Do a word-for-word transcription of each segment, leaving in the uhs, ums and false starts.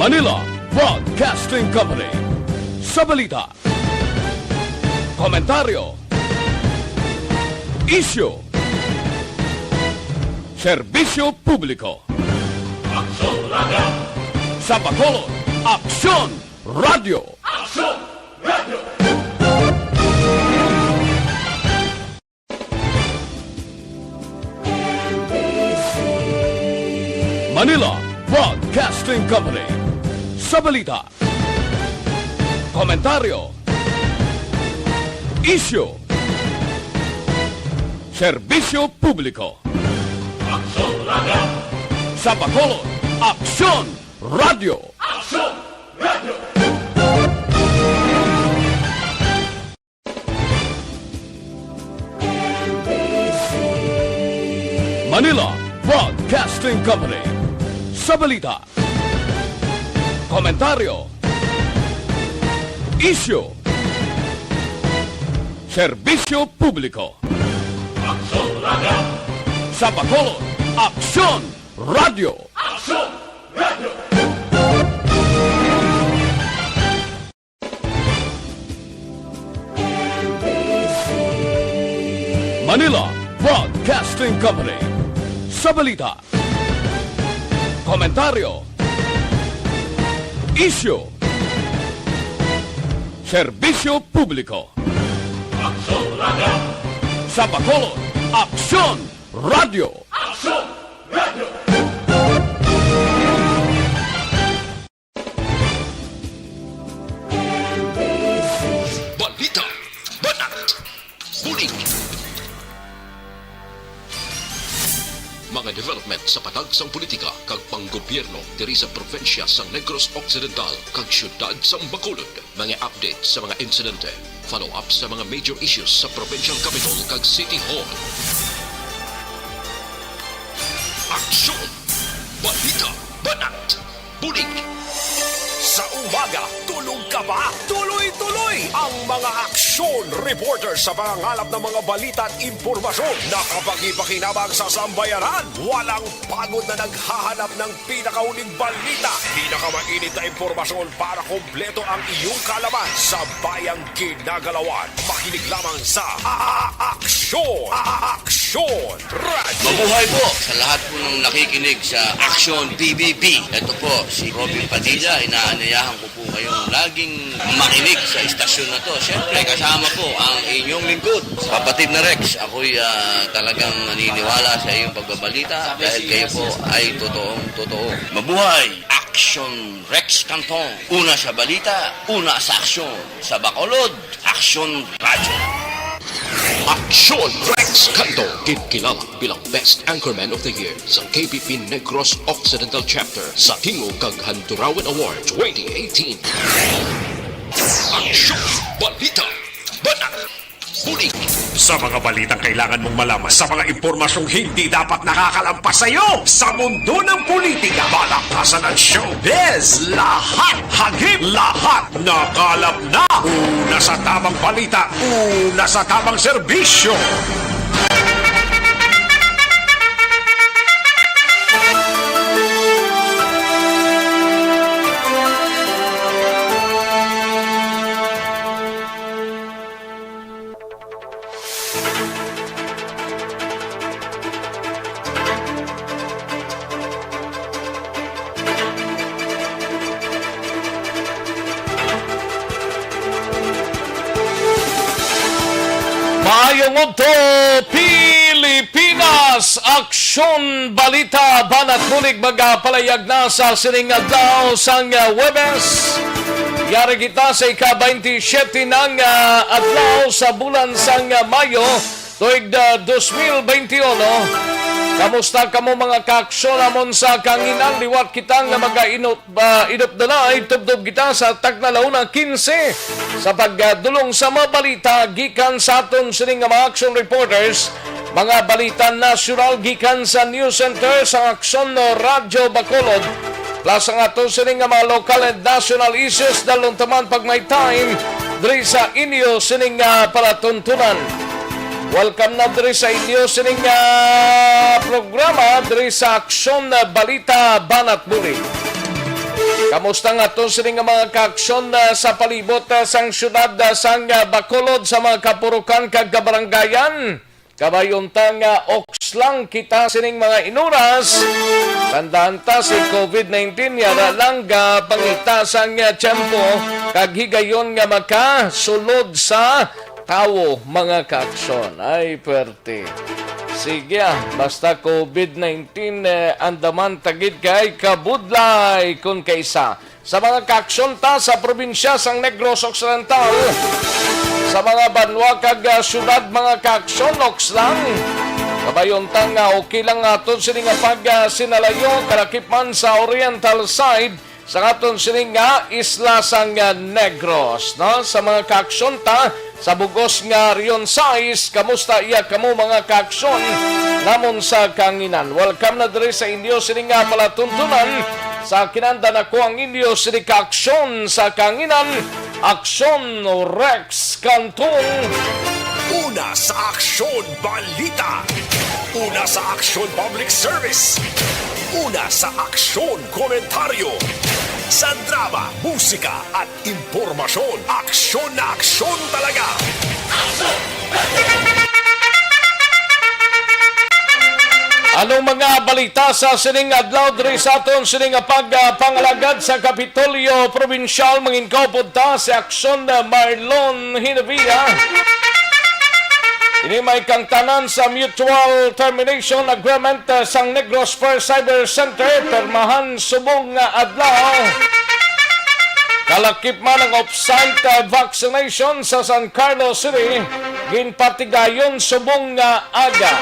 Manila Broadcasting Company. Sa balita, komentaryo, isyu, serbisyo publiko. Aksyon Radio! Sa Bacolod, Aksyon Radio! Aksyon Radio! Manila Broadcasting Company. Sa balita, komentaryo, isyu, serbisyo publiko. Aksyon Radio! Sa Bacolod, Aksyon Radio! Aksyon Radio! Manila Broadcasting Company. Sa balita, komentaryo, isyu, serbisyo publiko. Aksyon Radio! Sa Bacolod, Aksyon Radio! Aksyon Radio! Manila Broadcasting Company. Sa balita, komentaryo, isyu, serbisyo publiko. Aksyon Radio! Sa Bacolod, Aksyon Radio! Aksyon Radio! Balita, banat, bulig. Mga development sa patag sang politika kag panggobyerno diri sa probinsya sang Negros Occidental kag siyudad sang Bacolod. Mga update sa mga insidente, follow-up sa mga major issues sa provincial capital kag city hall. Aksyon! Balita! Banat! Bulig! Sa umaga, tulog ka ba? Tuloy-tuloy ang mga aksyon reporter sa pangangalap ng mga balita at impormasyon na kapakipakinabang sa sambayanan. Walang pagod na naghahanap ng pinakahuling balita, pinakamainit na impormasyon para kompleto ang iyong kaalaman sa bayang ginagalawan. Makinig lamang sa A-, A-, Aksyon! A-, A-, Aksyon Radio! Mabuhay po sa lahat po ng nakikinig sa Aksyon P B B. Ito po si Robin Padilla. Inaanyayahan ko po kayong laging makinig sa istasyon na to. Siyempre, kasama po ang inyong lingkod, kapatid na Rex. Ako'y, ah, talagang naniniwala sa iyong pagbabalita dahil kayo po ay totoong totoo. Mabuhay! Aksyon Rex Cantong. Una sa balita, una sa aksyon. Sa Bacolod, Aksyon Radyo. Aksyon Rex Cantong, ginkilala bilang Best Anchorman of the Year sa K P P Negros Occidental Chapter sa Tingog kag Handurawan Award twenty eighteen. Aksyon! Balita! Banat! Bulig! Sa mga balitang kailangan mong malaman, sa mga impormasyong hindi dapat nakakalampas sa iyo, sa mundo ng politika, balakasan at showbiz, lahat, hagip, lahat, nakalap na. Una sa tamang balita, una sa tamang serbisyo. Maayong udto, Pilipinas! Aksyon Balita, Banat Bulig, magapalayag na sa sining adlaw sang, ah, Huwebes. Yari kita sa ika-twenty-seven nang, ah, adlaw sa bulan sang, ah, Mayo, tuig, ah, dos mil benti uno. Kamusta kamo, mga kaaksyon, amon sa kanginang liwat kita nga mag-ainot ah, inupdala ay tubtob kita sa tagna la una quince sa pagdulong sa mga balita gikan sa aton sini nga mga action reporters, mga balita nasyonal gikan sa News Center sa Aksyon Radyo Bacolod, plus ang aton sini nga mga local and national issues dalong taman pag may time diri sa inyo sini nga palatuntunan. Welcome na diri sa inyo sining, ah, programa diri sa Aksyon Balita Banat Bulig. Kamusta nga to sini nga mga kaaksyon, ah, sa palibot, ah, sang siyudad, ah, sang, ah, Bacolod, sa mga kapurukan kag kabaranggayan? Kabay unta nga oks lang kita sining mga inuras. Tandaan ta, si covid nineteen yara lang gapangita sang, ah, tiyempo kag higayon nga makasulod sa tawo, mga kaaksyon. Ay, pwerte. Sige, ah, basta covid nineteen, eh, andaman ta gid kay kabudlay kon kaisa. Sa mga kaaksyon ta sa probinsya sang Negros Occidental, sa mga banwa kag, ah, syudad, mga kaaksyon, oks lang. Kabay unta nga okay lang aton sini nga pag, ah, sinalayo, kalakip man sa oriental side sa aton sini nga isla sang, ah, Negros, no? Sa mga kaaksyon ta sa bugos nga Region sais, kamusta iya kamo, mga kaaksyon namon sa kahanginan? Welcome na diri sa inyo sini nga palatuntunan. Sa kinanda na ko ang inyo sini kaaksyon sa kahanginan, Aksyon Rex Cantong. Una sa aksyon, balita. Una sa aksyon, public service. Una sa aksyon, komentaryo. Sa drama, musika, at impormasyon, aksyon na aksyon talaga. Anong mga balita sa sining adlaw diri sa aton sining pag, ah, pangalagad sa Kapitolyo Probinsyal? Mangin kaupod ta si Aksyon, ah, Marlon Hinavia. Ini may kangtanan sa Mutual Termination Agreement, ah, sang Negros First Cyber Center, pirmahan subong nga adlaw. Kalakip man ang off-site, ah, vaccination sa San Carlos City, ginpatigayon subong nga aga.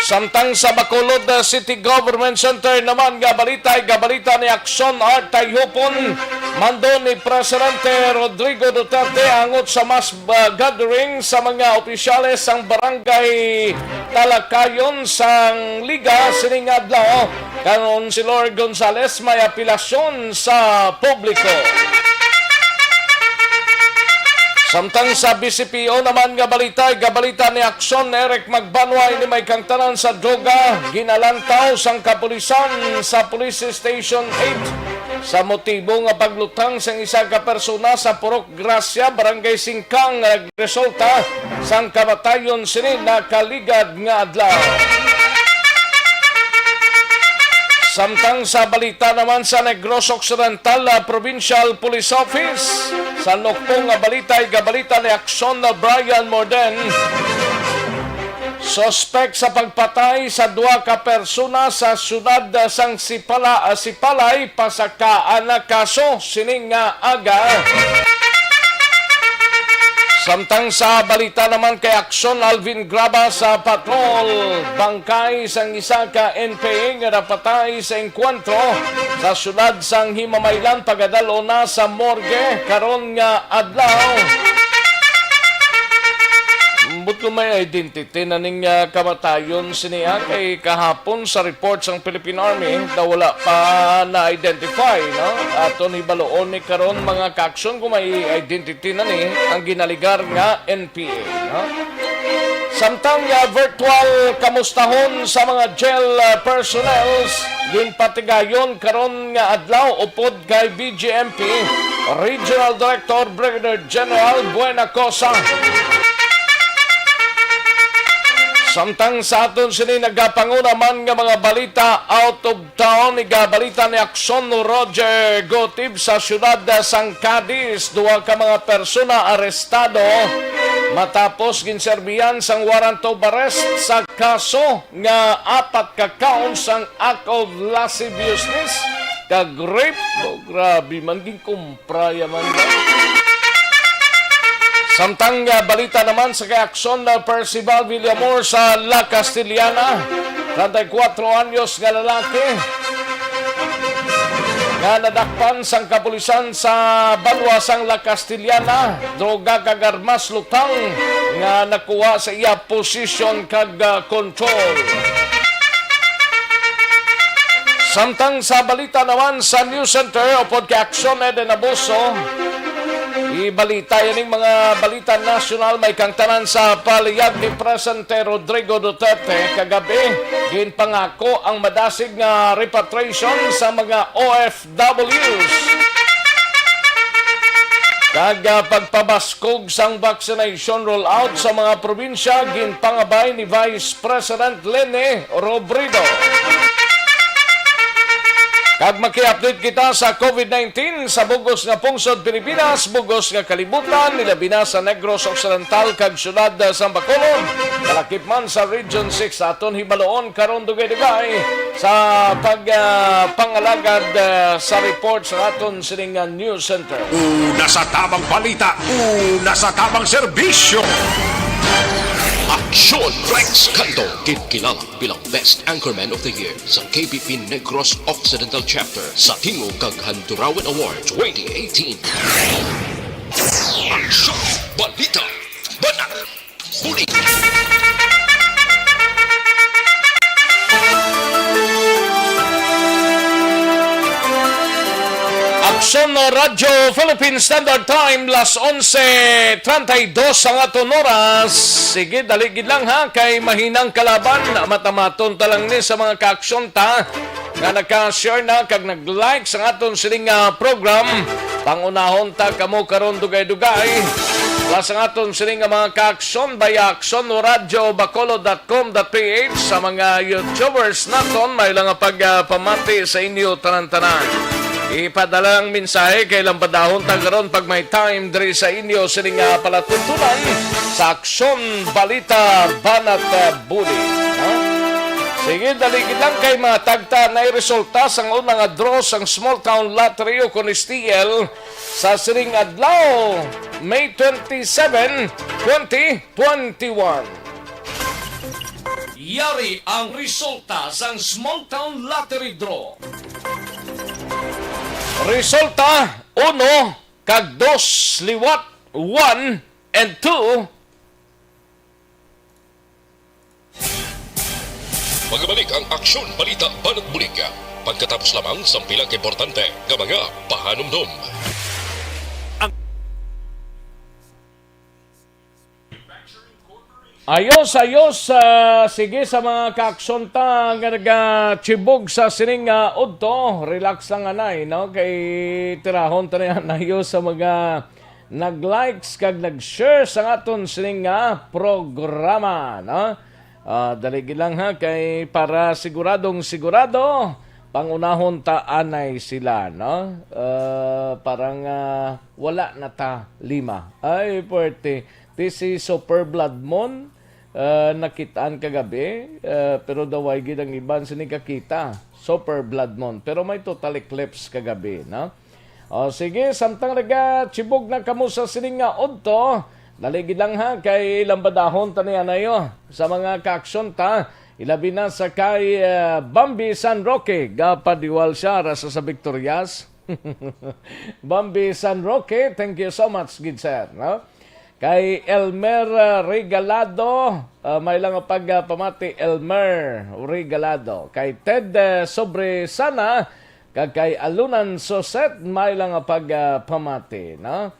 Samtang sa Bacolod, ah, City Government Center naman nga balita, ay gabalita ni Aksyon Art Tayhupon, mando ni Presidente Rodrigo Duterte angot sa mass, ah, gathering sa mga opisyales sang barangay Talakayon sang Liga sining adlaw. Karon si Lord Gonzales may apelasyon sa publiko. Samtang sa B C P O naman nga balita, gabalita ni Aksyon Eric Magbanwa, ini may kangtanan sa droga, ginalantaw sang kapulisan sa Police Station eight sa motibo nga paglutang sang isa ka persona sa Purok Gracia, Barangay Singkang, nga nagresulta sang kamatayon sini nakaligad nga adlaw. Samtang sa balita naman sa Negros Occidental, ah, Provincial Police Office, sa nukpong nga balita, ay gabalita ni Aksyon na Brian Morden. Suspek sa pagpatay sa duha ka persona sa siyudad sang Sipala, ah, Sipalay, pasakaan na kaso sining nga aga. Samtang sa balita naman kay Aksyon Alvin Graba sa patrol, bangkay sang isa ka N P A nga napatay sa engkwentro sa siyudad sang Himamaylan, pagadal-on na sa morgue karon nga adlaw. Ambot ko may identity na ning, ah, kamatayon sini, ah, kay kahapon sa report sang Philippine Army na wala pa na-identify, no? Aton hibaluon ni karon, mga kaaksyon, kung may identity na ni ang ginaligar nga N P A, no? Samtang, ah, virtual kamustahon sa mga jail, ah, personnels, ginpatigayon karon nga adlaw upod kay B J M P Regional Director Brigadier General Buena Cosa. Samtang sa aton sini nagapanguna man nga mga balita out of town, igabalita ni Aksyon Roger Gotib sa siyudad sang Cadiz, duha ka mga persona arestado matapos ginserbihan sang warrant of arrest sa kaso nga apat ka counts sang act of lasciviousness kag rape. Oh, grabe man, ginkumpra ya man ba? Samtang, ah, balita naman sa kay Aksyon na Percival Villamor sa La Castellana, treinta y cuatro anyos nga lalaki nga nadakpan sang kapulisan sa banwa sang La Castellana, droga kag armas lutang nga nakuha sa iya posisyon kag, ah, kontrol. Samtang sa balita naman sa News Center, upod kay Aksyon Eden Abuso, Ibalita ining mga balita nasyonal may kangtanan sa palihag ni Presidente Rodrigo Duterte kagabi. Ginpangako ang madasig nga repatriation sa mga O F Ws. Kag, ah, pagpabaskog sang vaccination rollout sa mga probinsya, ginpangabay ni Vice President Leni Robredo. Kag maki-update kita sa COVID nineteen sa bugos nga pungsod Pilipinas, bugos nga kalibutan, nilabi na sa Negros Occidental kag siyudad sang Bacolod. Kalakip man sa Region six, aton hibaloon karon dugay-dugay sa pag, ah, pangalagad, ah, sa report sa aton sining, ah, news center. Una sa tamang balita, una sa tamang serbisyo. Aksyon Rex Cando, ginkilala bilang Best Anchorman of the Year sa K B P Negros Occidental Chapter sa Tingog kag Handurawan Award twenty eighteen. Aksyon, balita, banat, bulig. Aksyon Radyo Philippine Standard Time, las onse treinta y dos ang aton oras. Sige, dali gid lang ha, kay mahinang kalaban. Matamaton ta lang ni sa mga kaaksyon ta nga naka-share na kag nag-like sa aton sining, ah, program. Pangunahon ta kamo karon dugay-dugay. Plus ang aton sining nga mga kaaksyon via aksyon radyo bacolod dot com dot P H. Sa mga YouTubers naton, may lang nga pagpamati sa inyo tanan-tanan. Ipadala ang mensahe kay lampadahon ta karon pag may time diri sa inyo sining nga palatuntunan sa Aksyon Balita Banat, ah, Bulig. Ha? Sige, dali gid lang kay matagta na resulta sang una nga draw sang Small Town Lottery o kon S T L sa sining adlaw, May twenty-seven, twenty twenty-one. Yari ang resulta sang Small Town Lottery Draw. Resulta, uno kag dos liwat, one and two. Magabalik ang Aksyon Balita Banat Bulig pagkatapos lamang sang pila ka importante nga mga pahanumdom. Ayos, ayos. Ah, sige, sa mga kaaksyon ta nga nagachibog sa sining, ah, udto, relax lang anay, no? Kay tirahon ta na yan, ayos, sa mga nag-likes kag nag-share sa aton sining nga programa, no? Ah, dali gid lang ha, kay para siguradong sigurado, pangunahon ta anay sila, no? Ah, parang, ah, wala na ta lima. Ay, puwerte. Ti si Super Blood Moon, ah, nakitaan kagabi, ah, pero daw way gid ang iban sini kakita. Super Blood Moon. Pero may total eclipse kagabi, no? O, sige, samtang nagachibog na kamo sa sining nga udto, dali gid lang ha, kay lambadahon ta niya nayo sa mga kaaksyon ta, ilabi na sa kay, ah, Bambi San Roque, gapadiwal siya ra sa, sa Victorias. Bambi San Roque, thank you so much, good sir, no? Kay Elmer, ah, Regalado, ah, may lang nga pagpamati, Elmer Regalado. Kay Ted, ah, Sobresana, kag kay Alunan Soset, may lang nga pagpamati, no?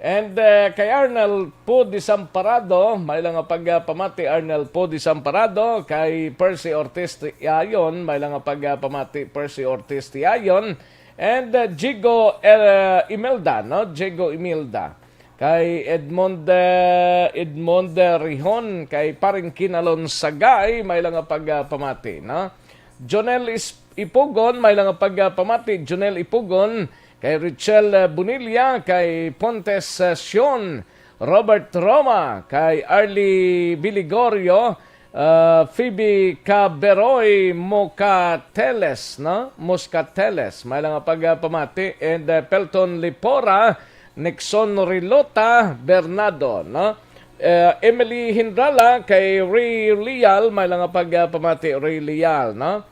And, ah, kay Arnel Po Desamparado, may lang nga pagpamati, Arnel Po Desamparado. Kay Percy Ortiz Tiayon, may lang nga pagpamati, Percy Ortiz Tiayon. And, ah, Jigo, ah, Imelda, no? Jigo Imelda. Kay Edmond, eh, Edmond, eh, Rihon, kay Paring Kinalon Sagay, may lang nga pagpamati, no? Jonel Is-, Ipugon, may lang nga pagpamati, Jonel Ipugon, kay Richel, eh, Bonilla, kay Pontes, eh, Sion, Robert Roma, kay Arlie Biligorio, ah, Phoebe Caberoy Mocateles, no? Moscateles, may lang nga pagpamati, and, eh, Pelton Lipora, Nixon Rilota Bernardo, no? Eh, Emily Hindrala, kay Ray Lial, may lang nga pagpamati, Ray Lial, no?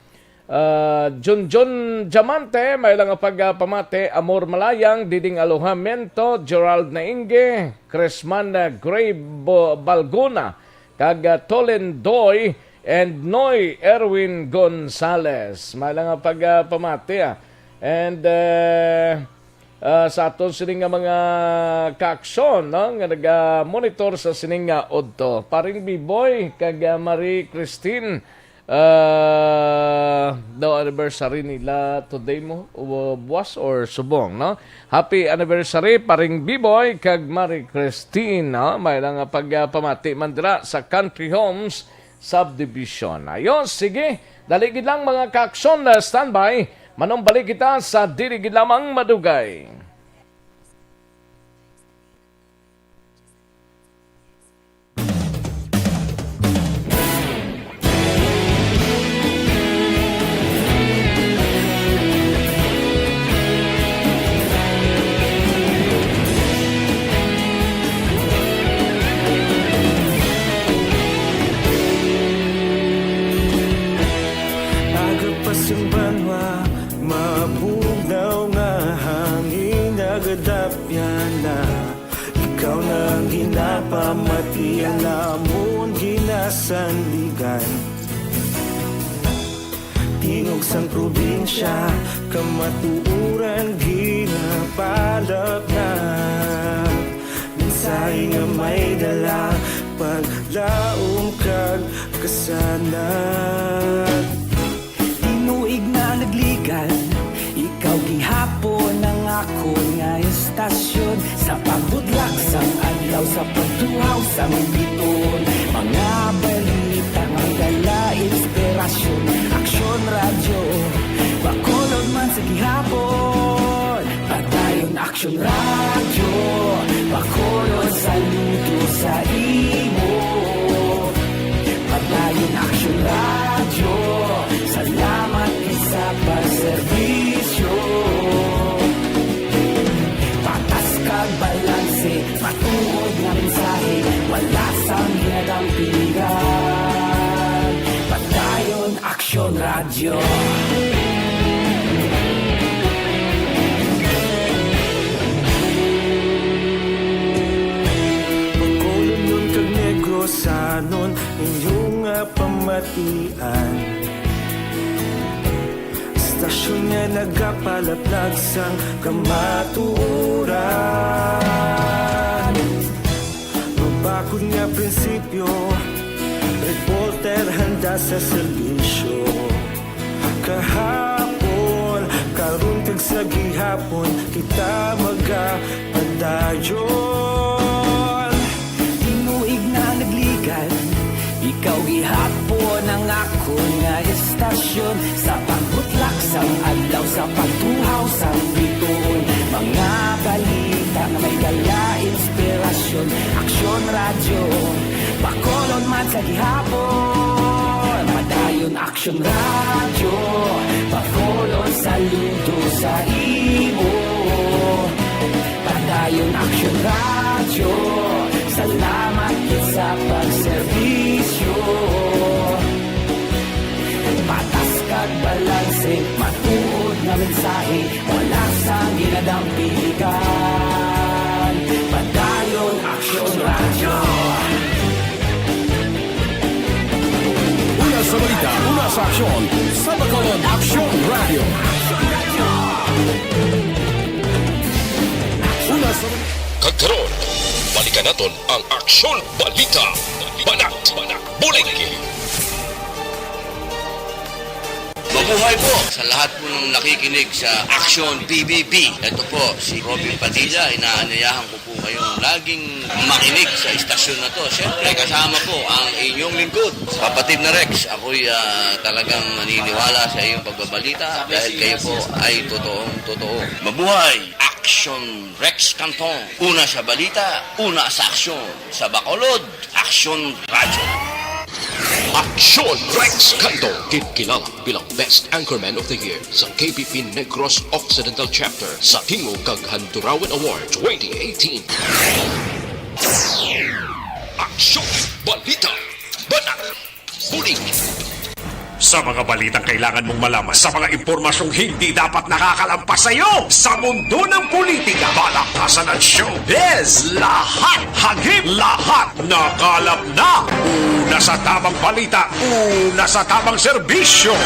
Ah, Junjun Diamante, may lang nga pagpamati, Amor Malayang, Diding Alojamiento, Gerald Nainge, Cresman, ah, Gray Bo-, Balgona, kag, ah, Tolen Doy, and Noy Erwin Gonzalez. May lang nga pagpamati, ah. And, eh, ah, sa aton sini nga mga kaaksyon, no, nga naga-monitor sa sini nga udto. Paring Biboy kag, ah, Marie Christine, ah, daw anniversary nila today mo, o buwas or subong, no? Happy anniversary, Paring Biboy kag Marie Christine, no? May lang nga pagpamati man dira sa Country Homes Subdivision. Ayos, sige. Dali gid lang, mga kaaksyon, na standby. Manumbalik kita sa dili gid lamang madugay. Aga pa sing banwa, mabugnaw nga hangin nagadapyan na. Ikaw na ang ginapamati, ang amon ginasandigan. Tingog sang probinsya, kamatuoran ginapalapnap. Mensahe nga may dala, paglaom kag kasanag. Tinuig na nagligan, ikaw gihapon ang akon nga estasyon. Sa pagbudlak sang adlaw, sa pagtuhaw sang bituon, mga balita may dala inspirasyon. Aksyon Radyo, Bacolod man sa gihapon. Padayon Aksyon Radyo, Bacolod, saludo sa imo. Padayon Aksyon Radyo, salamat gid sa pagserbisyo. Patas kag balanse, matuod nga mensahe, wala sang ginadampigan. Padayon Aksyon Radyo. Bacolodnon kag Negrosanon, inyo nga pamatian. Estasyon nga nagapalaplag sang kamatuoran. Mabakod nga prinsipyo, reporter handa sa serbisyo. Kahapon, karon kag sa gihapon, kita magapadayon. Tinuig na nagligan, ikaw gihapon ang akon nga estasyon. Sa pagbutlak sang adlaw, sa pagtuhaw sang bituon, mga balita nga may dala inspirasyon. Aksyon Radyo, Bacolod man sa gihapon. Padayon Aksyon Radyo, Bacolod, saludo sa imo. Padayon Aksyon Radyo, salamat gid sa pagserbisyo. Patas kag balanse, matuod nga mensahe, wala sang ginadampigan. Padayon Aksyon Radyo. Una sa balita, una sa aksyon, sa Bacolod Aksyon Radyo. Una sa Kag karon, balikan naton ang Aksyon Balita. Banat, bulig. Mabuhay po sa lahat po ng nakikinig sa Aksyon P B B. Ito po si Robin Padilla. Inaanyayahan ko po kayong laging makinig sa istasyon na to. Siyempre, kasama po ang inyong lingkod, kapatid na Rex. Ako'y, ah, talagang naniniwala sa iyong pagbabalita dahil kayo po ay totoong totoo. Mabuhay! Aksyon Rex Canton. Una sa balita, una sa aksyon. Sa Bacolod, Aksyon Radyo. Aksyon Rex Canton, kinkilala bilang Best Anchorman of the Year sa K P P Negros Occidental Chapter sa Tingog kag Handurawan Award twenty eighteen. Aksyon, balita, banat, bulig. Sa mga balitang kailangan mong malaman, sa mga impormasyong hindi dapat nakakalampas sa iyo, sa mundo ng politika, palakasan at showbiz, lahat hagip, lahat nakalap na. Una sa tamang balita, una sa tamang serbisyo.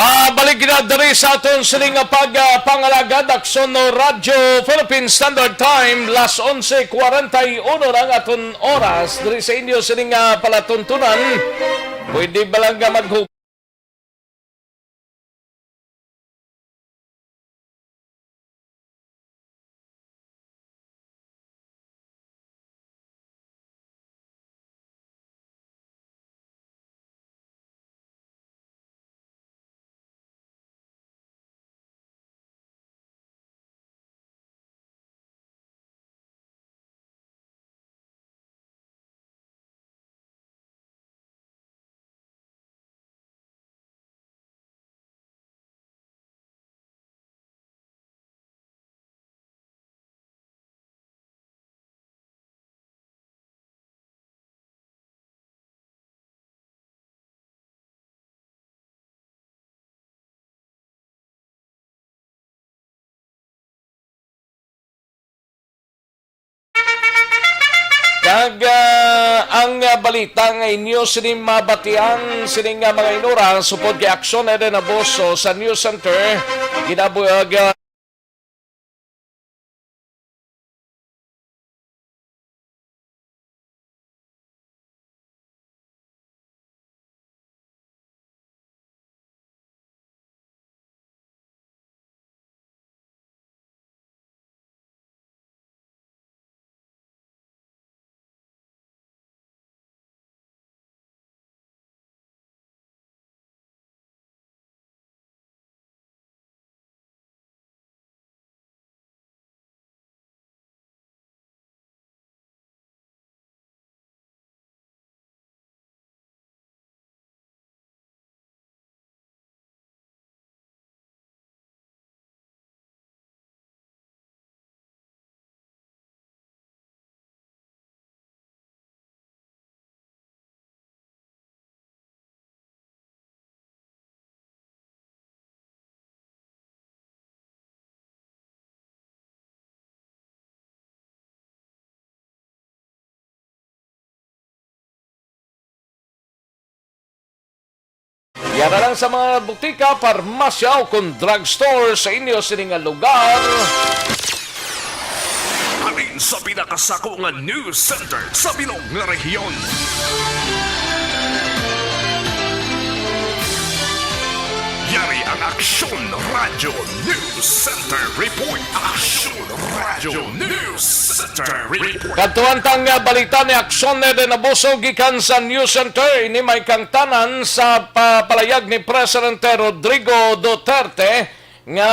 Ah, balik na diri sa aton sini nga pag, ah, pangalagad, Aksyon no Radyo Philippine Standard Time, las onse cuarenta y uno na ang aton oras diri sa inyo sini nga palatuntunan. Pwede ba lang nga mag- Kag, ah, ang, ah, balita nga inyo sini mabatian sini nga mga inura supod kay Aksyon Eden Abuso sa News Center, ginabuhag, ah, Yara lang sa mga butika, parmasya, o kon drugstore sa inyo sini nga lugar. Halin sa pinakasako nga news center sa bilog nga rehiyon. Yari ang Aksyon Radyo News Center Report. Aksyon Radyo News Center Report. Kadtuan tang, ah, balita ni Aksyon Eden Abuso gikan sa News Center. Ini may kangtanan sa pa-, palayag ni Presidente Rodrigo Duterte nga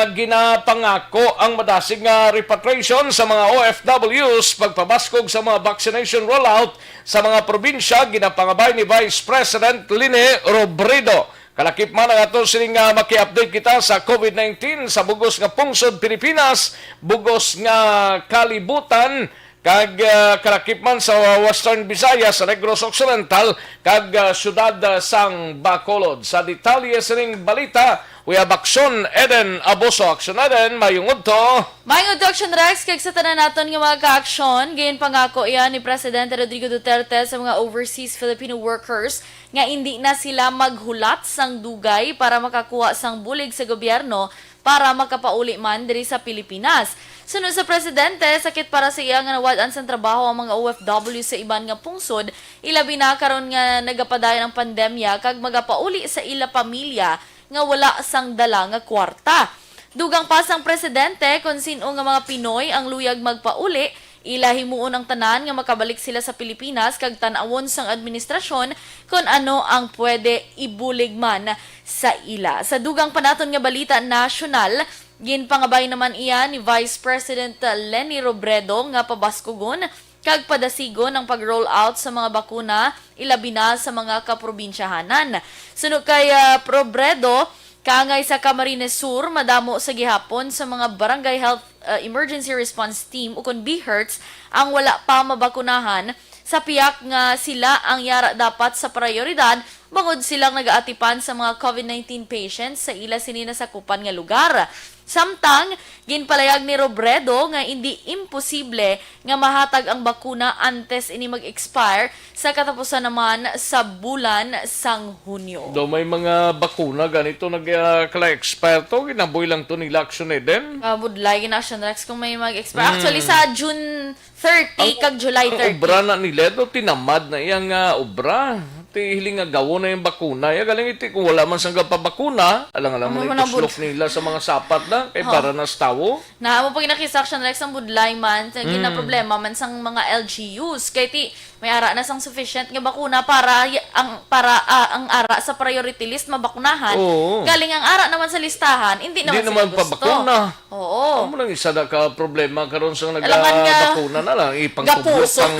ginapangako ang madasig nga repatriation sa mga O F Ws, pagpabaskog sa mga vaccination rollout sa mga probinsya, ginapangabay ni Vice President Leni Robredo. Kalakip man ang ato sining, ah, maki-update kita sa COVID nineteen sa bugos nga pungsod Pilipinas, bugos nga kalibutan, kag, ah, kalakip man sa Western Visayas, sa Negros Occidental, kag, ah, siyudad, ah, sang Bacolod. Sa detalye sining balita, we have Aksyon Eden Abuso. Aksyon Eden, mayong udto. Mayong udto, Aksyon Rex, kag sa tanan naton nga mga ka-aksyon, ginpangako iya ni Presidente Rodrigo Duterte sa mga overseas Filipino workers nga indi na sila maghulat sang dugay para makakuha sang bulig sa gobyerno para makapauli man diri sa Pilipinas. Suno sa presidente, sakit para sa iya nga nawad-an sang trabaho ang mga O F W sa iban nga pungsod, ilabi na karon nga nagapadayon ang pandemya kag magapauli sa ila pamilya nga wala sang dala nga kwarta. Dugang pa sang presidente, kon sin-o nga mga Pinoy ang luyag magpauli, ila himuon ang tanan nga makabalik sila sa Pilipinas kag tan-awon sang administrasyon kon ano ang pwede ibulig man sa ila. Sa dugang pa naton nga balita nasyonal, ginpangabay naman iya ni Vice President Leni Robredo nga pabaskugon kag padasigon ang pag-roll out sa mga bakuna, ilabi na sa mga kaprobinsyahanan. Suno kay, ah, Robredo, kaangay sa Camarines Sur, madamo sa gihapon sa mga Barangay Health, ah, Emergency Response Team, ukon BHERTs, ang wala pa mabakunahan sa piyak nga sila ang yara dapat sa prayoridad bangod silang nagaatipan sa mga COVID nineteen patients sa ila sini nasakupan nga lugar. Samtang, ginpalayag ni Robredo nga indi imposible nga mahatag ang bakuna antes ini mag-expire sa katapusan naman sa bulan sang Hunyo. Daw may mga bakuna ganito nag, ah, kala-expire to, ginaboy lang to nila Action Eden. Ah, budlay gina Action Rex kung may mag-expire. Mm. Actually, sa June thirty Ang kag July ang thirty. obra na nila to, tinamad na iyang, ah, obra. Ti hiling nga gawon na yung bakuna. Ya galing iti kung wala man sang gapabakuna, alang-alang Amo man man ang ang bud- puslok nila sa mga sapat na kay Oh. para na sa tawo. Na amo pag nakisa Action Rex ang budlay man, sa Mm. ginaproblema man sang mga L G Us. Kay ti may ara na sang sufficient nga bakuna para y- ang para ah, ang ara sa priority list mabakunahan. Oo. Galing ang ara naman sa listahan, hindi Hindi naman sila naman gusto. pabakuna. Oo. Amo lang isa na ka problema karon sa Alangan nga nagabakuna na lang, ipangtubok gapuson. pang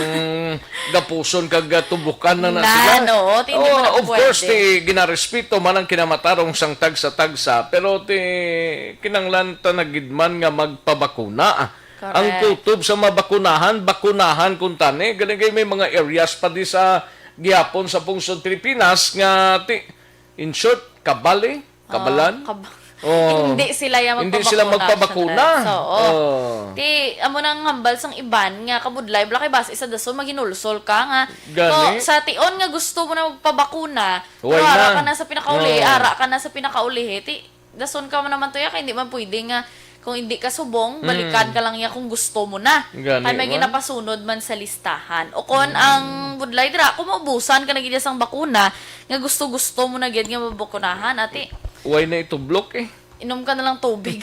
gapuson kag, ah, tubukan na na Na, sila. no, hindi Oh, man of course, pwede. ti ginarespeto man ang kinamatarong sang tagsa-tagsa, pero ti kinanglan ta na gid man nga magpabakuna. Correct. Ang kutob sa mabakunahan, bakunahan kuntani. Galing kay may mga areas pa di sa gihapon sa pungsod Pilipinas nga ti, in short, kabali, kabalan. Ah, kab- Oh. Hindi sila yung Hindi sila magpabakuna, magpabakuna. Sandra. So, oh. Oh. Ti, amo nang hambal sang iban nga kabudlay, bala kay bas isa dason maginulsol ka nga Gani. to, sa tion nga gusto mo na magpabakuna, Huwag pero ara na. ka na sa pinakauli, Oh. ara ka na sa pinakauli, ti, dason ka man naman to ya, kay hindi man pwede nga kung hindi ka subong, Mm. balikan ka lang ya kung gusto mo na. Gani Kay may man. ginapasunod man sa listahan. O kon Mm. ang budlay dira, kung maubusan ka na gid sang bakuna, nga gusto-gusto mo na gid nga mabakunahan, ati, Huwag na itublok eh. inom ka na lang tubig.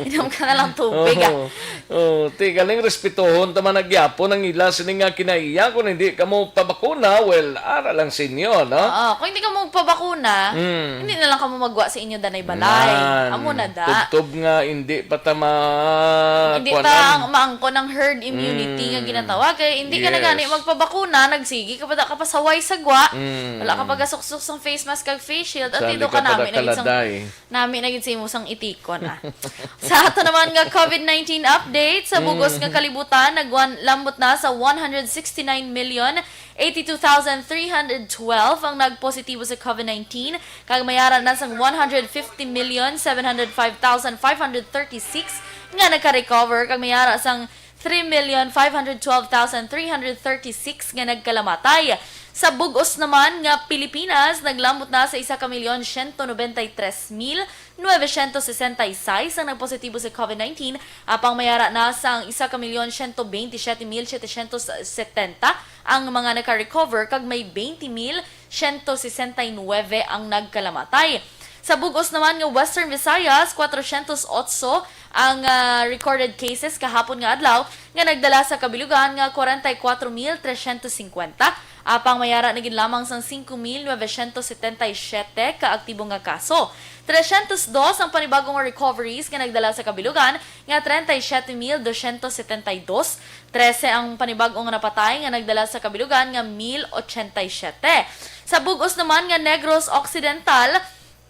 Inom ka na lang tubig, ah. Oo. Oh, ti galing respetuhon ta man nagyapon ang ila sini nga kinaiya kung hindi ka mo pabakuna, well, ara lang sa inyo, no? Oo, kung hindi ka mo pabakuna, Mm. hindi na lang ka mo magwa sa inyo danay balay. Man, Amo na da. tubtob nga hindi pa ta ma-, Hindi kuwanan. ta ang maangkon ang herd immunity Mm. nga ginatawag. Kay hindi ka na gani Yes. magpabakuna, nagsigi ka pa da kapasaway sa gwa. Mm. Wala ka pagasuksok sang face mask kag face shield. At Sali ito ka ka pa da nami na gid sang kaladay. Nami na gid sa imo sang itikon, ah. Sa ato naman nga COVID nineteen update, sa bugos nga Mm. kalibutan, nagwan-, lambot na sa one hundred sixty-nine million eighty-two thousand three hundred twelve ang nagpositibo sa COVID nineteen, kag may ara na sang one hundred fifty million seven hundred five thousand five hundred thirty-six nga nagka-recover, kag may ara sang three million five hundred twelve thousand three hundred thirty-six nga nagkalamatay. Sa bug-os naman nga Pilipinas, naglambot na sa isa ka milyon siyento nobenta y tres mil novecientos sesenta y seis ang nagpositibo sa COVID nineteen, apang may ara na sang isa ka milyon siyento benti siyete mil setecientos setenta ang mga naka-recover, kag may benti mil siyento sesenta y nuebe ang nagkalamatay. Sa bug-os naman nga Western Visayas, kwatrocientos otso ang, ah, recorded cases kahapon nga adlaw, nga nagdala sa kabilugan nga kwarenta y kwatro mil tresyentos singkwenta, apang may ara na gid lamang sang singko mil nobecientos setenta y siyete ka aktibo nga kaso. Tresyentos dos ang panibag-o nga recoveries nga nagdala sa kabilugan nga trenta y siyete mil dosyentos setenta y dos. Trese ang panibag-o nga napatay nga nagdala sa kabilugan nga mil ochenta y siyete. Sa bug-os naman nga Negros Occidental,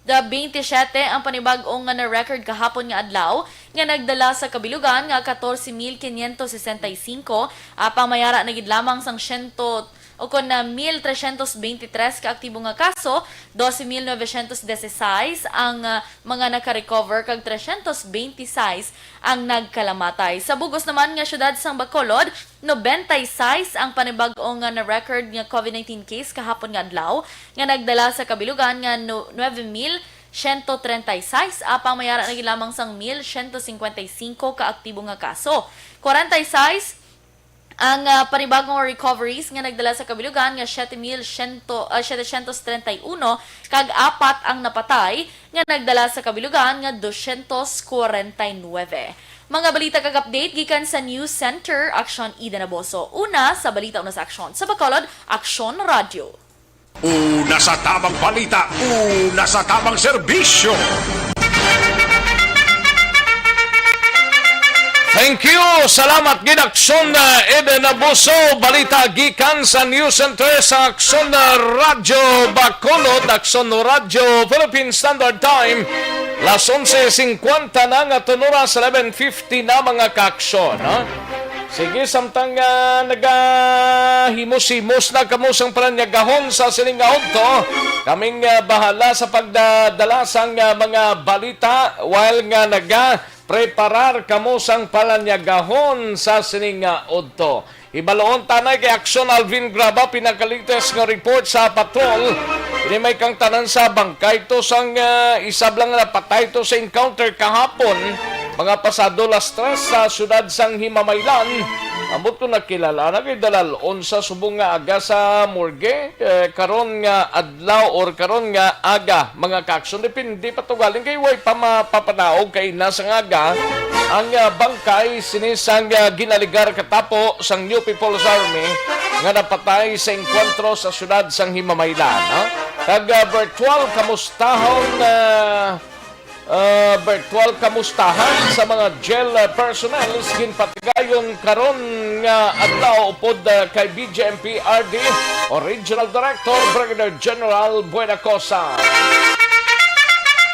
da benti siyete ang panibag-o nga na-record kahapon nga adlaw nga nagdala sa kabilugan nga katorse mil quinientos sesenta y cinco, apang may ara na gid lamang sang siyento o kon na mil tresyentos benti tres ka aktibo nga kaso, dose mil nobecientos dieciséis ang, ah, mga naka-recover kag tresyentos benti sais ang nagkalamatay. Sa bug-os naman nga siyudad sang Bacolod, nobenta y sais ang panibag-o nga na-record nga COVID nineteen case kahapon nga adlaw, nga nagdala sa kabilugan nga no-, nuebe mil siyento trenta y sais, apang may ara na gid lamang sang mil siyento singkwenta y singko ka aktibo nga kaso. Kwarenta y sais ang, ah, panibag-o nga recoveries nga nagdala sa kabilugan nga siyete mil siyento, ah, setecientos trenta y uno, kag apat ang napatay nga nagdala sa kabilugan nga dosyentos kwarenta y nuebe. Mga balita kag update gikan sa News Center, Aksyon Ida Naboso. Una sa balita, una sa aksyon. Sa Bacolod, Aksyon Radyo. Una sa tamang balita, una sa tamang serbisyo. Thank you. Salamat gid, Aksyon, uh, Eden Abuso. Balita gikan sa News Center sa Aksyon, uh, Radyo Bacolod, Aksyon Radyo Philippine Standard Time. Las onse singkwenta na nga tunuras, eleven fifty na, mga kaaksyon, ha? Sige, samtang, ah, nagahimos-himos na kamo sang palanyagahon sa sining nga udto, kaming, ah, bahala sa pagdadala sang, ah, mga balita while nga nagapreparar kamo sang palanyagahon sa sining nga udto. Hibaluon ta na kay Aksyon Alvin Graba, pinakalites nga report sa patrol. Ini may kangtanan sa bangkay to sang, ah, isab lang napatay to sa encounter kahapon, mga pasado las tres sa siyudad sang Himamaylan. Ambot ko nakilala na kay dalal-on sa subong nga aga sa morgue, eh, karon nga adlaw or karon nga aga, mga kaaksyon. Depende pa to galing kay way pa mapapanaog kay na sa nga aga ang, ah, bangkay sini sang, ah, ginaligar katapo sang New People's Army nga napatay sa engkwentro sa siyudad sang Himamaylan, ha? Kag, ah, virtual kamustahon, ah, ah, virtual kamustahan sa mga jail, ah, personnel ginpatigayon karon nga adlaw upod, ah, kay B J M P R D o Regional Director Brigadier General Buenacosa.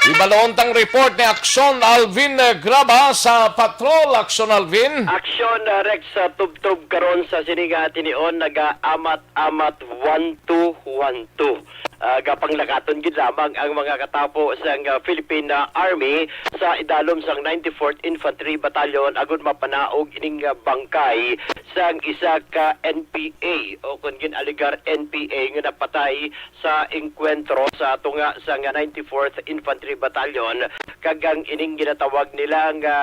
Ibaloon tang report ni Aksyon Alvin, eh, Graba sa Patrol. Aksyon Alvin. Aksyon, uh, Rex, sa tubtob karon sa sini nga tinion, nagaamat-amat one two one two. Uh, gapanglakaton gid lamang ang mga katapo sang, uh, Philippine, uh, Army sa idalom sang ninety-fourth Infantry Battalion agud mapanaog ining, uh, bangkay sang isa ka N P A o kon gin-alegar N P A nga napatay sa engkwentro sa tunga sang ninety-fourth Infantry Battalion, kag ang ining ginatawag nila nga,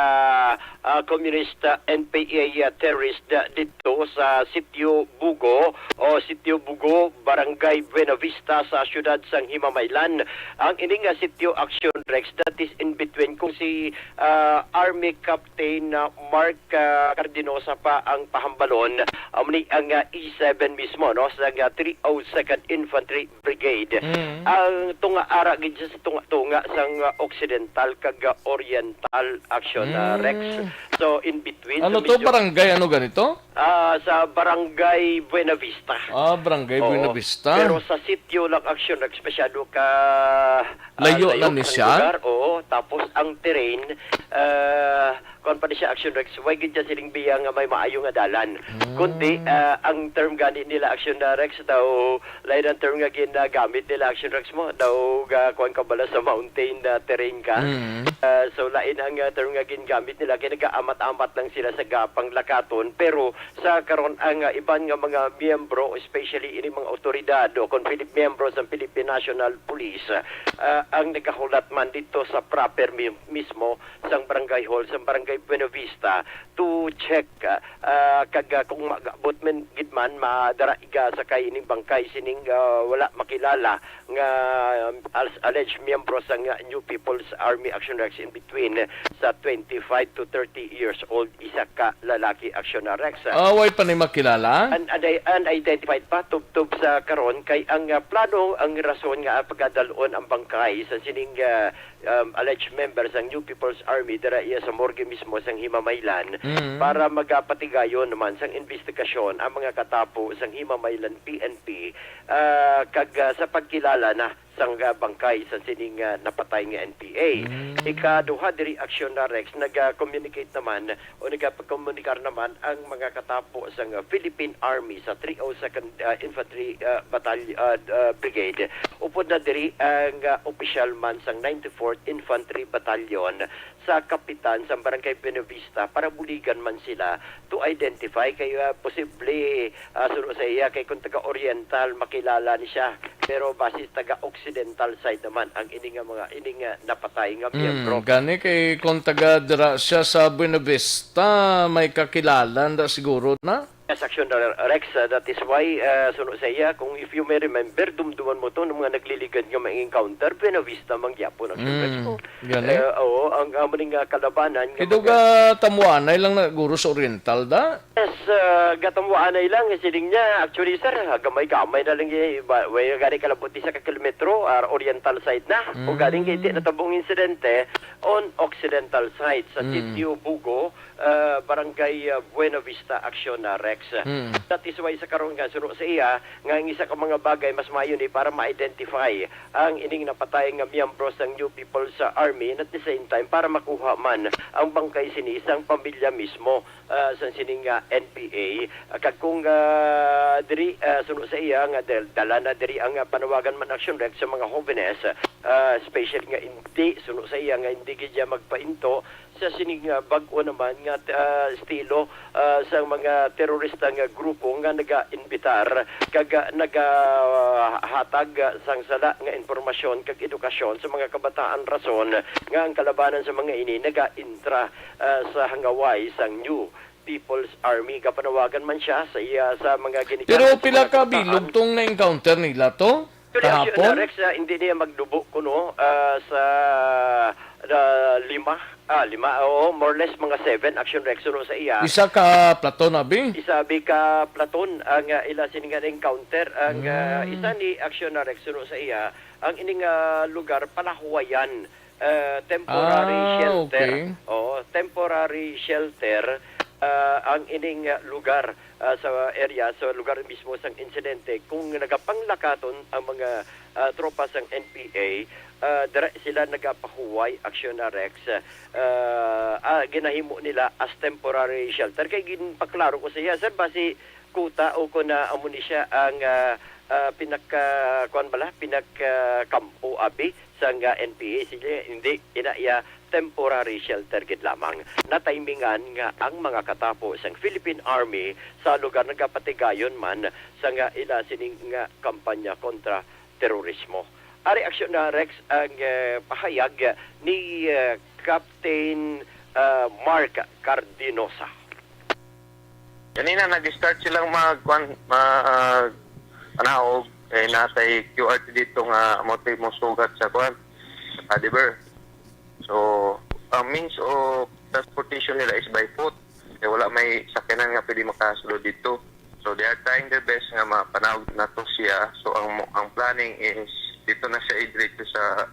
ah, communist, ah, N P A, ah, terrorist, ah, didto sa Sitio Bugo o Sitio Bugo, Barangay Buenavista sa siyudad sang Himamaylan. Ang ini nga sitio, Action Rex, that is in between kung si, ah, Army Captain, ah, Mark, ah, Cardinosa pa ang pahambalon, amo ni ang, ah, E seven mismo, no, sa, ah, three oh second Infantry Brigade. Mm. Ang tunga ara gid siya sa tunga-tunga sang, ah, Occidental kag, ah, Oriental Action, ah, Rex. Mm. So, in between, Ano so to? medyo Barangay ano ganito? Ah, sa Barangay Buenavista. Ah, Barangay Oo. Buenavista. Pero sa sitio lang, Action Rex, masyado ka, ah, Layo layo na ni ang siya? lugar. Oo, tapos ang terrain, ah, kuwan pa ni siya, Action Rex, way gid siya siling biya nga may maayo nga dalan. Mm. Kundi, ah, ang term gani nila, Action, ah, Rex, daw lain ang term nga ginagamit nila, Action Rex, mo daw ga kuwan ka bala sa mountain, ah, terrain ka. Mm. Ah, so lain ang, ah, term nga ginagamit nila kay nagaamat-amat lang sila sa gapanglakaton, pero sa karon ang, ah, iban nga mga miyembro, especially ini mga awtoridad o kon Pilip-, miyembro sa Philippine National Police, ah, ang nagahulat man dito sa proper mi-, mismo sang barangay hall, sang barangay Buenavista to check, ah, ah, kag, ah, kung mag-abot man gid man, madara iga sakay ining bangkay sining, ah, wala makilala nga, um, as alleged miyembro sang, ah, New People's Army Action Rex in between sa twenty-five to thirty years old, isa ka lalaki, Action Rex. Ah, way pa ni makilala? Un-, un-, unidentified pa, tubtob sa karon, kay ang, ah, plano, ang rason nga pagadalon ang bangkay sa sining, ah, um, alleged member sang New People's Army dira iya sa morgue mismo sang Himamaylan Mm. para magapatigayon naman sang investigasyon ang mga katapo sang Himamaylan P N P, ah, kag, ah, sa pagkilala na sang, ah, bangkay sa sining, ah, napatay nga N P A. Mm. Ikaduha diri, Action na Rex, nag-communicate naman o nagapagkomunikar naman ang mga katapo sang, ah, Philippine Army sa three oh second, ah, Infantry, ah, Battalion, ah, ah, Brigade. Upod na diri ang, ah, opisyal man sang ninety-fourth Infantry Battalion sa kapitan sa Barangay Buenavista para buligan man sila to identify kay, ah, posible, ah, suno sa iya kay kung taga Oriental makilala ni siya, pero basis taga Occidental side naman ang ini nga mga, ini nga napatay nga Mm, miyembro. Gani kay kung taga dira siya sa Buenavista, may kakilala na siguro na? Yes, Action Rex, uh, that is why, uh, suno sa iya, kung if you may remember, dumduman mo to, ng mga nagliligad nga mga encounter, Buenavista man gyapon, Action Rex. Mm, So, gani. eh, oo, ang amo ning, uh, kalabanan nga Kay daw mga ga tamuanay lang na guro sa Oriental da? Yes, uh, gatamuanay lang, siling niya. Actually, sir, gamay-gamay na lang, eh, ba, way gani kalabot isa ka kilometro, ah, Oriental side na. O galing kay Mm. natabong insidente on Occidental side sa Mm. Sitio Bugo, ah, Barangay, ah, Buena Vista, Aksyon, ah, Rex. Hmm. That is why sa karon nga, suno sa iya, nga ang isa ka mga bagay mas maayo ni para ma-identify ang ining napatay nga miyembro sang New People's Army, and at the same time para makuha man ang bangkay sini sang pamilya mismo, ah, sang sining, ah, N P A. Ah, kag kung, ah, diri, ah, suno sa iya nga dal-, dala na diri ang, ah, panawagan man, Aksyon Rex, sa mga hobenes, ah, especially nga hindi, suno sa iya nga hindi gid siya magpainto sa sining, ah, bag-o naman nga, ah, estilo, ah, sang mga terorista nga grupo nga naga-imbitar kag, ah, nagahatag, ah, sang sala nga impormasyon kag edukasyon sa mga kabataan, rason nga ang kalabanan sa mga ini naga-intra, ah, sa hangaway sang New People's Army. Gapanawagan man siya sa iya sa mga ginikanan Pero sa pila mga ka kabataan. Bilog tong na-encounter nila to? Actually, Aksyon Kahapon? Rex, ah, hindi niya magdubo kuno, ah, sa, ah, lima. Ah, lima, oo, more or less mga seven, Aksyon Rex, suno sa iya. Isa ka platon, abi? Isa abi ka platon ang, ah, ila sini nga na-encounter. Ang, ah, Mm. isa ni Aksyon Rex, suno sa iya, ang ining, ah, lugar, palahuwayan, ah, temporary Ah, shelter. Okay. Oo, temporary shelter, ah, ang ining, ah, lugar, ah, sa area, sa lugar mismo sang insidente. Kung nagapanglakaton ang mga, ah, tropa sang N P A, ah, dira sila nagapahuway, Aksyon Rex. Ah, ah, ginahimo nila as temporary shelter. Kay ginpaklaro ko sa iya, "Sir, basi kuta o kon, ah, amo ni siya ang, ah, ah, pinaka, kuwan bala, pinaka kampo abi sang, ah, N P A." Sige, hindi, ina iya, temporary shelter gid lamang. Natimingan nga ang mga katapo sang Philippine Army sa lugar nagapatigayon man sa nga ila sining nga kampanya kontra terorismo. Ari, Aksyon Rex, ang, eh, pahayag ni, eh, Captain, eh, Mark Cardinosa. Ganina, nag-start silang mag, kwan, mag, panaog, eh, natay Q R T dito nga amo to'y mosugat sa, kwan, sa Cadiver. So, ang means of transportation nila is by foot. Eh, wala may sakyanan nga pwede makasulod dito. So, they are trying their best nga mapanaog na to siya. So, ang, ang planning is dito na siya i-diretso sa,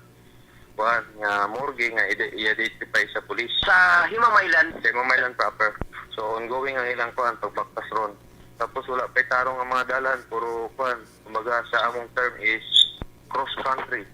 kuwan, nga morgue nga i-, i-identify sa police. Sa Himamaylan? Sa Himamaylan proper. So, ongoing ang ilang, kuwan, pagbaktas ron. Tapos, wala pa'y tarong ang mga dalan. Puro, kuwan, kumbaga, sa among term is cross country.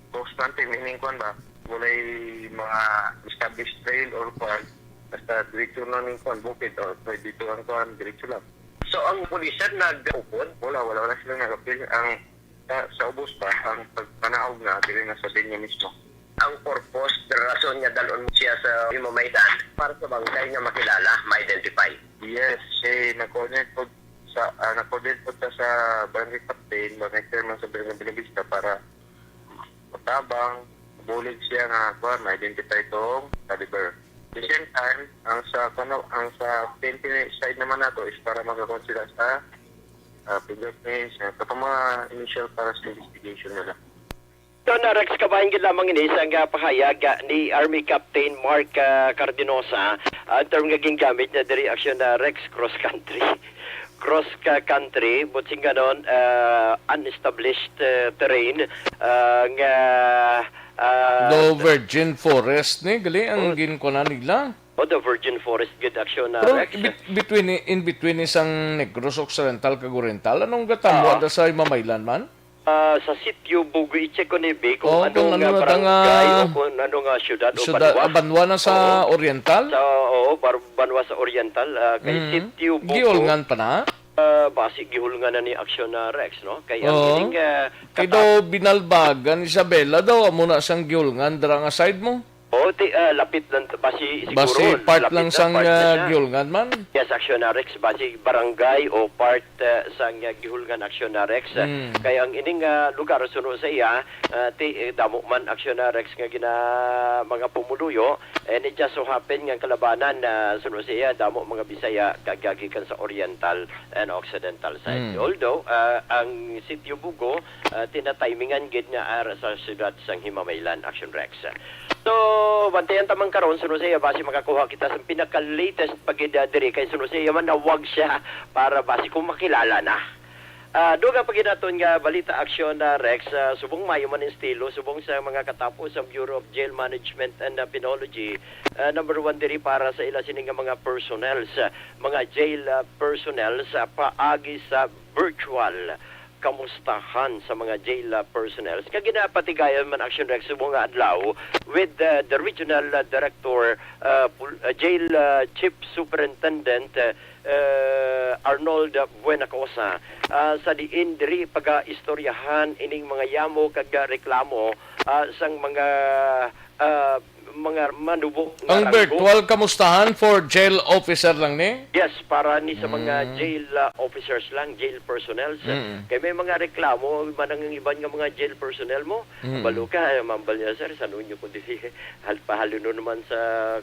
Cross country, meaning, kuwan ba? Walay mga established trail or, kuwan, basta diretso na ning, kuwan, bukid or pwede dito ang, kuwan, diretso lang. So, ang pulis, sir, nag-upod? Wala, wala, wala sila nag-apil. Ang, sa, sa ubos pa, ang pagpanaog na, dili na sa linya mismo. Ang purpose, rason nga dalon siya sa Himamaylan para sa bangkay nga makilala, ma-identify. Yes, eh, nag-coordinate po sa, ah, nag-coordinate po ta sa barangay captain, barangay chairman sa Barangay Buenavista para matabang, bulig siya nga, kuwan, ma-identify tong Cadiver. At the same time, ang sa, kuwan, ang sa P N P side naman nato is para makakuha sila sa, ah, fingerprints, ah, katong mga initial para sa investigation nila. So, na Rex, kabahin gid lamang ini sa nga pahayag, ah, ni Army Captain Mark, ah, Cardinosa, ah, ang term nga gingamit niya diri, Aksyon, ah, Rex, cross country. Cross ka country, buot silingon, ah, unestablished, ah, terrain, ah, nga, ah, The virgin forest ni, gali ang Oh. ginkunan nila. Oh, the virgin forest gid, Aksyon, ah, Pero Rex. in bet-, between, in between ni sang Negros Occidental kag Oriental, anong gatamo Ah. ada sa Himamaylan man? Ah, sa Sitio Bugo, i-check ko ni, Bi, kung Oo, anong, kung ano ah, na ta nga barangay o kung ano nga syudad o syudad, banwa. ah, banwa na sa Oo. Oriental? Sa, oo, bar-, banwa sa Oriental, ah, kay Mm. Sitio Bugo. Gihulngan pa na? Ah, basi gihulngan na ni Aksyon, ah, Rex, no? Kay ang Oo. ining, ah, Kay kata- daw Binalbagan, Isabela daw, amo na sang gihulngan dira nga side mo? Oh, ti-, ah, lapit lang, basi siguro, Basi part lapit lang na, sang, part na ah, siya. Gihulngan man? Yes, Aksyon, ah, Rex, basi barangay o part, ah, sang, ah, gihulngan, Aksyon, ah, Rex. Mm. Kay ang ining, ah, lugar suno sa iya, ah, ti-, eh, damo man, Aksyon, ah, Rex, nga gina-, mga pumuluyo, and it just so happen nga ang kalabanan na suno sa iya, damo mga Bisaya kag gikan sa Oriental and Occidental side. Mm. Although, ah, ang Sitio Bugo, ah, tinatimingan gid nga ara sa siyudad sang Himamaylan, Aksyon Rex. So, bantayan ta man karon, suno sa iya, basi makakuha kita sa pinaka-latest pa gid, ah, diri, kay suno sa iya man nawag siya para basi kung makilala na. Ah, dugang pa gid naton nga balita, aksyon na Rex, ah, subong maayo man ang estilo, subong sa mga katapo sa Bureau of Jail Management and, ah, Penology, ah, number one diri para sa ila sini nga mga personnel, sa mga jail, ah, personnel sa paagi sa virtual kamustahan sa mga jail, ah, personnel. Nga ginapatigayon man, aksyon Rex, subong nga adlaw with, ah, the regional, ah, director, ah, pul-, ah, jail, ah, chief superintendent, ah, uh, Arnold Buenacosa, ah, sa diin diri pagaistoryahan ining mga yamo kag, ah, reklamo, ah, sang mga, ah, mga manubo nga Ang ranggo. Virtual kamustahan for jail officer lang ni? Yes, para ni sa mga Mm. jail, ah, officers lang, jail personnel. Mm. Kay may mga reklamo man ang iban nga mga jail personnel mo. Mm. Balo ka, eh, Ma'am Balya, sir, sa nunyo ko diri, hal-, pahaluno naman sa,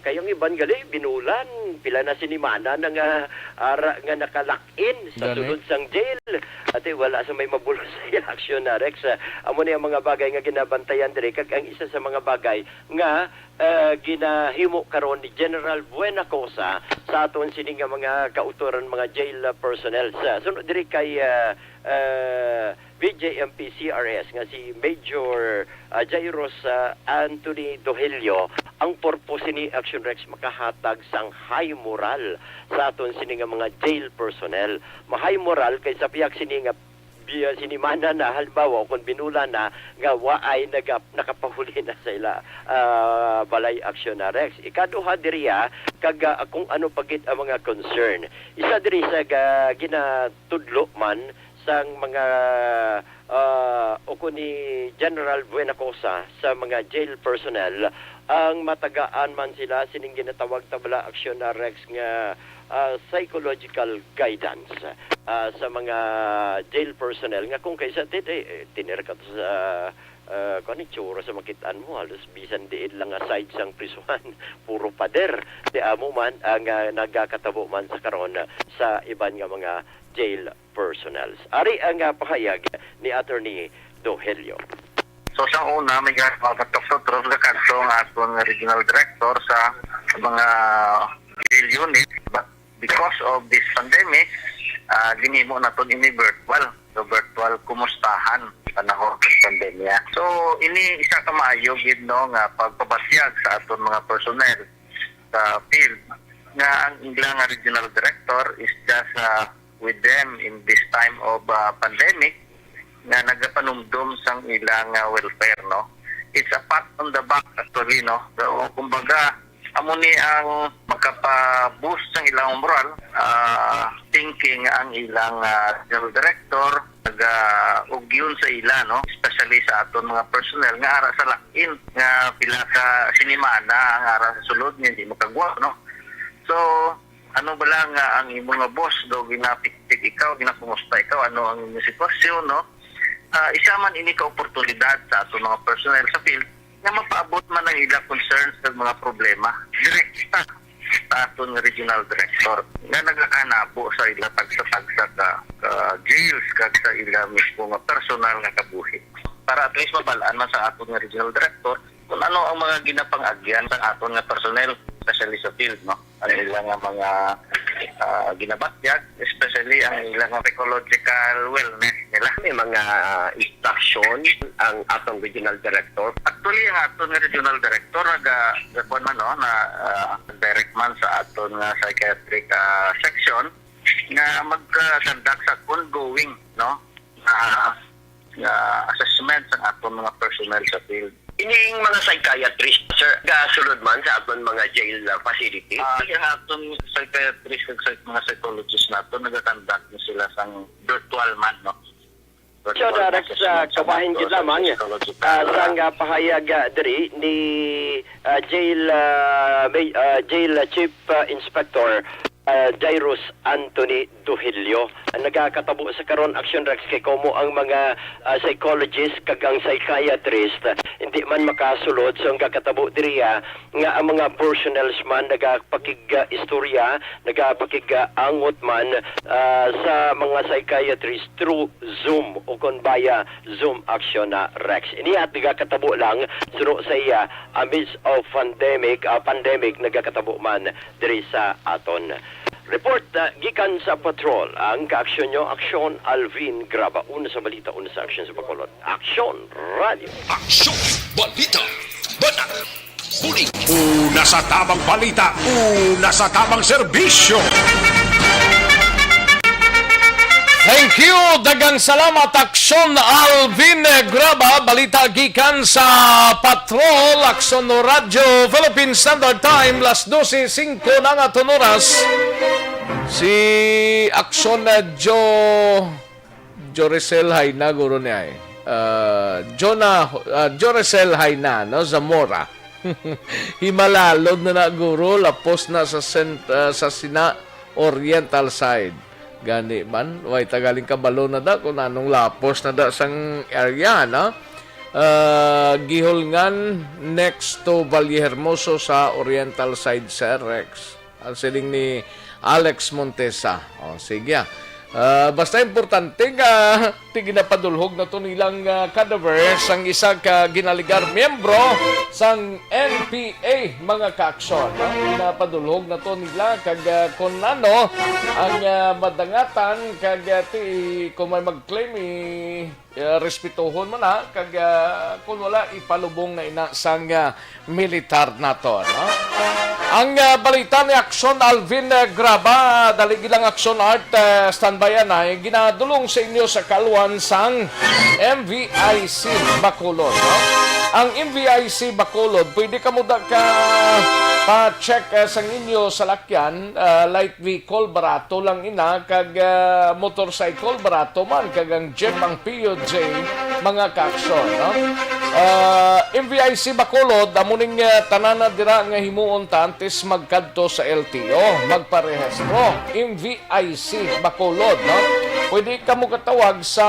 kay ang iban gali, binulan, pila na sinimana na nga, ara, nga nakalock-in sa Gani. Sulod sang jail. Ate, wala sa may mabulos sa ila aksyon na, Rex. Ah, amo ni ang mga bagay nga ginabantayan diri, kag ang isa sa mga bagay nga, ah, ginahimo karon ni General Buenacosa sa aton sini nga mga kautoran, mga jail, ah, personnel. Sa sunod diri kay, ah, ah, B J M P C R S nga si Major, ah, Jairus, ah, Anthony Dohelio, ang purpose ni Action Rex makahatag sang high moral sa aton sini nga mga jail personnel. Ma-high moral kay sa pihak sini nga bi-, sinimana na, halimbawa, o kung binulan na, nga waay naga-, nakapahuli na sa ila, ah, balay aksyon na Rex. Ikaduha diri, ah, kag, ah, kung ano pa gid ang mga concern. Isa diri sa ga-, ginatudlo man sang mga, ah, o kung ni General Buenacosa sa mga jail personnel, ang matagaan man sila sining ginatawag ta bala aksyon na Rex nga, ah, psychological guidance, ah, sa mga jail personnel nga kung kaysa ti-, ti-, tinir ka to sa, ah, kuwan, itsura sa makit-an mo, halos bisan diin lang nga side sang prisuhan, puro pader. Ti amo man ang, ah, nagakatabo man sa karon sa iban nga mga jail personnels. Ari ang, ah, pahayag ni Attorney Dohelio. So, sa una, may ginagawa sa Doctor Cruz Gacadso nga aton nga regional director sa mga jail unit. But because of this pandemic, ah, ginhimo naton ini virtual. So, virtual kumustahan panahon sa pandemya. So, ini isa ka maayo gid, no, nga pagpabatyag sa aton mga personnel sa field nga ang ila nga regional director is just, ah, with them in this time of, ah, pandemic nga nagapanumdom sang ilang, ah, welfare, no? It's a pat on the back, actually, no? So, kumbaga, amo ni ang makapa-boost sang ilang moral, ah, thinking ang ilang, ah, regional director, naga-ugyon sa ila, no? Especially sa aton mga personnel nga ara sa lock-in, nga pila ka sinimana ang ara sa sulod nga hindi makagwa, no? So, ano bala nga ang imo nga boss daw ginapikpik ikaw, ginakumusta ikaw, ano ang imong sitwasyon, no? Ah, isa man ini ka oportunidad sa aton mga personnel sa field nga mapaabot man ang ila concerns kag mga problema direkta sa aton nga regional director nga nagakahanabo sa ila tagsa-tagsa ka, ka jails kag sa ila mismo nga personal nga kabuhi. Para at least mabal-an man sa aton nga regional director kung ano ang mga ginapang-agyan sa aton nga personnel, especially sa field, no? Ang ila nga mga, ah, ginabatyag, especially ang ila nga psychological wellness nila. May mga instruction ang atong regional director. Actually, ang aton nga regional director naga, nagkuan man, no, na, ah, direct man sa aton nga psychiatric, ah, section nga mag-conduct sa ongoing, no, na nga assessment sa aton mga personnel sa field. Ining mga psychiatrist, sir, gasulod man sa aton mga jail, uh, facility? Ah, ang aton psychiatrist ug psych-, mga psychologist nato nagakandak na sila sang virtual man, no? Virtual Sir, man Rex, sa uh, mga kabahin gid sa lamang, psychological, uh, sang, uh, pahayag, uh, diri ni, uh, jail, uh, may, uh, jail, uh, chief, uh, inspector, uh, Jairus Anthony Duhilio. Ang nagakatabo sa karon, Action Rex, kay komo ang mga, ah, psychologist kag ang psychiatrist, ah, hindi man makasulod. So, ang kakatabo diri, ah, nga ang mga personnels man nagapakig-istorya, nagapakig-angot man, ah, sa mga psychiatrist through Zoom o kon via Zoom, Action na Rex. Ini at nagakatabo lang suno sa iya, amidst of pandemic, ah, pandemic nagakatabo man diri sa aton. Report, ah, gikan sa patrol. Ang kaaksyon nyo, Aksyon Alvin Graba. Una sa balita, una sa aksyon sa Bacolod. Aksyon Radio. Aksyon! Balita! Banat! Buling! Una sa tabang balita, una sa tabang serbisyo. Thank you! Daghang salamat, Aksyon Alvin Graba. Balita gikan sa Patrol, Aksyon Radyo, Philippine Standard Time, las dose singko na nga ton oras. Si Aksyon, uh, Jo, Jorisel Hayna, guro niya eh. Uh, Jonah, uh, Jorisel Hayna, no, Zamora. Himalalod na na, guro, lapos na sa cent-, ah, sa Sina Oriental side. Gani man, way tagaling kabalo na da kung anong lapos na da sang area, no? Ah, Gihulngan next to Valle Hermoso sa Oriental side, Sir Rex. Ang siling ni Alex Montesa. O, sige, ah. Ah, basta importante nga ti ginapadulhog nato nilang, ah, cadaver sang isa ka ginaligar miyembro sang N P A, mga kaaksyon, no? Ginapadulhog nato nila kag, ah, kung ano ang, ah, madangatan kag, ah, ti, kung may mag-claim, eh, eh, respetuhon mo na, kag, ah, kung wala, ipalubong na ina sang, ah, militar nato, no? Ang, ah, balita ni Aksyon Alvin, ah, Graba, dali gilang Aksyon Art, ah, standby anay, ginadulong sa inyo sa kalwan sang M V I C Bacolod, no? Ang M V I C Bacolod, pwede kamo da ka pa-check, ah, sang inyo salakyan, ah, light vehicle, barato lang ina, kag, ah, motorcycle, barato man, kag ang jeep, ang P U J, mga kaaksyon, no? Ah, M V I C Bacolod, amo ning, ah, tanan na dira nga himuon ta antes magkadto sa L T O, magparehistro. M V I C Bacolod, no? Pwede kamo katawag sa,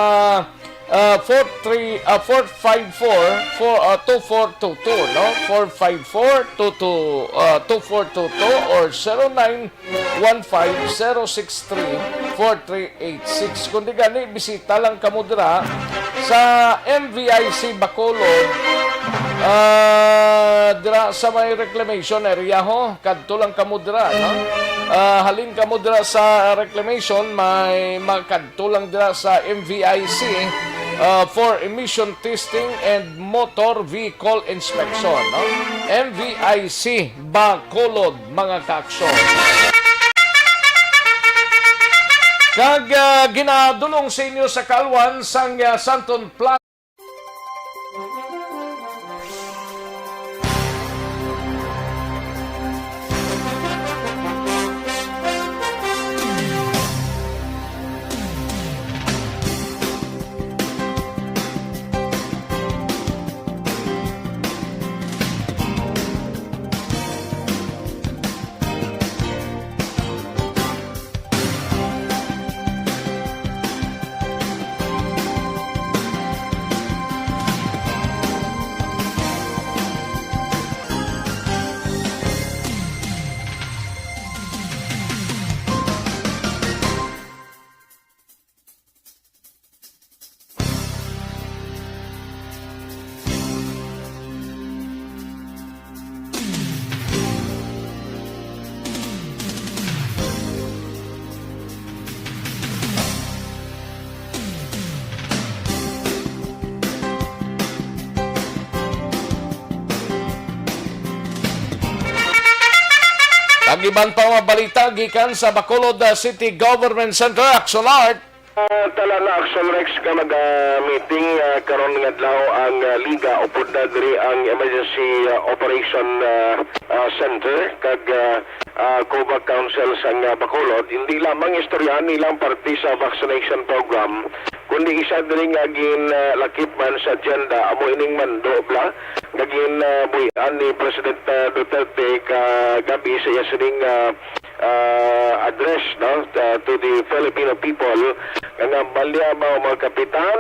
ah, four three, ah, four five four, four, ah, two four two two, no? Four five four, two two, ah, two four two two or zero nine one five zero six three four three eight six. Kundi gani, bisita lang kamo dira sa M V I C Bacolod, ah, dira sa may reclamation area, ho. Kadto lang kamo dira, no? Ah, halin kamo dira sa reclamation, may makadto lang dira sa M V I C, ah, for emission testing and motor vehicle inspection, no? M V I C Bacolod, mga kaaksyon. Kag, ah, ginadulong sa inyo sa kalwan sang, ah, Santon Plaza. Ang iban pa nga balita gikan sa Bacolod, ah, City Government Center, Action Art. Ah, tala na, Action Rex, nga mag-meeting, ah, karon nga adlaw ang, ah, Liga, upod na diri ang Emergency, ah, Operation, ah, ah, Center kag, ah, ah, COVAC Council sang, ah, Bacolod. Hindi lamang istoryahan nilang parte sa vaccination program, kundi isa diri nga gin, ah, lakip man sa agenda amo ining mando bala nga gin, ah, buy-an ni President, ah, Duterte kagabi sa iya sining, ah, ah, address, no, uh, to the Filipino people, nga, nga balya ba, mga kapitan,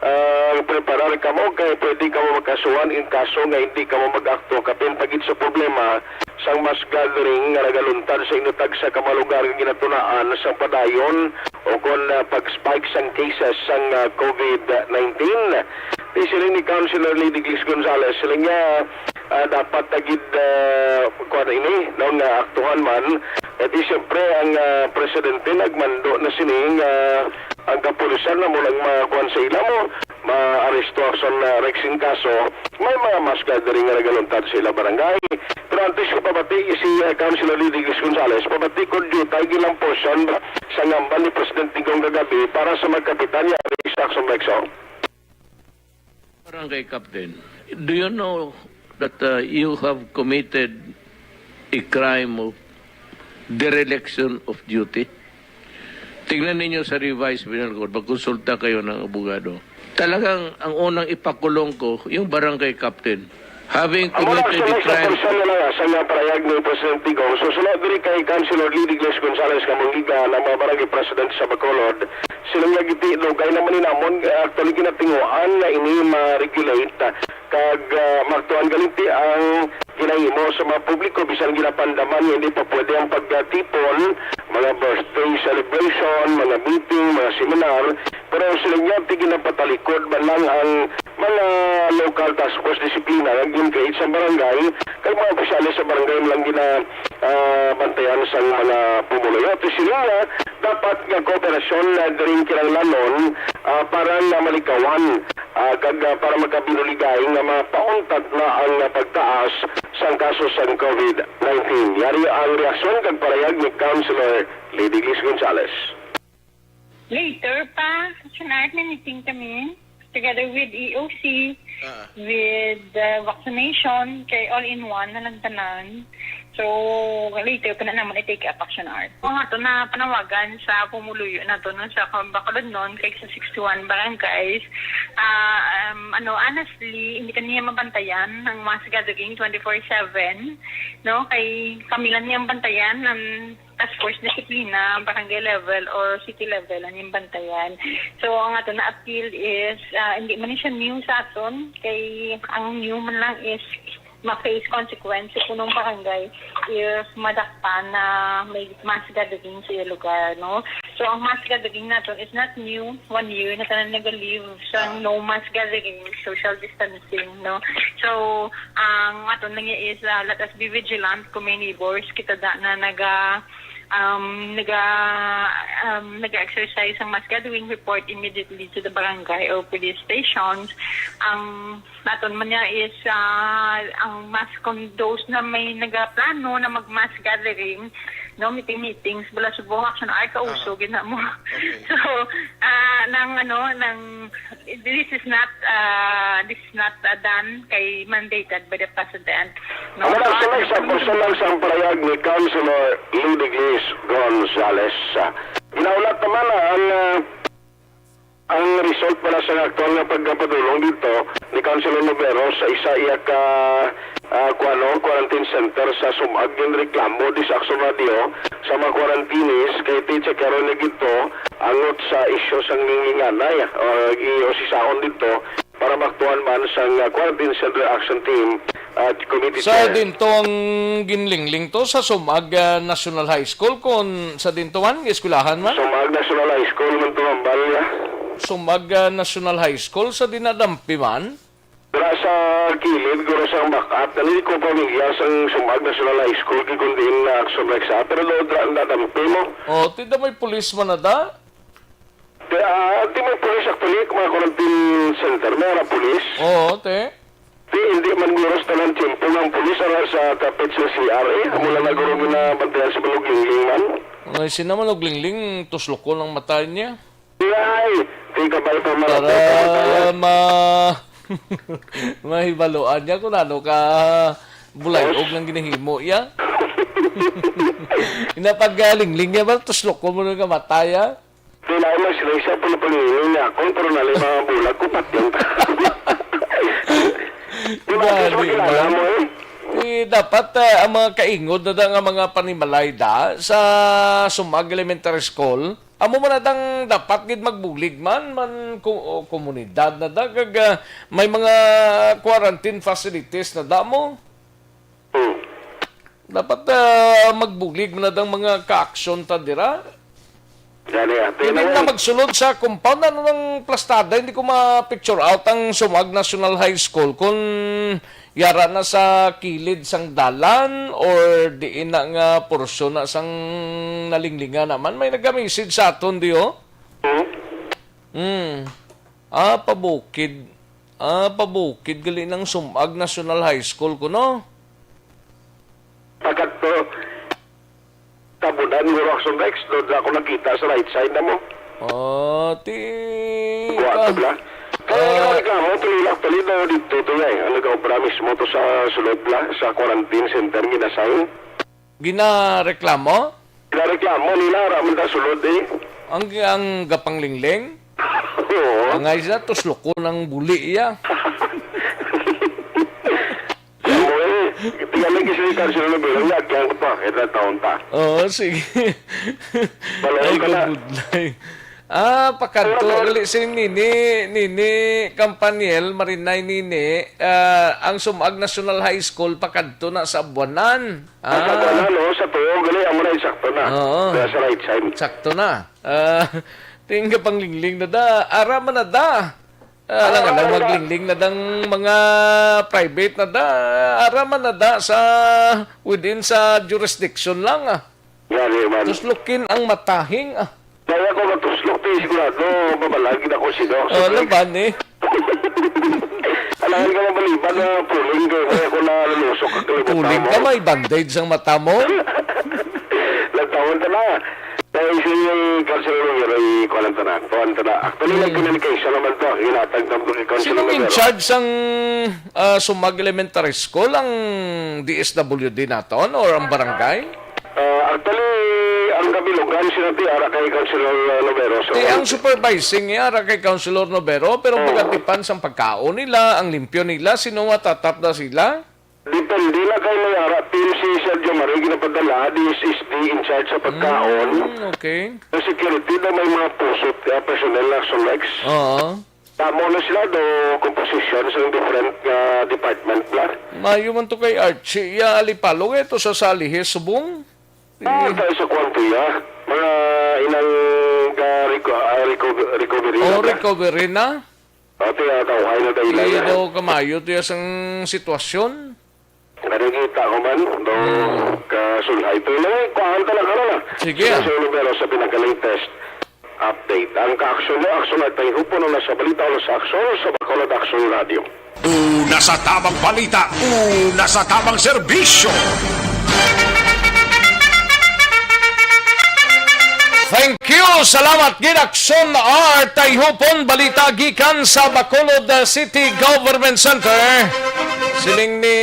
ah, preparar kamo kay pwede kamo makasuhan in kaso nga hindi kamo mag-akto kapin pa gid sa problema sang mass gathering nga nagaluntad sa inyo tagsa ka mga lugar nga ginatunaan sang padayon o kon, ah, pag-spike sang cases sang, ah, COVID nineteen. Di siling ni Councilor Lady Glis Gonzales, siling niya, Ah, dapat na gid, ah, kuwan ini, no, nga aktuhan man. E di siyempre ang, ah, presidente nagmando na sini nga ang kapulisan na mo lang makuwan sa ila mo, maaresto sa, ah, Rex in kaso. May mga mass gathering nga nagaluntad sa ila barangay. Pero antes ko pabati si, ah, Councilor Lady Grace Gonzales, pabati ko dutay gilang portion sa ngambal ni Presidente Digong kagabi para sa mga kapitan niya sa Action Rex, oh. Barangay Captain, do you know that uh, you have committed a crime of dereliction of duty? Tingnan ninyo sa revised penal code, magkonsulta kayo ng abogado. Talagang ang unang ipakulong ko, yung barangay captain. Having Amo na committed sa a may sa crime, portion na lang sa nga parayag ni Presidente Digong. So, sunod diri kay Councilor Lady Grace Gonzales nga manggiga ng mga barangay president sa Bacolod. Sila nga giti dugay naman ni namon, eh, actually ginatinguan nga ini ma-regulate, ah, kag, ah, maaktuhan galinti ang ginahimo sa mga publiko bisan ginapandaman nga hindi pa pwede ang pagtipon, mga birthday celebration, mga meeting, mga seminar. Pero sila nga ti ginapatalikod man lang ang mga local task force disiplina nga gin-create sa barangay, kag mga opisyales sa barangay lang gina, ah, bantayan sang mga pumuluyo. Ti sila nga dapat nga kooperasyon na diri kinahanglanon, ah, para nga malikawan, ah, kag, ah, para makabinuligay nga mapauntat na ang, ah, pagtaas sang kaso sang COVID nineteen. Yari ang reaksyon kag parayag ni Councilor Lady Grace Gonzales. Later pa, Senate, may meeting kami together with E O C, Ah. with uh, vaccination, kay all in one na lang tanan. So, later pa na naman i-take up action art. Kung ato na panawagan sa pumuluyo nato no, sa Bacolod noon, kay sa sixty-one barangays, ah, um, ano, honestly, hindi kaniya mabantayan ang mass gathering twenty-four seven, no? Kay kami lang niyang bantayan, ang task force disiplina, barangay level or city level ang iyang bantayan. So, ang ato na appeal is, ah, hindi man siya new sa aton, kay ang new man lang is ma-face consequence sa punong barangay if madakpan na may mass gathering sa iyang lugar, no? So, ang mass gathering naton is not new. One year na tanan nag-live sa no mass gathering, social distancing, no? So, ang aton lang is, ah, let us be vigilant kung may neighbors kita da na naga, um, naga, um, naga-exercise ang mass gathering, report immediately to the barangay or police stations. Ang naton man niya is, ah, ang mass, kung those na may nagaplano na mag-mass gathering, no, meeting meetings, bala subong action ay kauso gina mo. Okay. So, ah, nang ano, nang this is not, ah, this is not, ah, done kay mandated by the president. No? Amo na So, sila sa ano, personal sang parayag ni Councilor Lady Grace Gonzales. Ginaulat naman na ang, ah, ang result para sa aktual nga pagpadulong dito ni Councilor Novero sa isa iya ka, ah, kuano, quarantine center sa Sumag. Ginreklamo di sa Action Radio sa mga quarantinis kay ti checkero na gito angot sa isyu sang ninginganay o giusisahon dito para maktuan man sang, ah, quarantine center action team at committee Sa chair. Dintong ginlingling to sa Sumag ah, National High School, kung sa Dinto man, eskwelahan man? Sumag National High School man to ang balya. Sumag ah, National High School sa dinadampi man? Dira sa kilid, guro sa bakat, nani ko pamilya sang Sumag National High School, kay kundi na action like sa, pero do dra ang dadampi mo. O, tida may pulis man na da? Di, ah, di may pulis actually, mga quarantine center, may ara pulis. Oo, te. Di, hindi man guro sa tanan tiyempo nga ang pulis ara sa kapit sa C R A. Amo lang na guro ginabantayan sa Manuglingling man. Ay, sina Manuglingling, tuslokon ang mata niya. Di ay, di kabay pa man Para ang bantayan. ma... mahibaluan niya kung ano ka bulayog ng ginahimo iya. Ina pag ah, lingling niya ba, tuslokon mo nung kamatay, ah? Di na lang sila siya pala paningin niya ako, pero nalima ang bulag ko, patyon. Di ba, Gani, gusto mo kilala man. mo eh? Eh, dapat ah, ang mga kaingod na da nga mga panimalay da sa Sumag Elementary School, amo man na dang dapat gid magbulig man, man ku- o komunidad na da, kag ah, may mga quarantine facilities na da mo. Hmm. Dapat ah, magbulig man na dang mga ka-aksyon ta dira. Gani, ah, Hindi tinaw na eh. magsulod sa compound. Ano nang plastada? Hindi ko ma-picture out ang Sumag National High School. Kung yara na sa kilid sang dalan or diin na nga porsyon na sang nalinglingan naman. May nag-message sa aton, di, oh? Hmm? Hmm. Ah, pabukid. Ah, pabukid gali ng Sumag National High School ko, no? Pagkadto, tabunan, Guro Action Rex, doon ako nakita sa right side na mo. Ah, ti Kuha ka. to bla. Kaya Ah. ang reklamo, tuloy lang tuloy na dito to eh. Ang nag-obra mismo to sa sulod bla, sa quarantine center, ginasign. Ginareklamo? Ginareklamo nila, raman ta sulod eh. Ang, ang gapanglingling? Oo. Ang ay siya, tuslukon ang buli iya. Tingnan lagi sa Councilor Nobel, ang yagyan ko pa, kita taon ta. Oo, sige. Balayan Ay, ka na. Kabudlay. Ah, pakadto, Ano, ano? gali sining nini, nini, Kampanyel, Marinay nini, ah, ang Sumag National High School, pakadto na sa Abuanan. Ang sa Ah. Abuanan, no? Sa tuo, gali, amo na yung sakto na. Oo. Kaya sa right side. Sakto na. Ah, tingga panglingling na da. Ara man na da. Ah, lang, Ah, lang, ah, maglingling na dang mga private na da. Ara man na da sa, within sa jurisdiction lang, ah. Gani man. Tuslukin ang matahing, ah. Kaya ko matuslok, di sigurado, mabalagi na ko sino. Oh, laban, eh. Alangan ka mabaliban na puling ko, kaya ko nalulusok ang kalimutan Puling mo. ka, may bandage ang mata mo. Nagtawon ka na. Kaya isa yung Councilor Rivera, ikuha lang tanan. Kuha lang tanan. Actually, Hmm. nag-communication naman to. Hinatag naman to kay Councilor Sinong in Rivera. charge sang, ah, Sumag Elementary School? Ang D S W D naton or ang barangay? Ah, actually, ang kabilugan sila ti ara kay Councilor Novero. So, Eh, ang supervising niya ara kay Councilor Novero, pero Oh. pagatipan sang pagkaon nila, ang limpyo nila, sino matatap na sila? Depende na kay may ara team si Sergio Marie ginapadala, D S S D in charge sa pagkaon. Mm, okay. Sa security daw may mga pusot, eh, personnel na Solex. Oo. Tamo na sila do composition sa different nga department na. Mayo man to kay Archie. Ya, alipalo ito sa Salihe, subong. Ah, Eh. tayo sa kwanto ya. Mga ilang ka reco-, ah, reco-, recovery na Oh, ba? recovery na? Ate, ah, kauhay na tayo Di lang, eh. daw kamayo to ya sang sitwasyon. Nakikita ko man, do Hmm. kasulhay. Pero, eh, kuhaan talaga na. Sige, Sige, ah. sir, pero sa pinaka-latest update. Ang ka-aksyon mo, aksyon at tayo po na sa balita o sa aksyon sa Bacolod Action Radio. Una sa tamang balita, una sa tamang serbisyo. Thank you. Salamat gid, Aksyon R. Tayhupon, balita gikan sa Bacolod City Government Center. Siling ni,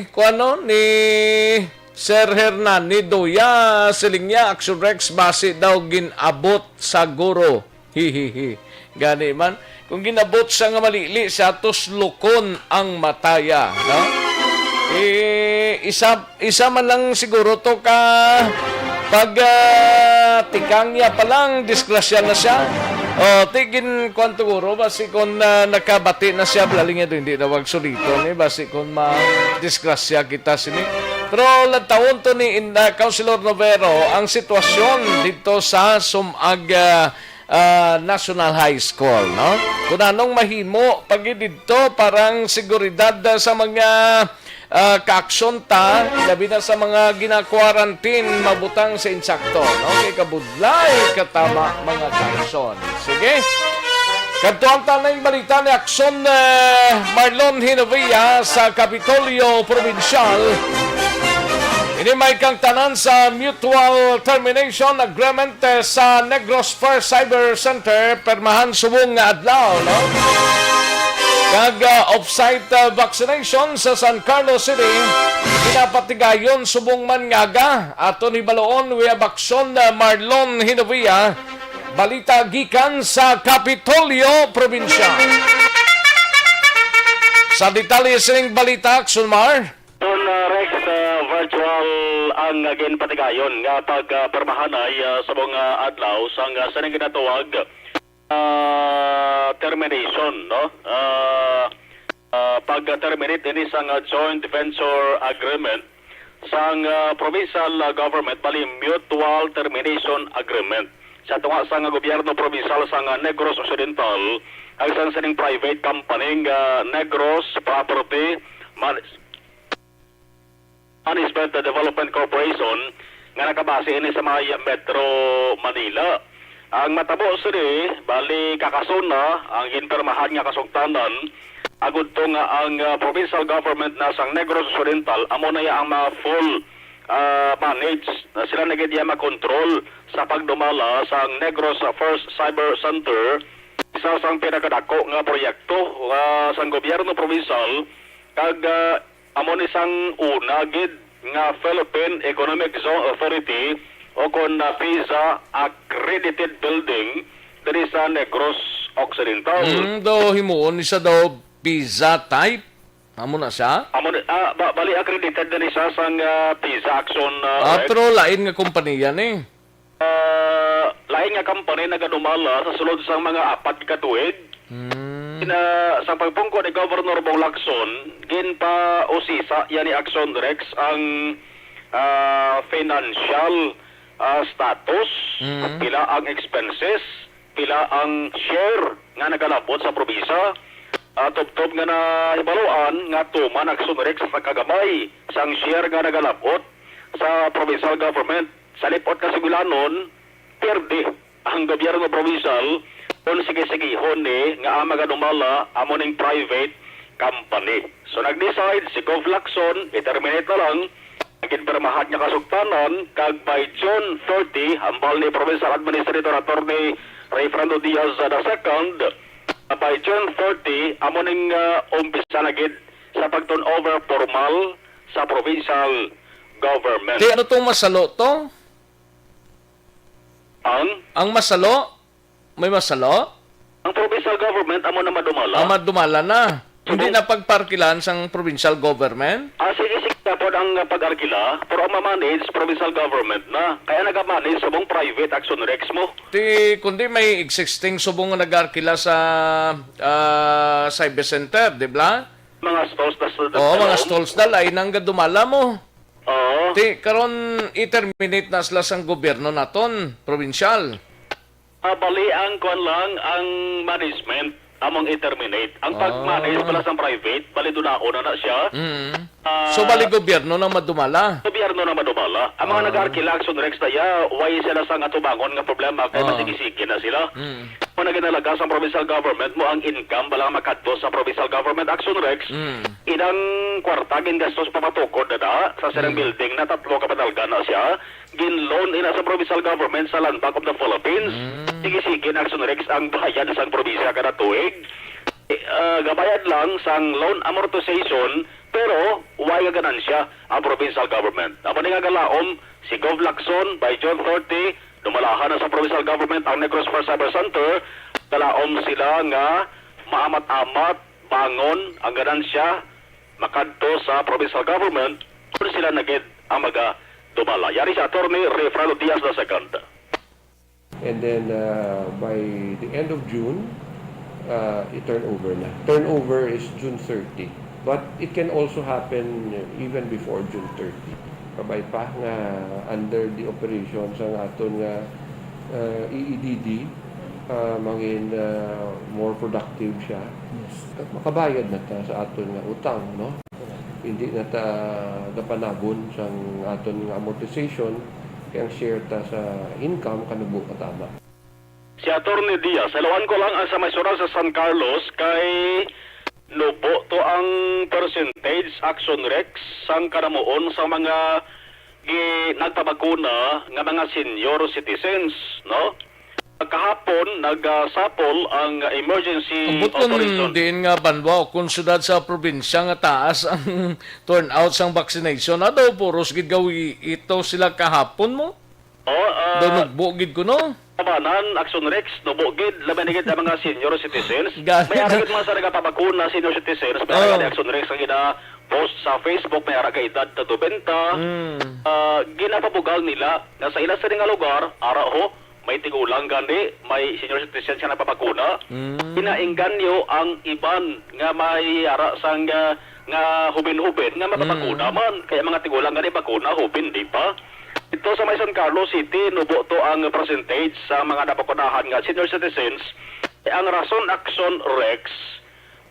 kuano, ni Sir Hernan, ni Doya, siling niya, Action Rex, basi daw gin-abot sa guro. Hihihi. Gani man, kung gin-abot sa nga malili, sa tuslukon ang mataya, no? Eh, isa, isa man lang siguro to ka pag, ah, tikang niya pa lang, disgrasya na siya. O, tigin, kwan to guro, basi kung, ah, nakabati na siya, balaling niya, hindi na wag suliton, eh, basi kung ma-, disgrasya kita sini. Pero lantawon to ni Inda, Councilor Novero, ang sitwasyon dito sa Sumag, ah, ah, National High School, no? Kung anong mahimo pagi didto parang seguridad, ah, sa mga, ah, kaaksyon ta, labi na sa mga gina-quarantine, mabutang sa insakto, no? Kay kabudlay katama mga kaaksyon. Sige. Kadtuan ta na yung balita ni Aksyon, eh, Marlon Hinovia sa Kapitolyo Probinsyal. Ini may kang tanan sa mutual termination agreement, eh, sa Negros First Cyber Center, permahan subong nga adlaw, no? Kag, ah, off-site, ah, vaccination sa San Carlos City, pinapatigayon subong man nga aga. Aton hibaluon, we have Aksyon, ah, Marlon Hinovia. Balita gikan sa Kapitolyo, Probinsya. Sa detalye sining balita, Aksyon Mar. Aton, ah, Rex, ah, virtual ang, ah, ginpatigayon nga pag, ah, permahanay, ah, sa mga adlaw sang, ah, sining ginatawag, ah, termination, no? Ah, ah, pag-terminate ini sang, ah, joint venture agreement sang, ah, provincial, ah, government, bali mutual termination agreement. sa tunga sang gobyerno probinsal sang Negros Occidental, ang sang sining private company nga Negros Property Man-, Management Development Corporation nga nakabase ini sa may Metro Manila. Ang matabo sini, bali kakasuna ang ginpirmahan nga kasugtanan, agud to nga ang, ah, provincial government na sang Negros Occidental amo na iya ang ma-full, ah, manage, na sila na gid iya makontrol sa pagdumala sang Negros First Cyber Center, isa sang pinakadako nga proyekto, ah, sang gobyerno provincial, kag, ah, amo ni sang una gid nga Philippine Economic Zone Authority o kon, ah, PEZA accredited building diri sa Negros Occidental. Mm, daw himuon ni sa daw PEZA type. Amo na siya? Amo ni, ah, ba-, bali accredited na ni siya sang, ah, PEZA Action, ah, Ah, Rec. Pero lain nga kompanya ni. Ah, lain nga company nagadumala sa sulod sang mga apat ka tuig. Hmm. Ina, sa pagpungko ni Governor Bong Lacson, ginpausisa yan ni Action Rex ang, ah, financial, ah, status, Hmm. pila ang expenses, pila ang share nga nagalabot sa probinsya. Ah, tubtob nga nahibaluan nga tuman Action Rex sa kagamay sang share nga nagalabot sa provincial government. Sa lipot nga sugilanon, pierde ang gobyerno provincial kon sige-sigihon ni nga ang magadumala amo ning private company. So, nag-decide si Gov Lacson, i-terminate na lang ang ginpirmahan nga kasugtanan, kag by June thirty, hambal ni Provincial Administrator Attorney Rayfrando Diaz the second, by June thirty, amo ning, ah, umpisa na gid sa pag-turnover formal sa provincial government. Di ano tong masalo to? Ang? Ang masalo? May masalo? Ang provincial government amo na madumala. Ah, madumala na. Hindi Subong na pagparkilan sang provincial government? Ah, sige, sige, tapos ang, ah, pag-arkila, pero ang mamanage, provincial government na. Kaya nag-manage subong private Action Rex mo. Ti, kundi may existing subong nga nag-arkila sa, ah, Cyber Center, di ba? Mga stalls na sa Oo, mga stalls na, lain ang gadumala mo. Oo. Ti, karon i-terminate na sila sang gobyerno naton, provincial. Ah, bali ang kuwan lang, ang management, among i-terminate. Ang pag-manage Ah. pala sa private, bali dunaon na na siya. Mm. Ah. So, bali gobyerno na madumala? Gobyerno na madumala. Ang mga Ah. nag-arkila, Action Rex na ya, why sila sang atubangon nga problema, kay Ah. masigi-sige na sila. Mm. Kung naginalaga sa provincial government mo, ang income bala nga makadto sa provincial government, Action Rex, Mm. inang kwarta gingastos papatukod na da sa silang Mm. building na tatlo ka batalga na siya, gin-loan ina sa provincial government sa Land Bank of the Philippines. Mm. Sige-sige na Action Rex ang bayad sang probinsya kada tuig. Eh, ah, gabayad lang sang loan amortization, pero way nga ganansya ang provincial government. Amo ni nga galaom si Gov Lacson, by June thirty, dumalahan na sa provincial government ang Negros First Cyber Center. Galaom sila nga maamat-amat bangon ang ganansya makadto sa provincial government kung sila na gid ang magadumala. Yari si Attorney Rayfrando Diaz the second. And then, uh, by the end of June, uh, i-turnover na. Turnover is June thirty. But it can also happen even before June thirty. Kabay pa nga under the operation sang aton nga, uh, E E D D, uh, mangin, uh, more productive siya. Yes. Kag makabayad na ta sa aton nga utang, no? Hindi na ta gapanabon sang aton nga amortization, kay ang share ta sa income kanubo katama. Si Attorney Diaz, saluan ko lang ang sa may sural sa San Carlos kay nubo to ang percentage, Action Rex, sang kanamuon sa mga gi-, nagpabakuna nga mga senior citizens, no? Kahapon, nagsapol ang emergency Ambot kun authorization. Diin nga banwa o kun syudad sa probinsya nga taas ang turnout sang vaccination, na daw puros gid gawi ito sila kahapon mo? Oh, ah, Daw nugbo gid kuno. Tabanan, Action Rex, nubo gid, labi na gid ang mga senior citizens. Gani May ara na. gid mga sa nagapabakuna, senior citizens, may ara Oh. gid Action Rex ang ina-post sa Facebook, may ara ka edad na nobenta. Mm. Ah, ginapabugal nila nga sa ila sa nga lugar, ara ho, may tigulang gani, may senior citizen siya napabakuna. Mm. Ginaengganyo ang iban nga may ara sang, ah, nga hubin-hubin nga mapabakuna Mm. man. Kaya mga tigulang gani bakuna, hubin, di pa? Dito sa may San Carlos City, nubo to ang percentage sa mga nabakunahan nga senior citizens. Eh, ang rason, Action Rex,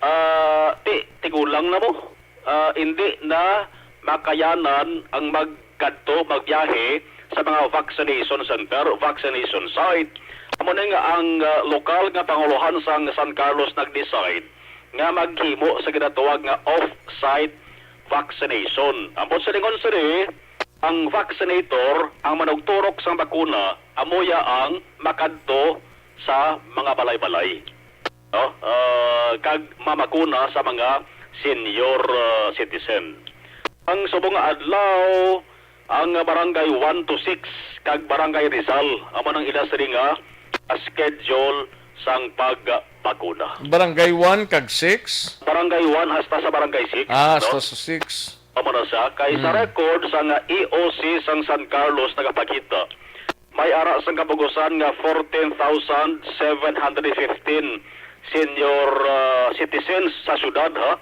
ah, ti-, tigulang na mo. Ah, hindi na makayanan ang magkadto, magbiyahe sa mga vaccination center, vaccination site. Amo na nga ang, ah, lokal nga panguluhan sang San Carlos nag-decide nga maghimo sa ginatawag nga off-site vaccination. Ang silingon sini, ang vaccinator, ang manugturok sang bakuna, amo ya ang makadto sa mga balay-balay, no? Ah, kag mamakuna sa mga senior, ah, citizen. Ang subong nga adlaw, ang Barangay one to six kag Barangay Rizal, amo nang ila sini nga, ah, schedule sang pagbakuna. Barangay one kag six? Barangay one hasta sa Barangay six, Ah, no? Hasta sa six. Amo na siya. Kay sa Mm. record sang E O C sang San Carlos nagapakita, may ara sang kapugusan nga fourteen thousand seven hundred fifteen senior, ah, citizens sa syudad, ha?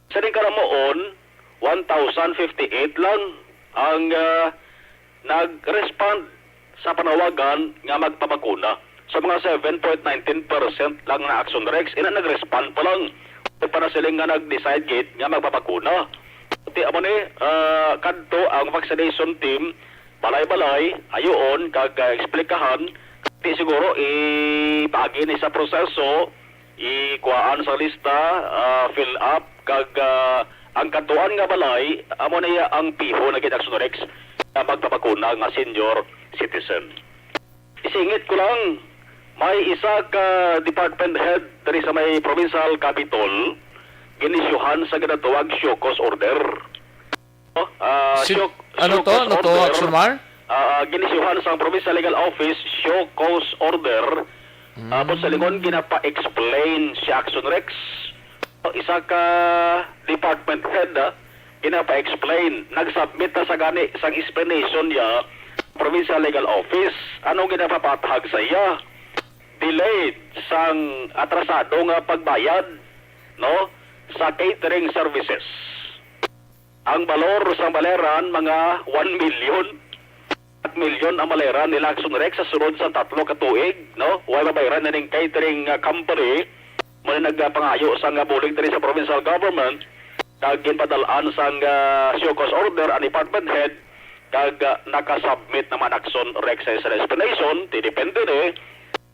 Sa ning karamuon, one thousand fifty-eight lang ang, ah, nag-respond sa panawagan nga magpabakuna. Sa mga seven point nineteen percent lang na Action Rex, ina nag-respond pa lang. Wala pa na sila nga nag-decide gid nga magpabakuna. Ti amo ni, ah, kadto ang vaccination team, balay-balay, ayoon, kag, ah, eksplikahan. Ti siguro, ipaagi ni sa proseso, ikuhaan sa lista, ah, fill up, kag, ah, ang kadtuan nga balay, amo na iya ang piho na gid, Action Rex, nga magpabakuna nga senior citizen. Isingit ko lang, may isa ka department head diri sa may provincial capitol, ginisyuhan sa ginatawag show cause order. Oh, ah, Si, show, ano show to? cause Ano to, order. Action Mar? Ah, ginisyuhan sang Provincial Legal Office show cause order. Mm. Tapos sa lingon, ginapa-explain si Action Rex. Oh, isa ka department head, ah, ginapa-explain. Nag-submit na sa gani sang explanation niya, Provincial Legal Office. Anong ginapapatahag sa iya? Delayed sang atrasado nga pagbayad, no, sa catering services. Ang balor sang bayaran mga one million. At milyon ang bayaran nila Action Rex sa sunod sa tatlo ka tuig, no? Way mabayaran na ning catering, ah, company. Mao na nagpangayo sang, ah, bulig diri sa provincial government. Kag ginpadal-an sang, ah, show cause order ang department head. Kag, ah, nakasubmit naman Action Rex sa isa explanation. Ti depende ni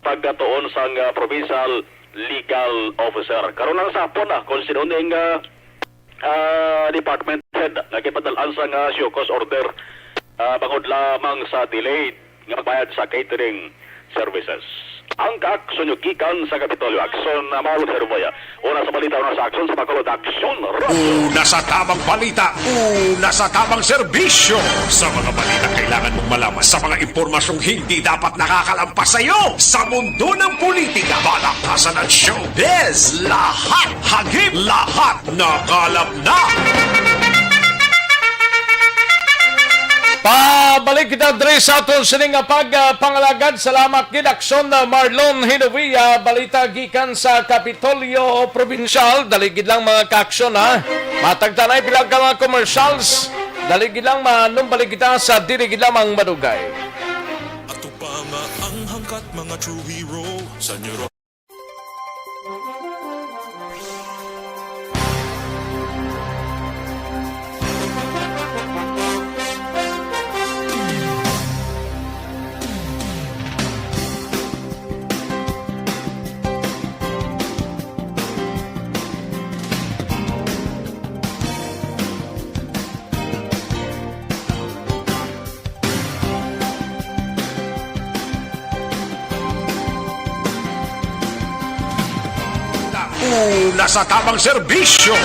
pagkatuon sang, ah, provincial legal officer. Karon lang sa hapon na kung sino ning, ah, ah, department head nga gipadal-an sang, ah, show cause order, ah, bangod lamang sa delayed nga pagbayad sa catering services. Ang kaaksyon nyo gikan sa Kapitolyo Aksyon, ah, Marlon Herboya. Una sa balita, una sa aksyon sa Bacolod Aksyon Radio. Una sa tamang balita, una sa tamang serbisyo. Sa mga balita kailangan mong malaman, sa mga impormasyong hindi dapat nakakalampas sa iyo, sa mundo ng politika, balakasan at showbiz, lahat hagip, lahat nakalap na. Pabalik kita diri sa aton sini nga pag, ah, pangalagad. Salamat gid, Aksyon, ah, Marlon Hinovia. Balita gikan sa Kapitolyo Probinsyal. Dali gid lang, mga kaaksyon, ha. Matag ta na pila ka mga commercials. Dali gid lang, manumbalik kita sa dili gid lamang madugay. Ato pa nga ang hangkat, mga true hero sa New Una sa tamang serbisyo.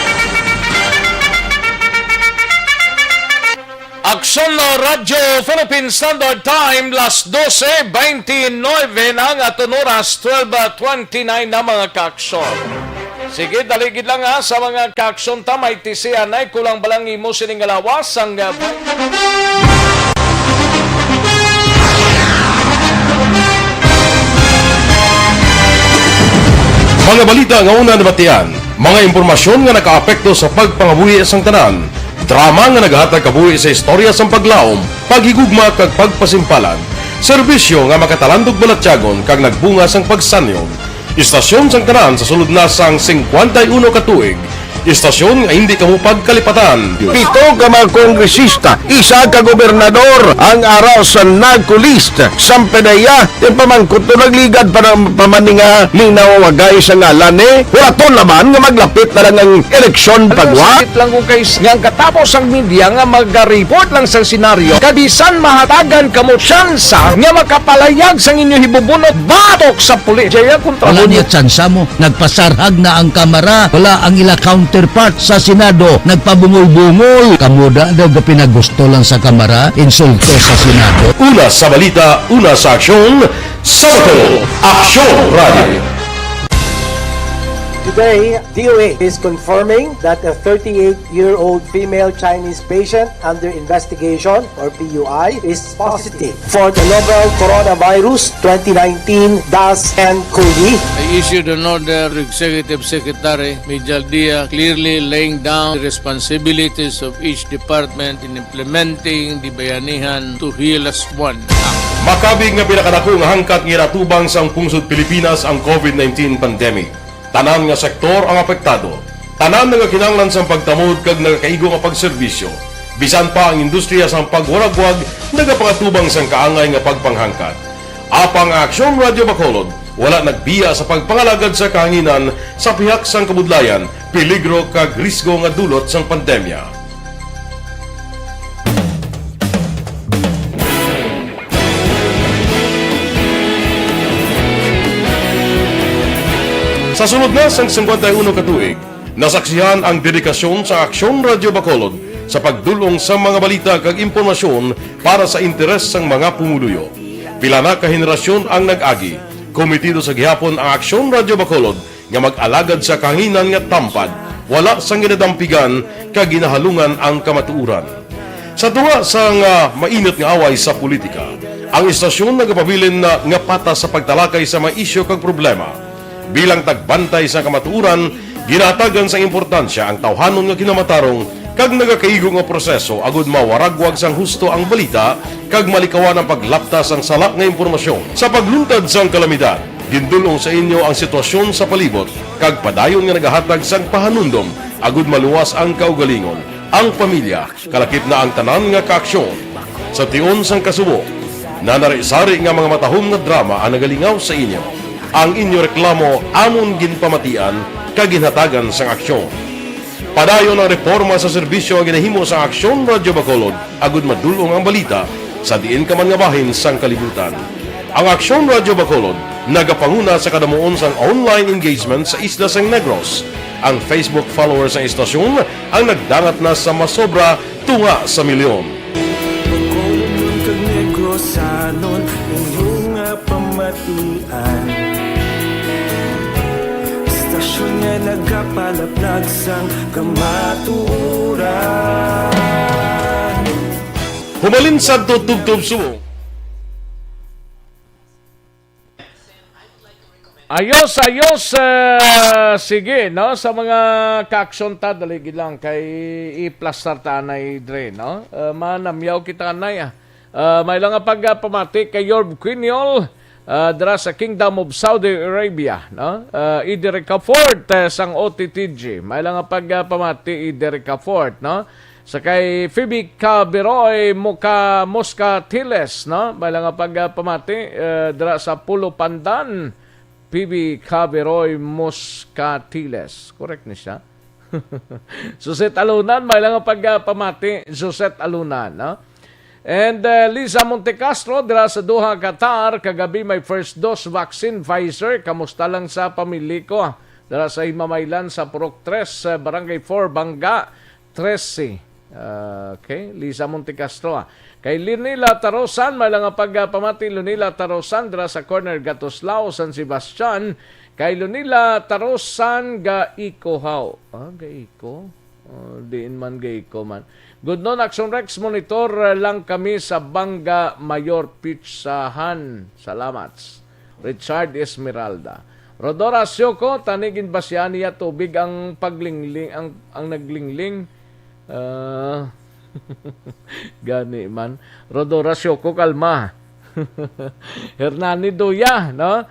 Aksyon, no, Radyo Philippine Standard Time, las doce veintinueve na ang aton oras, twelve twenty-nine na, mga kaaksyon. Sige, dali gid lang, ha, sa mga kaaksyon ta, may tisianay, kulang ba lang imo sining nga lawas ang, uh, Mga balita nga una nabatian, mga impormasyon nga nakaapekto sa pagpangabuhi sang tanan, Drama nga naghatag kabuhi sa istorya sang paglaom, paghigugma, kag pagpasimpalan. Serbisyo nga makatalandog balatyagon kag nagbunga sang pagsanyon. Istasyon sang tanan sa sulod na sang singkwenta y uno ka tuig. Istasyon nga hindi kamo pagkalipatan. Pito ka mga kongresista, isa ka gobernador ang ara sa NAGCO list. Sampedeya, yung pamangkot to nagligad pa ng pamaninga, linaw wagay sa ngalan eh. Wala to naman nga maglapit na lang ang eleksyon. Ano, pagwa. Sakit lang kung kay s-, nga ang katapos ang media nga mag-report lang sa senaryo, kabisan mahatagan kamo tsansa nga makapalayag sang inyo hibubunot batok sa pulis. Jaya kontra. Wala mo niya tsansa mo. Nagpasarhag na ang Kamara. Wala ang ila counterpart sa Senado. Nagpabungol-bungol. Kamo da daw gapinagusto lang sa Kamara. Insulto sa Senado. Una sa balita, una sa aksyon, sa Bacolod, Aksyon Radio. Today, D O A is confirming that a thirty-eight-year-old female Chinese patient under investigation, or P U I, is positive for the novel coronavirus twenty nineteen dash ten COVID. I issued an order to Executive Secretary Mijal Dia, clearly laying down the responsibilities of each department in implementing the Bayanihan to Heal As One Act. Makabig nga pinakadako nga hangkat nga ginatubang sang pungsod Pilipinas ang COVID nineteen pandemic. Tanan nga sektor ang apektado. Tanan nga kinahanglan sang pagtamod kag nagakaigo nga pagserbisyo. Bisan pa ang industriya sang pagwaragwag nagapakatubang sang kaangay nga pagpanghangkat. Apang ang Aksyon Radio Bacolod wala nagbiya sa pagpangalagad sa kahanginan sa pihak sang kabudlayan, peligro kag risgo nga dulot sang pandemya. Sa sulod na sang singkwenta y uno ka tuig, nasaksihan ang dedikasyon sa Aksyon Radio Bacolod sa pagdul-ong sa mga balita kag impormasyon para sa interes sang mga pumuluyo. Pila na ka henerasyon ang nag-agi. Komitido sa gihapon ang Aksyon Radio Bacolod nga mag-alagad sa kahanginan nga tampad, wala sang ginadampigan kag ginahalungan ang kamatuoran. Sa tunga sang, ah, mainit nga away sa politika, ang istasyon nagapabilin na nga patas sa pagtalakay sa mga isyu kag problema. Bilang tagbantay sa kamatuoran, ginahatagan sang importansya ang tawhanon nga kinamatarong kag nagakaigo nga proseso agud mawaragwag sang husto ang balita kag malikawan ang paglapta sang sala nga impormasyon. Sa pagluntad sang kalamidad, gindul-ong sa inyo ang sitwasyon sa palibot kag padayon nga nagahatag sang pahanumdom agud maluwas ang kaugalingon, ang pamilya, kalakip na ang tanan nga kaaksyon. Sa tion sang kasubo, nanari-sari nga mga matahom nga drama ang nagalingaw sa inyo. Ang inyo reklamo amon ginpamatian kag ginhatagan sang aksyon. Padayon ang reporma sa serbisyo nga ginahimo sa Aksyon Radio Bacolod agud madul-ong ang balita sa diin ka man nga bahin sang kalibutan. Ang Aksyon Radio Bacolod nagapanguna sa kadamuon sang online engagement sa isla sang Negros. Ang Facebook followers sang istasyon ang nagdangat na sa masobra tunga sa milyon. Bacolod kag Negrosanon, inyo nga pamatian. Istasyon nga nagapalaplag sang kamatuoran. Humalin sadto tubtob subong. Ayos, ayos, eh, sige, no? Sa mga kaaksyon ta, dali gid lang kay iplastar ta anay dre, no? Eh, manamyaw kita anay, ah. Eh, may lang nga pagpamati kay Yorb Quiniol, ah, dira sa Kingdom of Saudi Arabia, no? Eh, Idi Ricafort, eh, sang O T T G. May lang nga pagpamati, Idi Ricafort, no? Sa kay Phoebe Cabiroy Muka-, Moscatiles, no? May lang nga pagpamati, eh, dira sa Pulo Pandan, Phoebe Cabiroy Moscatiles. Correct ni siya? Suset Alunan, may lang nga pagpamati, Suset Alunan, no? And, eh, Lisa Montecastro, dira sa Doha, Qatar, kagabi may first dose vaccine, Pfizer. Kamusta lang sa pamilya ko? Dira sa Himamaylan, sa Purok Tres, eh, Barangay Four, Banga. Trese. Ah, okay, Lisa Montecastro, ah. Kay Lunila Tarosan, may lang nga pagpamati, Lunila Tarosan, dira sa corner Gatoslao, San Sebastian. Kay Lunila Tarosan, gaiko haw. Ah, gaiko? Oh, diin man gaiko man. Good noon, Action Rex, monitor, ah, lang kami sa Banga Mayor Pizza Han. Salamat. Richard Esmeralda. Rodora Sioko, tani ginbasyahan niya tubig ang paglingling, ang, ang naglingling. Ah, gani man. Rodora Shoko, kalma. Hernani Duya, no?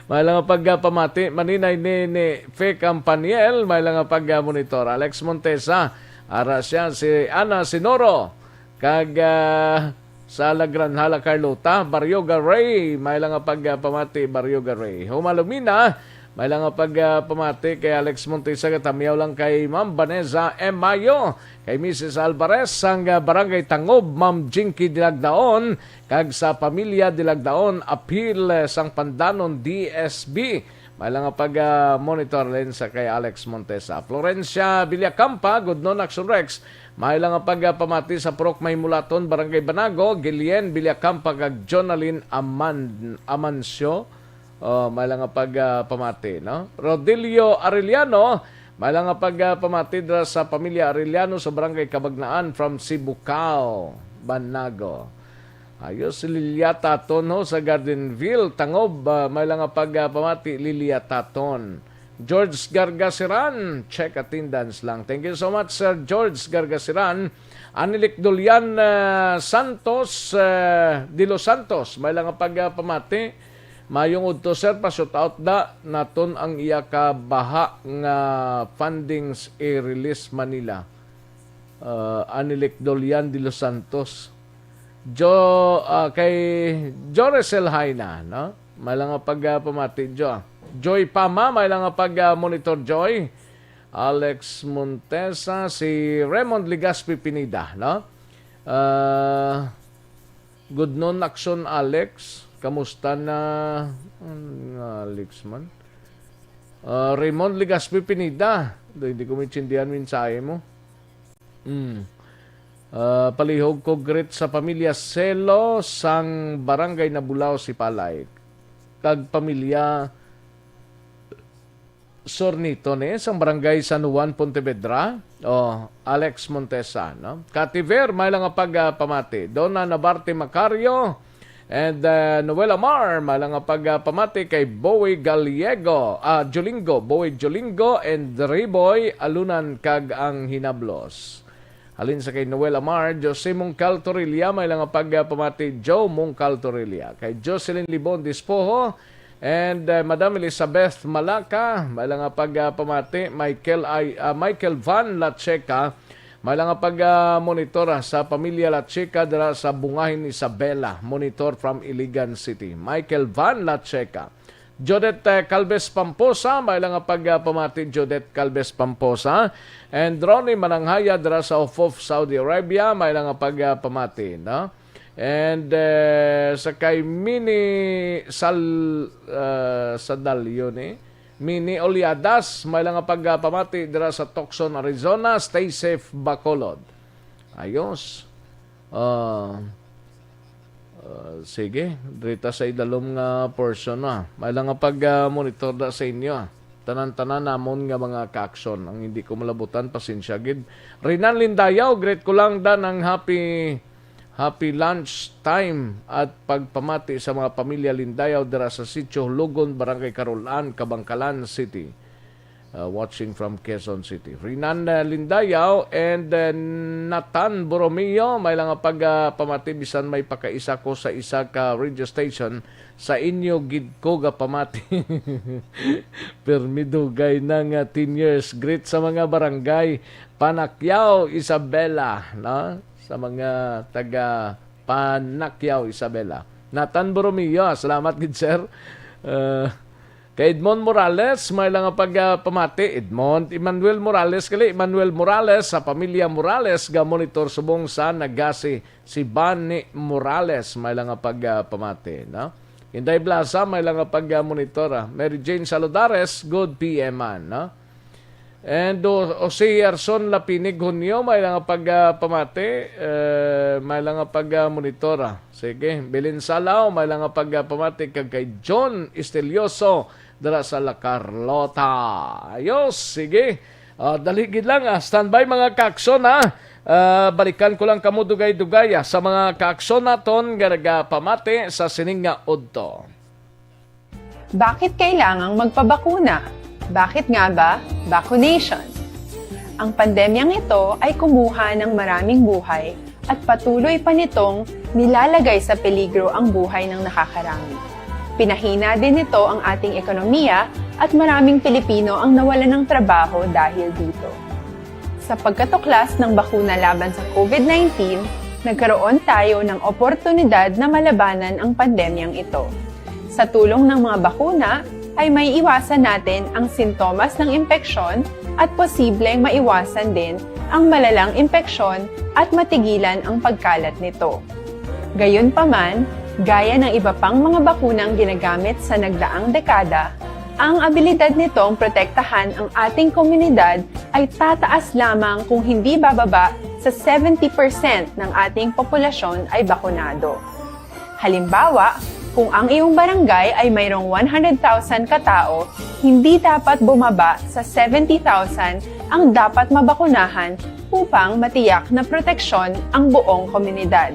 May lang nga pagpamati, maninay ni, ni Fe Campaniel, may lang nga pagmonitor. Alex Montesa, ara siya, si Ana Sinoro, kag, ah, sa Lagranhala, Carlota, Barrio Garay, may lang nga pagpamati, Barrio Garay. Humalumina, may lang nga pagpamati kay Alex Montesa, katamyaw lang kay Ma'am Vanessa M. Mayo, kay Missus Alvarez, sang, ah, Barangay Tangob, Ma'am Jinky Dilagdaon, kag sa pamilya Dilagdaon, apil, eh, sang Pandanon D S B. May lang nga pag, ah, monitor din sa kay Alex Montesa. Florencia Villacampa, good noon, Action Rex. May lang nga pag, ah, pamati sa Purok Mahimulaton, Barangay Banago, Gilien Villacampa, kag Jonalyn Aman-, Amancio. Oh, may lang nga pag, ah, pamati, no? Rodilio Arellano, may lang nga pag, ah, pamati dira sa pamilya Arellano sa Barangay Cabagnaan from Sibucao, Banago. Ayos, si Lilia Taton, ho, sa Gardenville, Tangob, ah, may lang nga pag, ah, pamati, Lilia Taton. George Gargasiran, check attendance lang. Thank you so much, Sir George Gargasiran. Anilik Dolian, ah, Santos, ah, de los Santos, may lang nga pag, ah, pamati. Mayong udto, sir, pa-shout out da naton ang iya ka baha nga fundings i-release Manila. Ah, Anilik Dolian de los Santos. Jo, ah, kay Jorecel Haina, no? May lang nga pag, ah, pamati, Jo. Joy Pama, may lang nga pag, ah, monitor, Joy. Alex Montesa, si Raymond Legaspi Pineda, no? Ah, good noon, Action Alex. Kamusta na? Ano nga, Alex man? Ah, Raymond Legaspi Pineda. Do, hindi ko maintindihan mensahe mo. Mm. Ah, palihog ko greet sa pamilya Selo sang Barangay Nabulao, Sipalay, kag pamilya Sornito ni sang Barangay San Juan, Pontevedra. Oh, Alex Montesa, no? Kativer, may lang nga pag, ah, pamati. Donna Nabarte Macario and, ah, Noel Amar, may lang nga pag, ah, pamati kay Boy Gallego, ah, Jolingo, Boy Jolingo and Riboy Alunan kag ang Hinablos. Halin sa kay Noel Amar, Jose Mungcal Torilla, may lang nga pag, ah, pamati, Joe Mungcal Torilla. Kay Jocelyn Libon Dispoho, and, uh, Madam Elizabeth Malaka, may lang nga pag, uh, pamati, Michael I-, uh, Michael Van Lacheca, may lang nga pag, uh, monitor, ah, sa pamilya Lacheca dira sa Bungahin, Isabela, monitor from Iligan City. Michael Van Lacheca. Judith, uh, Calves Pamposa, may lang nga pag, uh, pamati, Judith Calves Pamposa, and Ronnie Mananghaya dira sa Ofof, Saudi Arabia, may lang nga pag, uh, pamati, no? And, eh, sa kay Mini Sal-, ah, Sadalyo ni, Mini Oliadas, may lang nga pagpamati dira sa Tucson, Arizona. Stay safe, Bacolod. Ayos. Ah, ah, sige, drita sa idalom nga portion na. May lang nga pag, ah, monitor da sa inyo, ah. Tanan-tanan namon nga mga ka-aksyon. Ang hindi ko malabutan, pasensya gid. Renan Lindayaw, greet ko lang da ng happy Happy lunch time at pagpamati sa mga pamilya Lindayaw dira sa Sitio Hulugon, Barangay Carolan, Kabankalan City. Uh, watching from Quezon City. Renan, uh, Lindayaw and, uh, Nathan Borromeo, may lang nga pag, uh, pamati bisan may pakaisa ko sa isa ka radio station, sa inyo gid ko gapamati. Permi dugay na nga ten years. Greet sa mga barangay Panakyaw, Isabela, no? Sa mga taga Panakyaw, Isabela. Nathan Borromeo, salamat gid, sir. Uh, kay Edmond Morales, may lang nga pagpamati. Edmond Emmanuel Morales, kali Emmanuel Morales, sa pamilya Morales, ga monitor subong sa Nagasi, si Bani Morales, may lang nga pagpamati, no? Inday Blasa, may lang nga pag-monitor, ah. Mary Jane Saludares, good P M, ah, no? And, o, o si Erson Lapinig Junio, may lang nga pagpamati, eh, may lang nga pagmonitor, ah. Sige, Belen Salao, may lang nga pagpamati kag kay John Estelioso dira sa La Carlota. Ayos, sige. Ah, dali gid lang, ah. Standby, mga kaakson, ah. Ah, balikan ko lang kamo dugay-dugay, ah, sa mga kaakson naton nga nagapamati sa sining nga udto. Bakit kailangang magpabakuna? Bakit nga ba vaccination? Ang pandemyang ito ay kumuha ng maraming buhay at patuloy pa nitong nilalagay sa peligro ang buhay ng nakakarami. Pinahina din nito ang ating ekonomiya at maraming Pilipino ang nawalan ng trabaho dahil dito. Sa pagkatuklas ng bakuna laban sa COVID nineteen, nagkaroon tayo ng oportunidad na malabanan ang pandemyang ito. Sa tulong ng mga bakuna, ay maiiwasan natin ang sintomas ng impeksyon at posibleng maiwasan din ang malalang impeksyon at matigilan ang pagkalat nito. Gayunpaman, gaya ng iba pang mga bakunang ginagamit sa nagdaang dekada, ang abilidad nitong protektahan ang ating komunidad ay tataas lamang kung hindi bababa sa seventy percent ng ating populasyon ay bakunado. Halimbawa, kung ang iyong barangay ay mayroong one hundred thousand katao, hindi dapat bumaba sa seventy thousand ang dapat mabakunahan upang matiyak na proteksyon ang buong komunidad.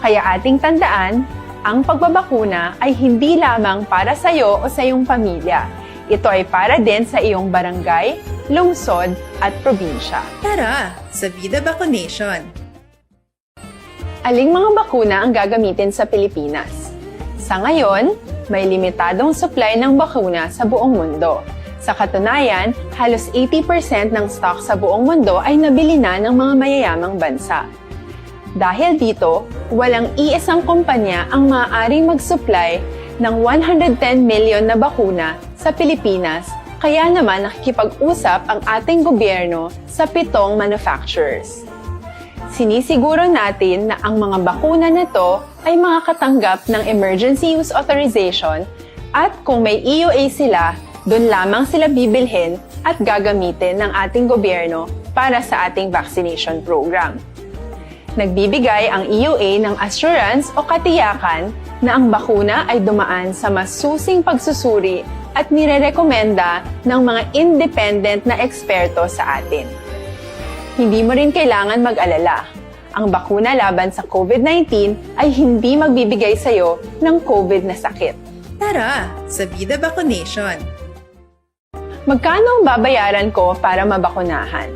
Kaya ating tandaan, ang pagbabakuna ay hindi lamang para sa iyo o sa iyong pamilya. Ito ay para din sa iyong barangay, lungsod, at probinsya. Tara, sa Vida Vaccination! Aling mga bakuna ang gagamitin sa Pilipinas? Sa ngayon, may limitadong supply ng bakuna sa buong mundo. Sa katunayan, halos eighty percent ng stock sa buong mundo ay nabili na ng mga mayayamang bansa. Dahil dito, walang iisang kumpanya ang maaaring mag-supply ng one hundred ten million na bakuna sa Pilipinas, kaya naman nakikipag-usap ang ating gobyerno sa pitong manufacturers. Sinisiguro natin na ang mga bakuna na to ay makakatanggap ng emergency use authorization at kung may E U A sila, doon lamang sila bibilhin at gagamitin ng ating gobyerno para sa ating vaccination program. Nagbibigay ang E U A ng assurance o katiyakan na ang bakuna ay dumaan sa masusing pagsusuri at nirerekomenda ng mga independent na eksperto sa atin. Hindi mo rin kailangan mag-alala. Ang bakuna laban sa COVID nineteen ay hindi magbibigay sa iyo ng COVID na sakit. Tara, sa Vida Vaccination! Magkano ang babayaran ko para mabakunahan?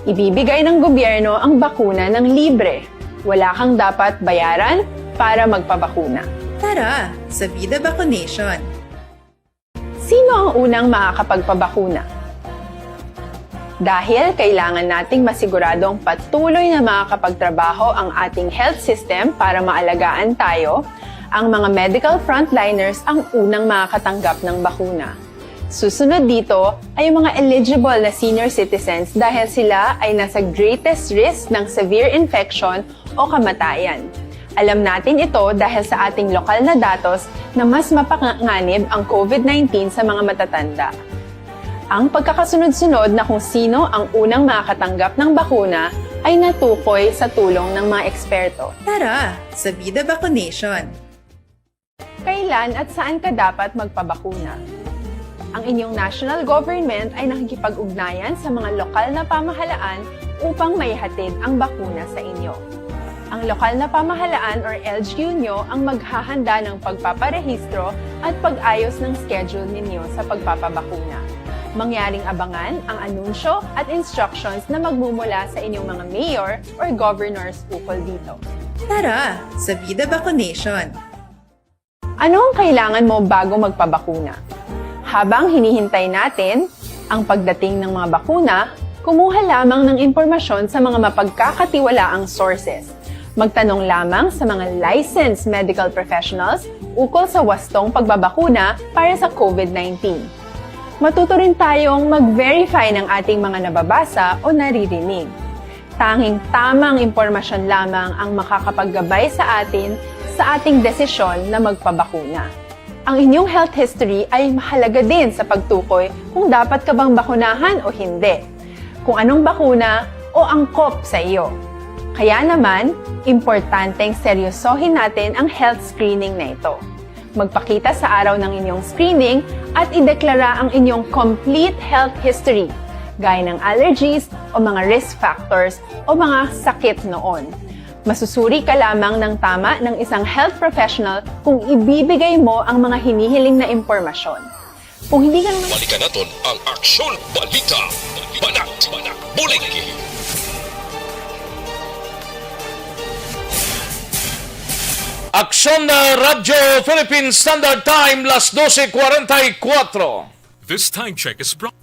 Ibibigay ng gobyerno ang bakuna ng libre. Wala kang dapat bayaran para magpabakuna. Tara, sa Vida Vaccination! Sino ang unang makakapagpabakuna? Dahil kailangan nating masiguradong patuloy na makakapagtrabaho ang ating health system para maalagaan tayo, ang mga medical frontliners ang unang makakatanggap ng bakuna. Susunod dito ay ang mga eligible na senior citizens dahil sila ay nasa greatest risk ng severe infection o kamatayan. Alam natin ito dahil sa ating lokal na datos na mas mapanganib ang COVID nineteen sa mga matatanda. Ang pagkakasunod-sunod na kung sino ang unang makakatanggap ng bakuna ay natukoy sa tulong ng mga eksperto. Tara, sa Vida Vaccination! Kailan at saan ka dapat magpabakuna? Ang inyong national government ay nakikipag-ugnayan sa mga lokal na pamahalaan upang maihatid ang bakuna sa inyo. Ang lokal na pamahalaan or L G U nyo ang maghahanda ng pagpaparehistro at pag-ayos ng schedule ninyo sa pagpapabakuna. Mangyaring abangan ang anunsyo at instructions na magmumula sa inyong mga mayor or governors ukol dito. Tara, sa Vida Vaccination! Ano ang kailangan mo bago magpabakuna? Habang hinihintay natin ang pagdating ng mga bakuna, kumuha lamang ng impormasyon sa mga mapagkakatiwalaang sources. Magtanong lamang sa mga licensed medical professionals ukol sa wastong pagbabakuna para sa COVID nineteen. Matuto rin tayong mag-verify ng ating mga nababasa o naririnig. Tanging tamang impormasyon lamang ang makakapaggabay sa atin sa ating desisyon na magpabakuna. Ang inyong health history ay mahalaga din sa pagtukoy kung dapat ka bang bakunahan o hindi, kung anong bakuna o angkop sa iyo. Kaya naman, importanteng seryosohin natin ang health screening na ito. Magpakita sa araw ng inyong screening at ideklara ang inyong complete health history, gaya ng allergies o mga risk factors o mga sakit noon. Masusuri ka lamang ng tama ng isang health professional kung ibibigay mo ang mga hinihiling na impormasyon. Kung hindi ka naman Balikan naton ang Aksyon Balita. Banat! Radyo Philippine Standard Time, las doce cuarenta y cuatro. This time check is brought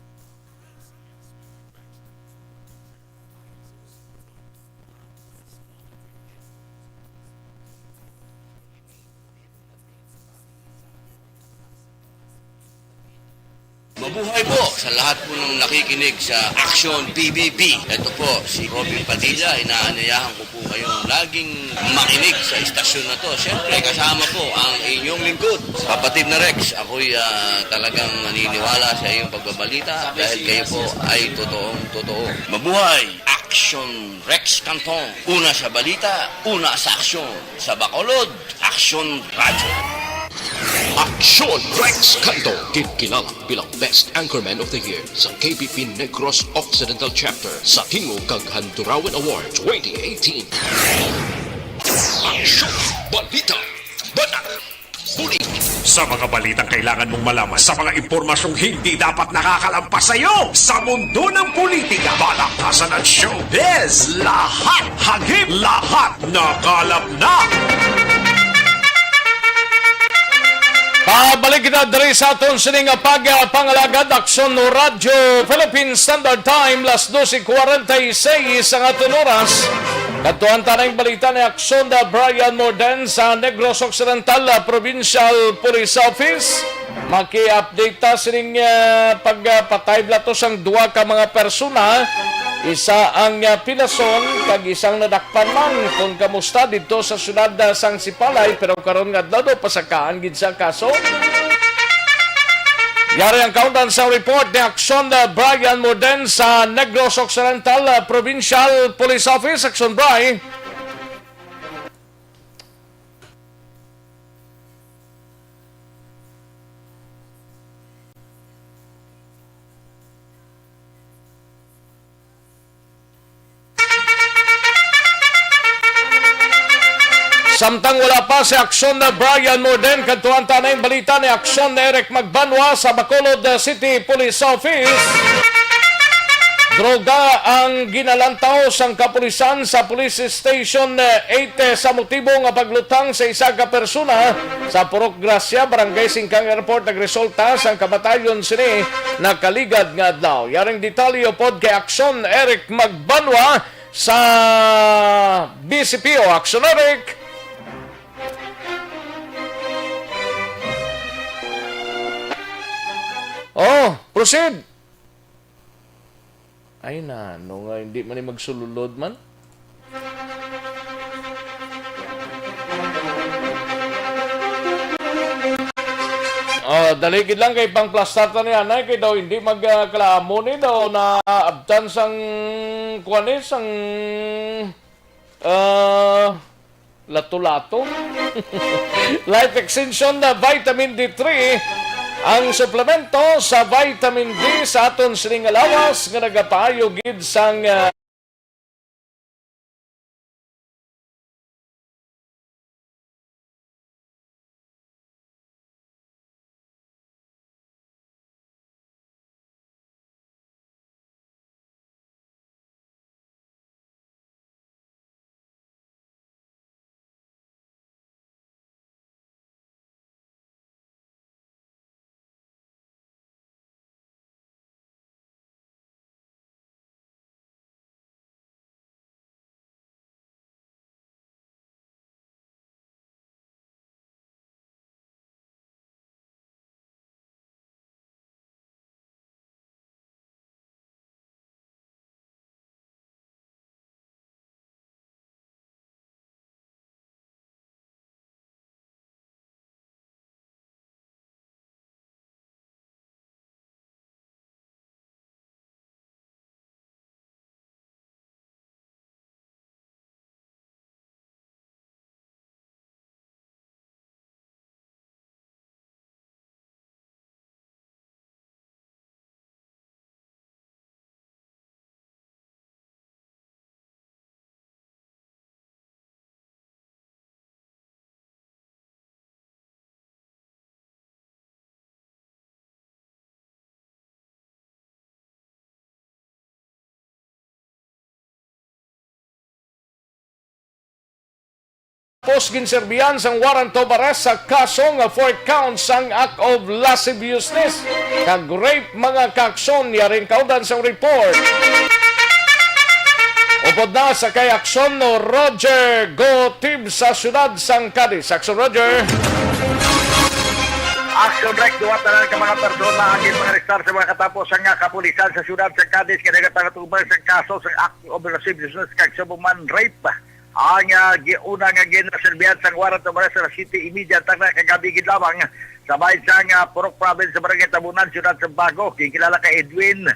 Mabuhay po sa lahat po ng nakikinig sa Action P B B. Ito po si Robin Padilla. Inaanyayahan ko po kayong laging makinig sa istasyon na to. Siyempre, kasama po ang inyong lingkod, Kapatid na Rex. Ako'y, ah, talagang naniniwala sa iyong pagbabalita dahil kayo po ay totoong totoo. Mabuhay! Action Rex Canton. Una sa balita, una sa aksyon. Sa Bacolod, Action Radyo. Action Rex Canto, gid kilala bilang Best Anchorman of the Year sa K B P Negros Occidental Chapter sa Tingog kag Handurawan Award twenty eighteen. Action! Balita! Banat! Bulig! Sa mga balitang kailangan mong malaman, sa mga impormasyong hindi dapat nakakalampas sa iyo, sa mundo ng politika, balaktasan at showbiz, lahat hagip, lahat nakalap na. Pabalik kita diri sa aton sini nga pagpangalagad, Aksyon Radyo Philippine Standard Time, las doce cuarenta y seis ang aton oras. Kadtuan ta na ang balita ni Aksyon Brian Morden sa Negros Occidental, ah, Provincial Police Office. Maki-update ta sining, ah, pagpatay bala to sang duha ka mga persona. Isa ang, ah, pilason kag isang nadakpan man kon kamusta didto sa siyudad, ah, sang Sipalay, pero karon nga adlaw daw pasakaan gid sa kaso. Yari ang kaundan sa report ni Aksyon, ah, Brian Morden sa Negros Occidental, ah, Provincial Police Office. Aksyon, Bri. Samtang wala pa si Aksyon na Brian Morden, kadtuan ta na ang balita ni Aksyon na Eric Magbanwa sa Bacolod City Police Office. Droga ang ginalantaw sang kapulisan sa Police Station eight sa motibo nga paglutang sa isa ka persona sa Purok Gracia, Barangay Singkang Airport. Nagresulta sang kamatayon sini nakaligad nga adlaw. Yaring detalye upod kay Aksyon Eric Magbanwa sa B C P O. Aksyon, Eric! Oh, proceed! Ay na, no nga, hindi man ni magsululod man. Oh, dali gid lang kay pangplastar ta ni anay kay daw hindi magkalaamo ni daw na abtan sang kuan ni sang, ah, lato-lato. Life Extension na Vitamin D three, ang suplemento sa vitamin D sa aton sining nga lawas nga nagapaayo gid sang, ah, Pos ginserbihan sang warrant of arrest sa kaso nga four counts sang act of lasciviousness kag rape, mga kakson. Yari ang kaudan sang report. Upod na sa kay Akson Roger Gotib sa siyudad sang Cadiz. Akson Roger. Action Rex, duwa tanan ka mga persona ang ginpangarestar sa mga katapos nga kapulisan sa siyudad sa Cadiz nga nagapangatubang sa kaso sa act of lasciviousness kag subong man rape. Ang ah, gi- una nga ginserbihan sang warrant of arrest sa City Immediate ang kagabi gid lamang sa bahin sang ah, Purok Province sa Barangay Tabunan, Siyudad sa Bago, ginkilala kay Edwin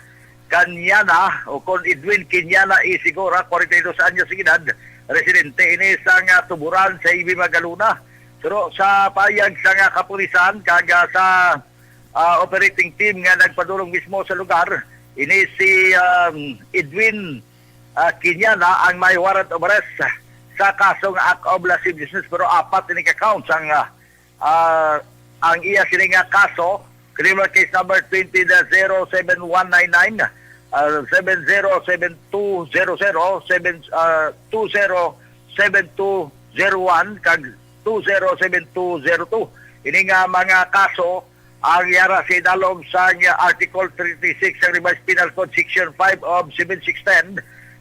Kanyana o kon Edwin Kinyana Isigora, forty-two anyos ang edad, residente ini sang ah, Tuburan sa Ibi Magaluna. Pero sa payag sang ah, kapulisan kag ah, sa ah, operating team nga nagpadulong mismo sa lugar, ini si um, Edwin ah, Kinyana ang may warrant of arrest sa kaso nga act of lasciviousness, pero apat ini ka counts ang ah, ah, ang iya sini nga kaso, criminal case number twenty dash zero seven one nine nine, ah, seven zero seven two zero zero, seven, ah, two zero seven two zero one, kag two zero seven two zero two. Ini nga mga kaso ang yara sa idalom sang Article thirty-six sang Revised Penal Code, Section five of seven six ten,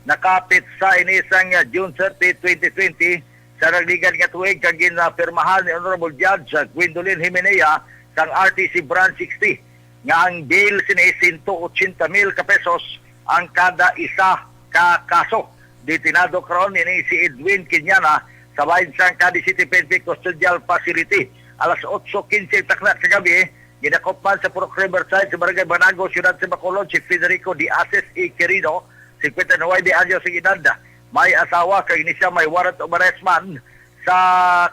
nakapit sa ini sang June thirty, twenty twenty, sa nagligad nga tuig, kag ginapirmahan ni Honorable Judge Gwendolyn Jimenea sang R T C Branch sixty nga ang bail sini sento ochenta mil ka pesos ang kada isa ka kaso. Detenado karon ini si Edwin Kinyana sa bahin sang Cadiz City P N P Custodial Facility. Alas otso quince takna sa gabi, ginakop man sa Purok Riverside sa Barangay Banago, Siyudad sa Bacolod, si Federico de Asis y Querido, cincuenta y nueve anyos ang edad. May asawa kag ini siya may warrant of arrest man sa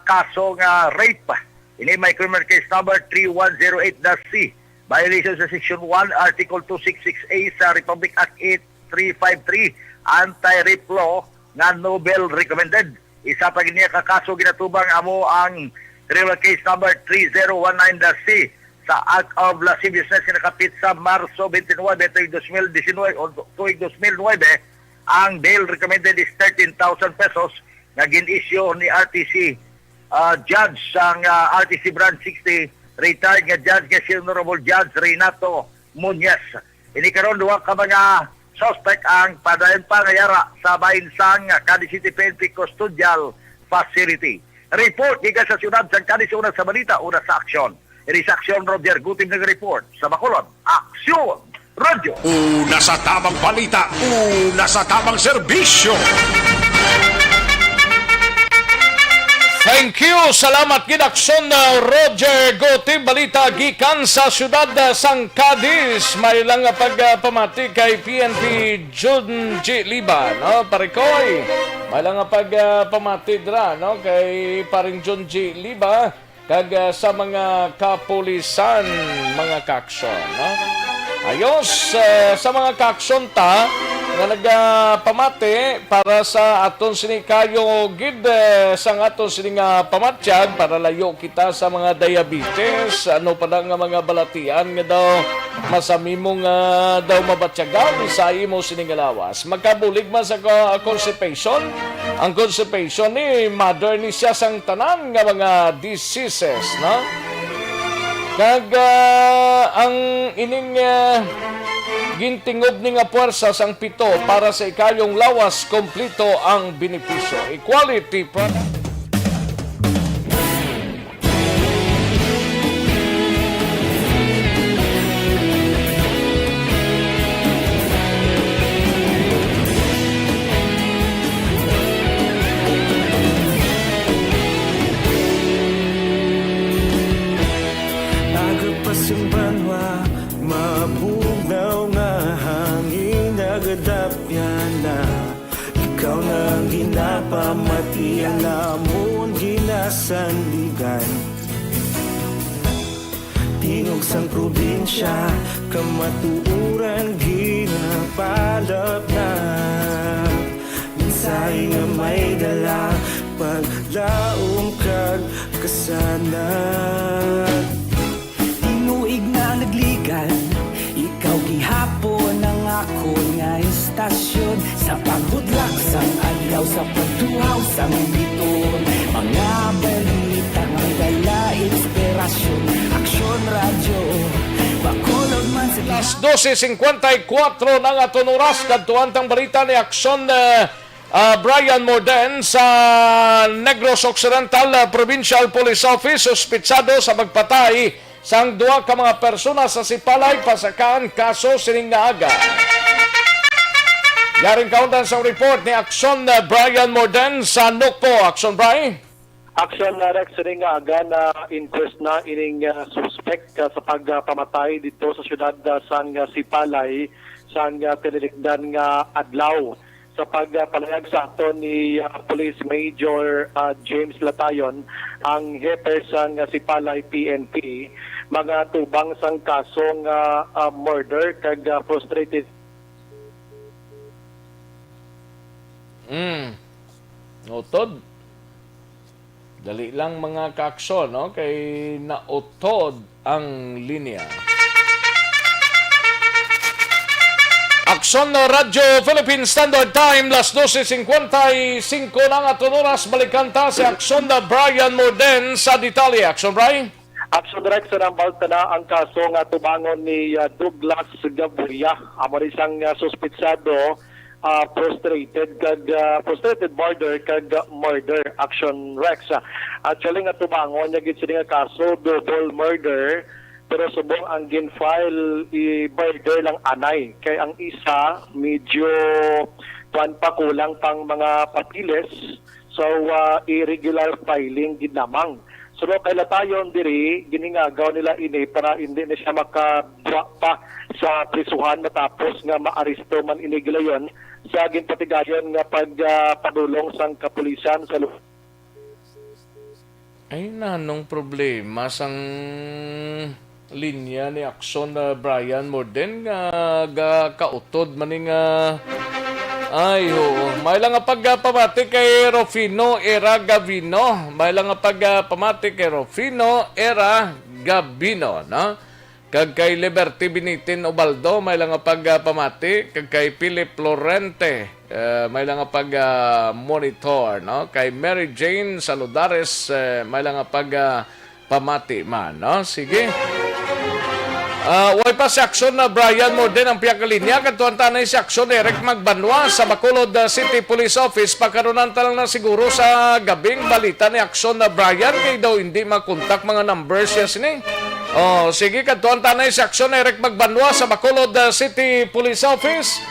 kaso nga rape. Ini may criminal case number three one zero eight dash C, violation sa Section one, Article two six six A sa Republic Act eight three five three, Anti-Rape Law, nga no bail recommended. Isa pa gid niya ka kaso ginatubang amo ang criminal case number three zero one nine dash C sa Act of Lasciviousness nga nakapit sa Marso twenty-nine, tuig dos mil diecinuebe o tuig dos mil nuebe. Ang bail recommended is thirteen thousand pesos nga gin-issue ni R T C ah, judge sang ah, R T C Branch sixty, retired nga judge nga si Honorable Judge Renato Muñez. Ini karon duha ka mga suspect ang padayon pa nga yara sa bahin sang Cadiz City P N P Custodial Facility. Report gikan sa siyudad sang Cadiz, una sa balita, una sa aksyon. Ini sa aksyon, Roger Gutim nag-report. Sa Bacolod, Aksyon Radyo. Una sa tamang balita, una sa tamang serbisyo. Thank you. Salamat gid, Akson, uh, Roger Gutim. Balita gikan sa siyudad, uh, sang Cadiz. May lang nga pagpamati kay P N P Jun G Liba, no? Pare Koy, may lang nga pagpamati dira, no? Kay Paring Jun G Liba kag, ah, sa mga kapulisan, mga kakson, no? Ayos, ah, sa mga kakson ta nga nagapamati para sa aton sini kayo gid, eh, sang aton sini nga pamatyag para layo kita sa mga diabetes, ano pa na nga mga balatian nga daw masamimo nga daw mabatyagan sa imo sini nga lawas. Makabulig man sa ko-, constipation. Ang constipation ni mother ni siya sang tanan nga mga diseases, no? Kag, ah, ang ining, ah, gintingob ni nga puwersa sang pito para sa ikayong lawas, kompleto ang benepisyo. Equality product. Nagapas ang banwa, mabugnaw nga hangin, nagadapyan na. Ikaw na ang ginapamati, ang amon ginasandigan. Tingog sang probinsya, kamatuoran ginapalapnap. Mensahe nga may dala, paglaom kag kasanag. Tinuig na nagligad, ikaw gihapon ang akon nga istasyon. Sa paghudlak sang Sa pagtuhaw sang bituon, mga balita nga dala inspirasyon. Aksyon Radyo, Bacolod man sa Las doce cincuenta y cuatro na nga aton oras, kadtuan tang balita ni Aksyon, eh, ah, Brian Morden sa Negros Occidental, ah, Provincial Police Office, suspitsado sa pagpatay sang duha ka mga persona sa Sipalay, pasakaan kaso sining nga aga. Yaring kaundan sang report ni Aksyon, uh, Brian Morden sa Nokpo. Aksyon, Bri? Aksyon, uh, Rex, sining nga aga na inquest na ining, uh, suspect, uh, sa pagpamatay dito sa siyudad, uh, sang, uh, Sipalay sang, uh, tinilikdan nga adlaw. Sa pagpalayag sa aton ni, ah, Police Major, ah, James Latayon, ang hepe sang, ah, Sipalay P N P, mga tubang sang kaso nga, ah, murder kag, ah, frustrated. Mm. Utod. Dali lang, mga kaaksyon, no? Kay nautod ang linya. Aksyon na Radyo Philippine Standard Time, las doce cincuenta y cinco na nga aton oras. Balikan ta si Aksyon na Brian Morden sa detalye. Aksyon, Brian? Aksyon, Rex, sa nambal ta na ang kaso nga tubangon ni, ah, Douglas Gabuya. Amo ni sang, ah, suspitsado, ah, frustrated kag, ah, frustrated murder kag, ah, murder. Aksyon, Rex. Actually, nga tubangon niya gid sini nga kaso, double murder, pero subong ang gin-file i murder lang anay. Kay ang isa, medyo, kuwan pa, kulang pang mga papeles. So, ah, irregular filing gid lamang. So, kay Latayon diri, ginhingagaw nila ini para hindi na siya makadwa pa sa prisuhan matapos nga maaresto man ini gilayon sa ginpatigayon nga pag, ah, padulong sang kapulisan sa lu- Ay, nanong problema sang linya ni Aksyon, ah, Brian Morden nga gakautod man ni nga, ay, oo. May lang nga pagpamati kay Rufino Era Gavino. May lang nga pagpamati kay Rufino Era Gavino, no? Kag kay Liberty Binitin Ubaldo, may lang nga pagpamati. Kag kay Philip Lorente, eh, may lang nga pag, ah, monitor, no? Kay Mary Jane Saludares, eh, may lang nga pag, ah, pamati man, no? Sige. Ah, way pa si Aksyon na Brian Morden ang pihak nga linya. Kadtuan ta na si Aksyon Eric Magbanwa sa Bacolod, ah, City Police Office. Pagkarunan ta lang na siguro sa gabing balita ni Aksyon na Brian, kay daw hindi makontak mga numbers siya sini. Oh, sige, kadtuan ta na si Aksyon Eric Magbanwa sa Bacolod, ah, City Police Office.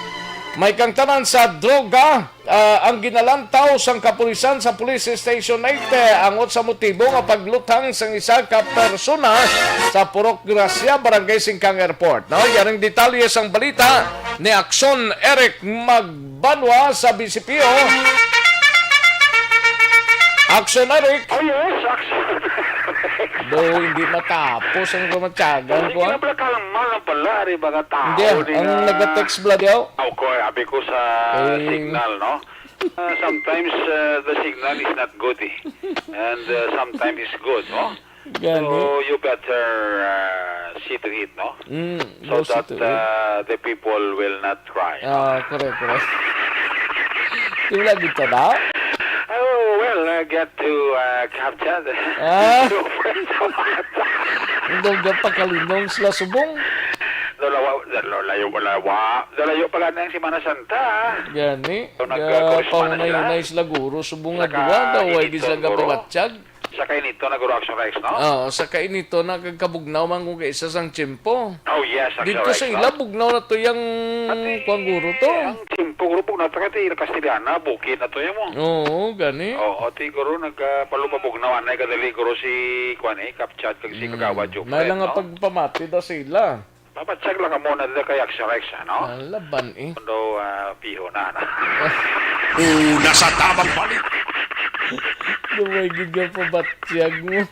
May kangtanan sa droga. Ah, ang ginalantaw sang kapulisan sa Police Station eight, eh, angot sa motibo nga pagluthang sang isa ka persona sa Purok Gracia, Barangay Singkang Airport, no? Yaring detalye sang balita ni Aksyon Eric Magbanwa sa B C P O. Aksyon, Eric. Oh, yes, Aksyon. Do, hindi matapos ang kamatyagan ko, ah. Kalma lang pala, di ba, nga tao. Hindi, ang nga nag-text bla diyaw. Okay, abi ko sa, eh, signal, no? Uh, sometimes, uh, the signal is not good, eh. And, uh, sometimes it's good, no? Gani. So, you better, uh, see to it, no? Mm, so that, uh, the people will not cry, no? Ah, correct, correct. Yung lagi ka na? Oh, well, I get to, uh, capture the, ah, super. Ang dugay pa kalinong sila subong. Dalawa, dalawa, layo, wala, wa. Dalayo pa gani ang Semana Santa. Gani. So, nagkakrismanan sila. Sila guro, subong nga duwa daw, way gid sila gapabatyag. Sa kainito na guro, Action Rex, no? Oo, sa kainito na kag kabugnaw man kung kaisa sang tiyempo. Oh, yes, Action Rex, no? Dito sa ila, bugnaw na to yang kwan guro to. Ang tiyempo, guro, bugnaw to kay Kastiliana, bukid na to yung mo. Oo, gani. Oo, ti guro, nagpalupabugnaw, anay kadali, guro, si kwan, eh, Kapchat, kag si Kagawad Jupret, no? May lang nga pagpamati daw sila. Papacheck lang ka muna dito kay Action Rex, ano? Ang laban, eh. Kundo, ah, piho na, ano? Una sa tamang balik. Lumay gid nga pabatyag mo.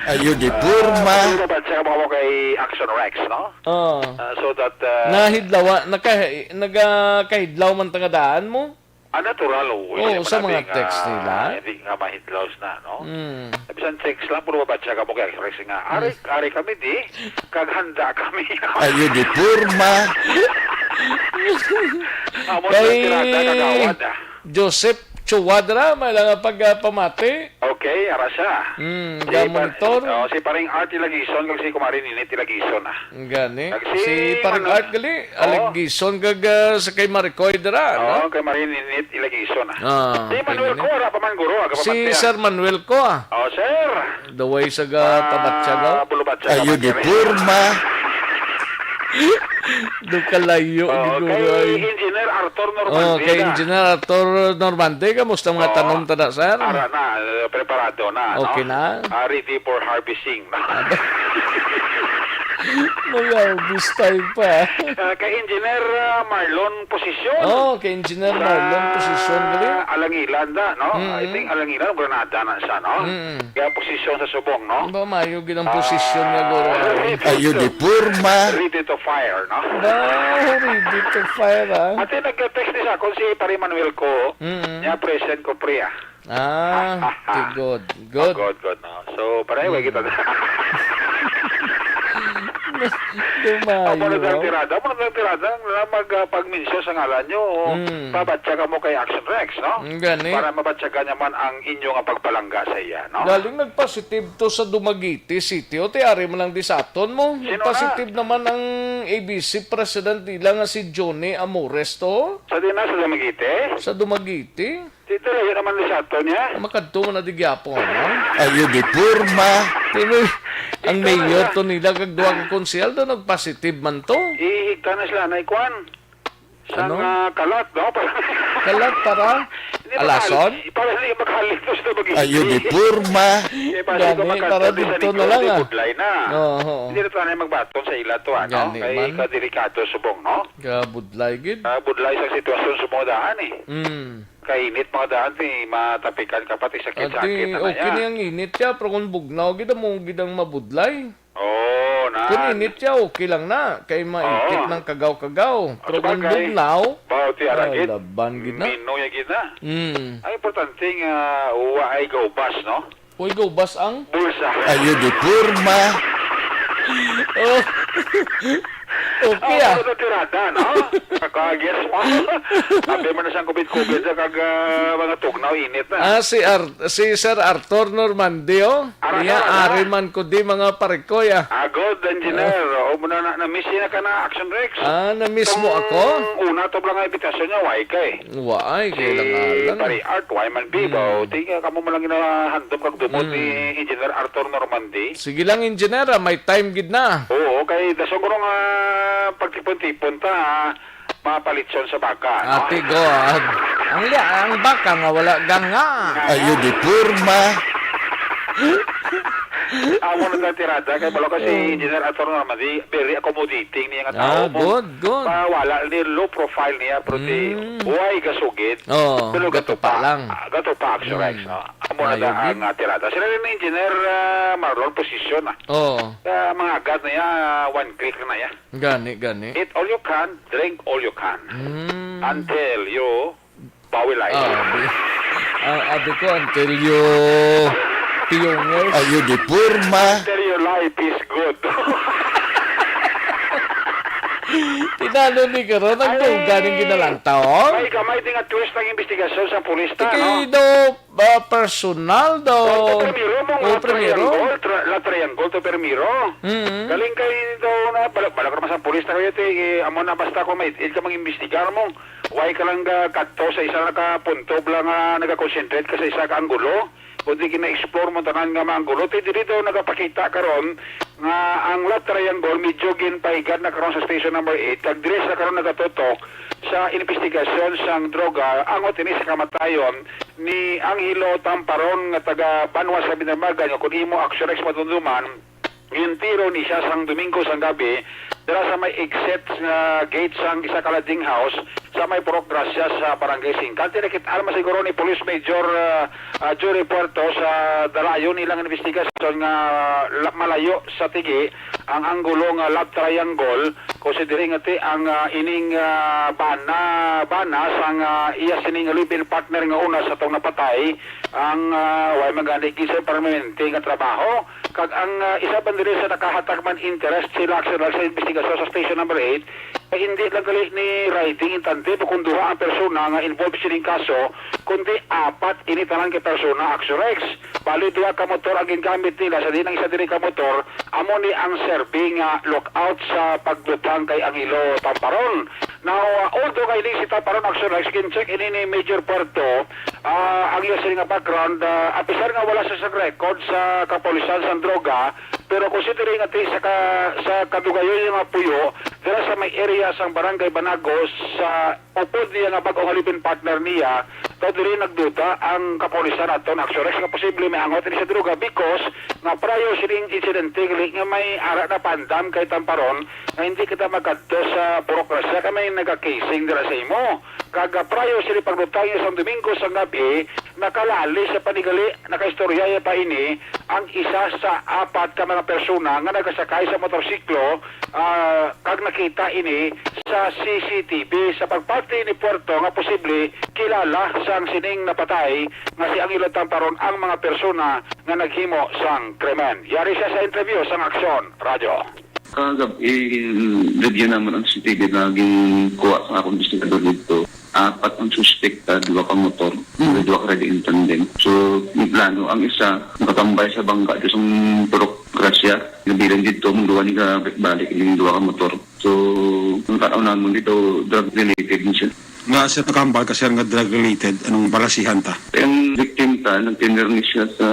Ayo di porma. Ah, papacheck mo kamo kay Action Rex, no? Oh. Ah, so that, ah, nahidlawa, naka-, nagakahidlaw man tangadaan mo? Ah, natural, oh. Oo, sa mga text nila. Hindi nga mahidlaws na, no? Mm. Bisan text lang, puro babatsa ka mo kay Rex nga, "Ari, ari kami di, kag handa kami." Ayo di porma. Amo na tirada, kagawad, ah. Joseph Chua dira, may lang pag, ah, pamati. Okay, ara siya. Hmm, Si ga par-, monitor. Oh, si Paring Art Ilagison kag si Kumari Ninit Ilagison, ah. Gani. Kag si Si Paring Manu-, Art gali, oh. Alagison kag, ah, sa kay Maricoy dira, no? Oh, kay Marie Ninit Ilagison, ah. Ah, Si Manuel kay Ninit. Cora pa man, guro, aga pa Si man siya. Sir Manuel ko, ah. Oh, sir. The way sa ga Ah, tabatsa daw. Bulubatsa Ayo ka di ba? Purma. Do kalayo, Oh, siguro kay ay. Engineer Arthur Normandy Oh, kay na. Engineer Arthur Normandy, kamusta mga Oh, tanom ta na, sir? Ara na, eh, preparado na, Okay no? na? Ah, ready for harvesting na. Aba. May harvest time pa. Ah, kay Engineer, ah, Marlon Posisyon. Oh, kay Engineer Sa Marlon Posisyon, gali. Alangilan da, no? I Mm. think Alangilan, Granada na siya, no? Mm. Kaya posisyon sa subong, no? Ba, mayo gid ang posisyon niya, Ah, guro, ay. Ayo di purma. Ready to fire, no? Ba, ready to fire, ah. Ate, nag-text ni sa akon si Pare Manuel ko, Mm. niya present ko, pre, ah. Ah, di good. Good. Oh, good, good, no? So, pareho, Mm. kita na. Amo na Dumayo, lang oh. tirada, amo na lang tirada, nga mag, ah, pag-mention sa ngalan nyo, Mm. pabatya ka mo kay Action Rex, no? Mm, gani. Para mabatyagan naman ang inyo nga pagpalangga sa iya, no? Galing nagpositive to sa Dumaguete City. O, ti ari man lang di sa aton mo. Sino na? Nagpositive naman ang A B C president nila nga si Johnny Amores to. Sa di na, sa Dumaguete? Sa Dumaguete. Di, di layo naman ni sa ato niya. Ah, makadto man na di gyapon, no? Ayo di purma. Pero ang Ikaw na mayor siya. to nila kag duha ka konsehal daw nagpositive man to. Ihigda na sila na ikuan. Sang, Ano? ah, kalat, no? Para Kalat para Hindi alason? makahal-, para hindi makahalitos na mag-, Ayo di purma. Eh, para hindi Gani, makadto para di sa dito na likod, lang, di ah. budlay na. Oo, oo. Hindi na tayo magbaton sa ila to, ano? Gani Kay man. kadelikado subong, no? Kabudlay gid. Ah, budlay sa sitwasyon sa mga daan, eh. Mm. Kainit mga daan, ti matapikan ka pati sakit-sakit Ati, na na okay ya. ni ang init ya, pero kung bugnaw gid mo gid ang mabudlay. Oo, na. Kung init ya, okay lang na. Kay maipit Oo. ng kagaw-kagaw. Ah, Pero kung sabagay. bugnaw, Bawo ti ara ay, gid. laban gid na. Mino ya gid na. Mm. Ang importante nga wa ay gaubas, no? Uy, gaubas ang Bulsa. Ayo di purma. Oh. Okay, Ang ah. mga tirada, no? Kaka-guess mo. Sabi man na siyang kubit-kubit sa kag, ah, mga tugnaw, init na. Ah, si Ar-, si Sir Arthur Normandy, oh. Ara, Iya, ara, ara. ari man ko di mga parikoy, ah. Ah, good, engineer. Ah. O, muna na, na-miss na ka na, Action Rex. Ah, na-miss mo Tong ako? una to lang ang invitation niya, why kay? Why, Si kailangan. Pare Art, why man be, Hmm. ba? O, di ka, kamo man lang ginahandom kag dumot ni Hmm. Engineer Arthur Normandy. Sige lang, engineer, ah, may time gid na. Oo, kay dason ko nga pagtipon-tipon ta, ah, mapalitson sa baka, no? Ate God. Ang li-, ang baka nga wala ganga. Ayo di purma. Amo na ang tirada, kay balo kasi Oh. Engineer Arthur Normandy, very accommodating niya nga Ah, tao mo. good, good. Pa, wala ni low profile niya, pero di, Mm. buhay gasugid. Oh, Pero gatupa gatupa. lang. Ah, gatupa, actually, Mm. no? Amo na Mayo da ang, gid. ah, tirada. Sila rin ni Engineer, ah, Marlon, posisyon, ah. Oo. Ah, mga agad na ya, one click na ya. Gani, gani. Eat all you can, drink all you can. Mm. Until you bawi life. Ah, abi, ah, abi ko, until you piyungos. Ayo di purma. Until your life is good. Tinalo ni karon, ang Ay, duga ning ginalantaw. May gamay din nga twist ang investigasyon sa pulis ta, Ikay no? do ba, personal daw. Ang primero mong Oh, love primero? triangle, tra-, love triangle to primero. Mm. Galing kay daw na, bala, bala ka naman sa pulis na kayo, te, eh, amo na basta kung may, il ka mag-imbestigar mo, why ka lang ga-, kadto sa isa na ka punto bala nga nagakonsentrate ka sa isa ka anggulo, kundi gina-explore mo tanan nga mga anggulo. Te, diri daw nagapakita karon nga ang love triangle medyo ginpahigad na karon sa station number eight, kag diri sa karon nagatutok sa investigasyon sang droga, angot ini sa kamatayon ni Angelo Tamparon nga taga Banwa sa Binarbagan, nga kun imo Action Rex madumduman, gintiro ni siya sang Domingo sang gabi dira sa may exit nga gate sang isa ka lodging house sa may Purok Gracia sa Barangay Singkal. Tinakit alma siguro ni Police Major, ah, ah, Jory Puerto sa dalayon nilang investigasyon nga la-, malayo sa tigi ang anggulo nga love triangle, kung si diri nga ti ang, ah, ining, ah, bana, bana sang, ah, iya sining live-in partner nga una sa tong napatay, ang, ah, way man gani gisay permanente nga trabaho, kag ang, ah, isa pa diri sa nakahatag man interest sila, sila sa investigasyon sa station number eight, Hindi lang gali ni riding in tandem o kung duha ang persona nga involved sining kaso, kundi apat ini tanan ka persona, Action Rex. Bali, duha ka motor ang gingamit nila, sa diin ang isa diri ka motor amo ni ang serving nga lookout sa paglubhang kay Angelo Tamparon. Now, uh, although kay si Tamparon, Action Rex, gin-check ini ni Major Puerto, ah, ang iya sini nga background, ah, apisar nga wala sa, sa record sa kapulisan sa droga, pero considering nga ti sa ka, sa kadugayon niya nga puyo, dira sa may area sang Barangay Banagos, sa upod niya nga bag-o nga live-in partner niya, daw diri nagduda ang kapulisan ato na Action Rex nga posible may angot ini sa droga because nga prior sining insidente gali nga may ara na pandam kay Tamparon nga hindi kita makadto sa burokrasya kay may nagakasing dira sa imo. Kag, ah, prior sini pagduta niya sang Domingo sa gabi, nakalali sa panigali, nakaistorya pa ini ang isa sa apat ka mga persona nga nagasakay sa motorsiklo, ah, kag nakita ini sa C C T V sa pagpati ni Puerto nga posible kilala sang sining napatay nga si Angelo Tamparon ang mga persona nga naghimo sang krimen. Yari siya sa interview sang Aksyon Radyo. Kagab-i, review naman ang C C T V na ginkuha sa akong investigador dito. Apat ang suspect, ah, duha ka motor, Mm. duha ka riding in tandem. So, may plano ang isa, nakatambay sa bangka, sa burokrasya. Nabilin dito, mong duha ni ka balik-balik, yung duha ka motor. So, ang tanaw naman dito, drug-related ni siya. Nga, sir, nakahambal ka, sir, nga drug-related, anong balasihan ta? Ang victim ta, nagtinernis siya sa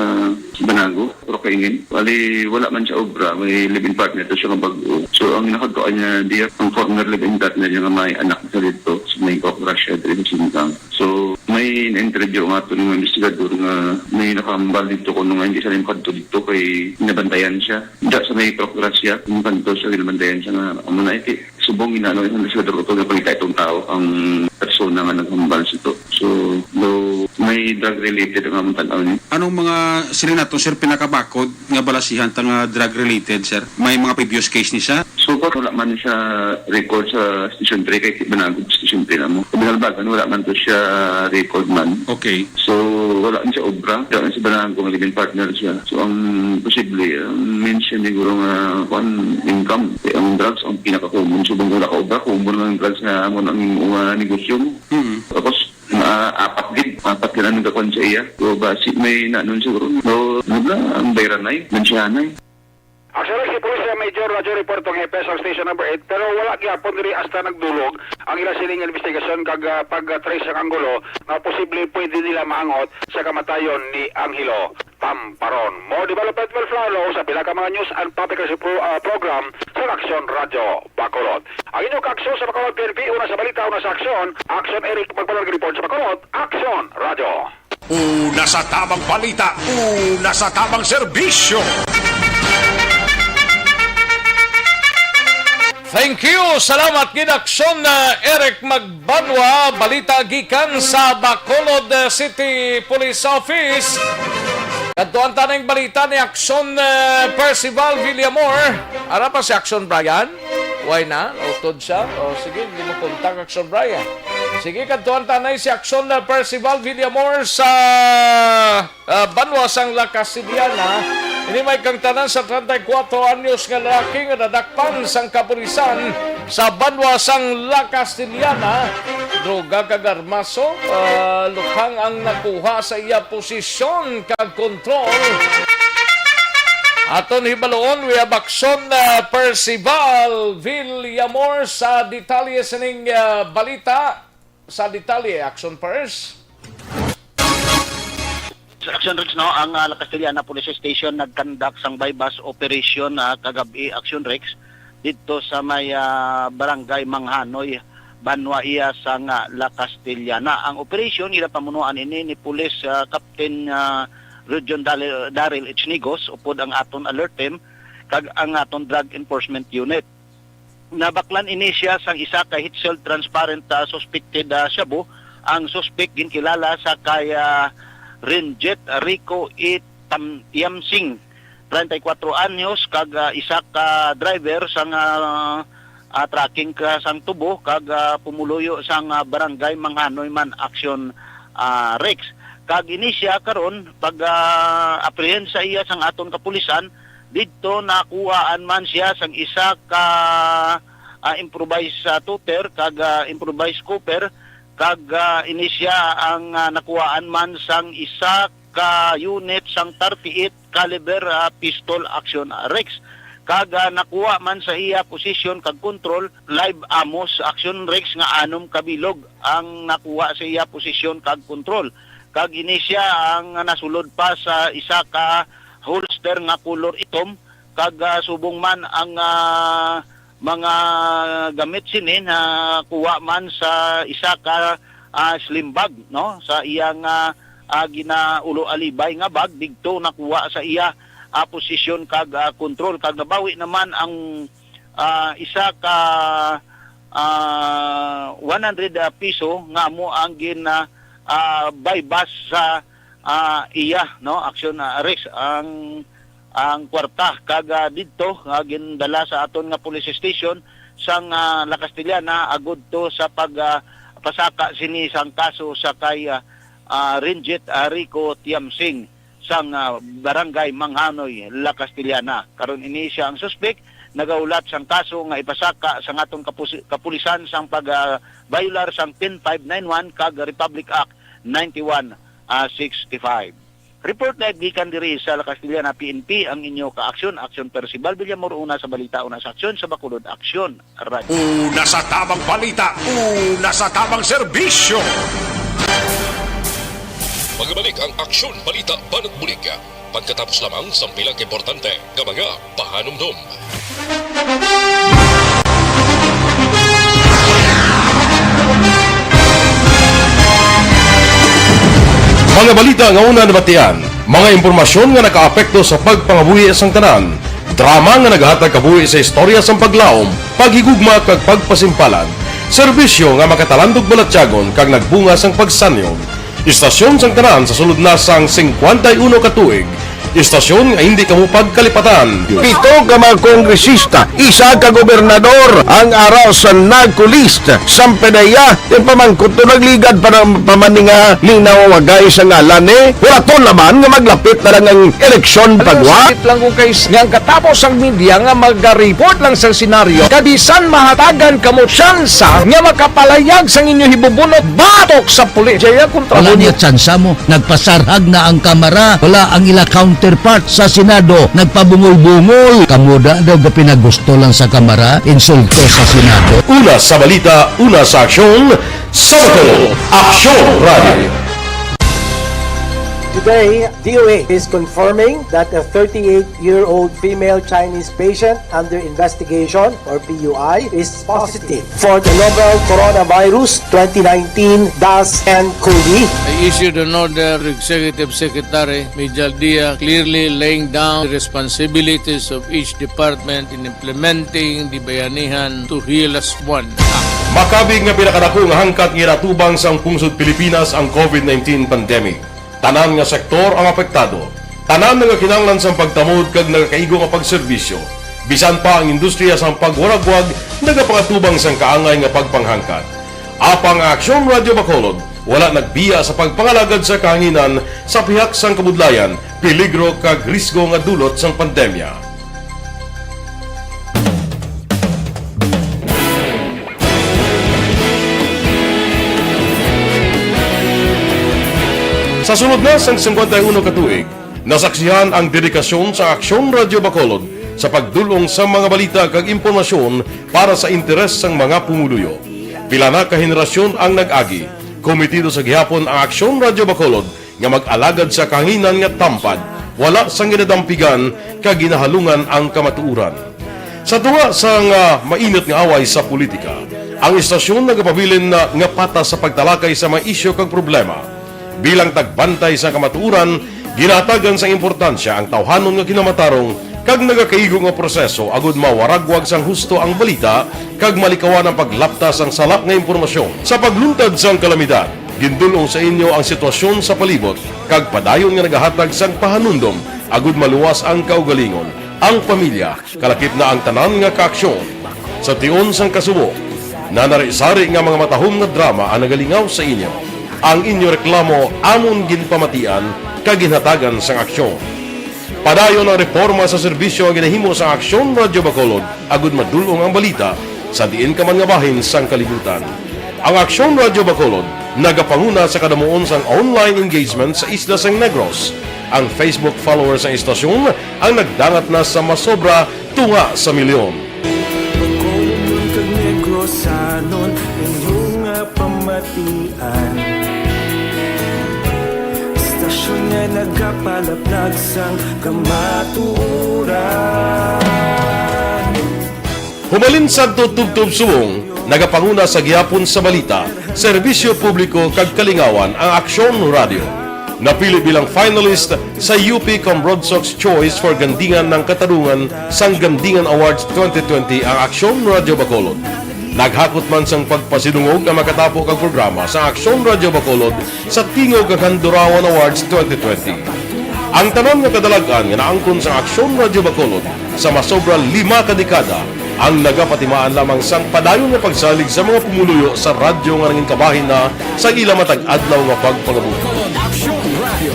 Banago, pero kaingin. Bali, wala man siya obra, may live-in partner to siya nga bag-o. So, ang nakadtuan niya, diya, ang former live-in partner niya nga may anak sa dito, sa may Russia, dito sa Singkang. So, may na-interview nga to ng investigador nga may nakahambal dito kung nga hindi siya rin kadto dito kay nabantayan siya. Diya sa may Russia, yung kanto siya, ginabantayan siya nga, amo na iti. Subong ina, no, isang investigador ko to, nga pangita itong tao, ang persona nga naghambal sa ito. So, do, may drug-related ang among tanaw ni. Anong mga sila nato, sir, pinakabakod nga balasihan ta nga drug-related, sir? May mga previous case ni siya? So far, wala man siya record sa Station three, kay Banagod Station three na mo. Sa Binalbagan, wala man to siya record man. Okay. So, wala man siya obra. Wala man si Banagod, nga living partner siya. So, ang posible, ang mention siguro nga, kwan, income. Kaya ang drugs, ang pinaka-common. So, kung wala ka obra, common ang drugs nga amo ang, uh, negosyo mo. Mm. Tapos, na apat gid, apat gid ang nagkakuan sa iya. So, basi may nanon siguro. So, ano ba, ang bayranay, mansyahanay. Actually, si Police Major Roger Reportong Hepe sa Station Number Eight, pero wala gyapon diri hasta nagdulog ang ila sining investigasyon kag, ah, pag-trace sang anggulo nga posible pwede nila maangot sa kamatayon ni Angelo Tamparon. More development will follow sa pila ka mga news and public affairs pro-, ah, program sa Aksyon Radyo Bacolod. Ang inyong kaaksyon sa Bacolod P N P, una sa balita, una sa aksyon, Aksyon Eric Magbalag report sa Bacolod, Aksyon Radyo. Una sa tamang balita, una sa tamang serbisyo. Thank you. Salamat gid, Aksyon, uh, Eric Magbanwa. Balita gikan sa Bacolod, uh, City Police Office. Kadtuan ta ning balita ni Aksyon, uh, Percival Villamor. Ara pa si Aksyon Brian? Why na? Utod siya? O, sige, hindi mo kontak, Aksyon Brian. Sige, kadtuan ta na si Aksyon, uh, Percival Villamor sa, uh, banwa sang La Castellana. Ini may kangtanan sa treinta y cuatro anyos nga lalaki nga nadakpan sang kapulisan sa banwa sang La Castellana. Droga kag armaso, uh, luthang ang nakuha sa iya posisyon kag kontrol. Aton hibaloon, we have Aksyon, uh, Percival Villamor sa detalye sining, uh, balita. Sa detalye, Aksyon Pers. Sa Action Rex, no, ang, ah, La Castellana Police Station nagkandak sang buy-bust operation, ah, kagab-i, Action Rex, didto sa may, ah, Barangay Manghanoy, banwa iya sang, ah, La Castellana. Ang operation, ginapamunuan ini ni Police, ah, Captain, ah, Region Dali-, Daryl H. Nigos, upod ang aton alert team, kag ang aton drug enforcement unit. Nabaklan ini siya sang isa ka heat-sealed transparent, ah, suspected, ah, shabu. Ang suspek ginkilala sa kay, ah, Renjet Rico E. Tam-, Yamsing, treinta y cuatro anyos, kag, ah, isa ka driver sang, ah, ah, trucking ka sang tubo, kag, ah, pumuluyo sang, ah, barangay Manghanoy man, Action, ah, Rex. Kag ini siya karon, pag, ah, apprehend sa iya sang aton kapulisan, didto nakuhaan man siya sang isa ka, ah, improvised, ah, toter kag, ah, improvised copper, kag, ah, ini sia ang, ah, nakuhaan man sang isa ka unit sang thirty-eight caliber, ah, pistol action, ah, Rex. Kag, ah, nakuha man sa iya posisyon kag kontrol live ammo action, Rex, nga anom ka bilog ang nakuha sa iya posisyon kag kontrol. Kag ini sia ang nasulod pa sa isa ka holster nga kolor itom, kag, ah, subong man ang, ah, mga gamit sini nakuha man sa isa ka, ah, slim bag, no, sa iyang, ah, ah, ginaulo-alibay nga bag, didto nakuha sa iya, ah, posisyon kag, ah, kontrol, kag nabawi naman ang, ah, isa ka, ah, one hundred, ah, piso nga amo ang gin, ah, ah, buy bust sa, ah, iya, no, action, ah, Rex, ang, ang kwarta, kag, ah, didto nga gindala sa aton nga police station sang, ah, La Castellana agud to sa pag, ah, pasaka sini sang kaso sa kay, ah, ah, Ranjit, ah, Rico Tiamsing sang, ah, Barangay Manghanoy, La Castellana. Karon ini sia ang suspek nagahulat sang kaso nga ipasaka sang aton kapus-, kapulisan sang pag, ah, violar sang ten five nine one kag Republic Act ninety-one, ah, sixty-five. Report live gikan diri sa La Castellana P N P, ang inyo ka-aksyon, Aksyon Percival Villamor, una sa balita, una sa aksyon, sa Bacolod Aksyon. Radyo. Una sa tamang balita, una sa tamang serbisyo. Magbalik ang Aksyon Balita Banat Bulig pagkatapos lamang sang pila ka importante nga mga pahanumdom. Mga balita nga una nabatian, mga impormasyon nga nakaapekto sa pagpangabuhi sang tanan, drama nga naghatag kabuhi sa istorya sang paglaom, paghigugma kag pagpasimpalan, serbisyo nga makatalandog balatyagon kag nagbunga sang pagsanyog. Istasyon sang tanan sa sulod na sang singkwenta y uno ka tuig. Istasyon nga hindi kamo pagkalipatan. Pito ka mga kongresista, isa ka gobernador ang ara sa NAGCO list. Sampe na iya, yung pamangkot to nagligad pa ng pamaninga ni nawagay sa ngalan ni. Wala to naman nga maglapit na lang ang eleksyon pagwa. Sakit lang kung kay nga ang katapos ang media nga magaripot lang sa senaryo. Kabisan mahatagan kamo tsansa nga makapalayag sang inyo hibubunot batok sa pulis. Jaya kontra Wala mo niya tsansa mo. Nagpasarhag na ang Kamara. Wala ang ila counterpart sa Senado. Nagpabungol-bungol. Kamo da daw gapinagusto lang sa Kamara. Insulto sa Senado. Una sa balita, una sa aksyon, sa Bacolod, Aksyon Radio. Today, D O A is confirming that a thirty-eight-year-old female Chinese patient under investigation, or P U I, is positive for the novel coronavirus twenty nineteen dash N cov. I issued an order to Executive Secretary Mijal Dia, clearly laying down the responsibilities of each department in implementing the Bayanihan to Heal Us One Act. Makabig nga pinakadako nga hangkat nga ginatubang sang pungsod Pilipinas ang covid nineteen pandemic. Tanan nga sektor ang apektado. Tanan nga kinahanglan sang pagtamod kag nagakaigo nga pagserbisyo. Bisan pa ang industriya sang pagwaragwag nagapangatubang sang kaangay nga pagpanghangkat. Apang ang Aksyon Radyo Bacolod wala nagbiya sa pagpangalagad sa kahanginan sa pihak sang kabudlayan, peligro kag risgo nga dulot sang pandemya. Sa sulod na sang singkwenta y uno ka tuig, nasaksihan ang dedikasyon sa Aksyon Radyo Bacolod sa pagdul-ong sa mga balita kag impormasyon para sa interes sang mga pumuluyo. Pila na ka henerasyon ang nag-agi. Komitido sa gihapon ang Aksyon Radyo Bacolod nga mag-alagad sa kahanginan nga tampad, wala sang ginadampigan kag ginahalungan ang kamatuoran. Sa tunga sang, ah, mainit nga away sa politika, ang istasyon nagapabilin na nga patas sa pagtalakay sa mga isyu kag problema. Bilang tagbantay sa kamatuoran, ginahatagan sang importansya ang tawhanon nga kinamatarong kag nagakaigo nga proseso agud mawaragwag sang husto ang balita kag malikawan ang paglapta sang sala nga impormasyon. Sa pagluntad sang kalamidad, gindul-ong sa inyo ang sitwasyon sa palibot kag padayon nga nagahatag sang pahanumdom agud maluwas ang kaugalingon, ang pamilya, kalakip na ang tanan nga kaaksyon. Sa tion sang kasubo, nanari-sari nga mga matahom nga drama ang nagalingaw sa inyo. Ang inyo reklamo amon ginpamatian kag ginhatagan sang aksyon. Padayon ang reporma sa serbisyo nga ginahimo sa Aksyon Radyo Bacolod agud madul-ong ang balita sa diin ka man nga bahin sang kalibutan. Ang Aksyon Radyo Bacolod nagapanguna sa kadamuon sang online engagement sa isla sang Negros. Ang Facebook followers sang istasyon ang nagdangat na sa masobra tunga sa milyon. Bacolod kag Negrosanon, inyo nga pamatian. Istasyon nga nagapalaplag sang kamatuoran. Humalin sadto tubtob subong, nagapanguna sa gihapon sa balita, serbisyo publiko kag kalingawan ang Aksyon Radyo. Napili bilang finalist sa U P Cambrodsoc's Choice for Gandingan ng Katarungan sang Gandingan Awards twenty twenty ang Aksyon Radyo Bacolod. Naghakot man sang pagpasidungog ang makatapo kag programa sa Aksyon Radyo Bacolod sa Tingog kag Handurawan Awards twenty twenty. Ang tanan nga kadalag-an nga naangkon sang Aksyon Radyo Bacolod sa masobra lima ka dekada ang nagapatimaan lamang sang padayon nga pagsalig sa mga pumuluyo sa radyo nga nangin kabahin na sa ila matag adlaw nga pagpangabuhi. Aksyon Radyo.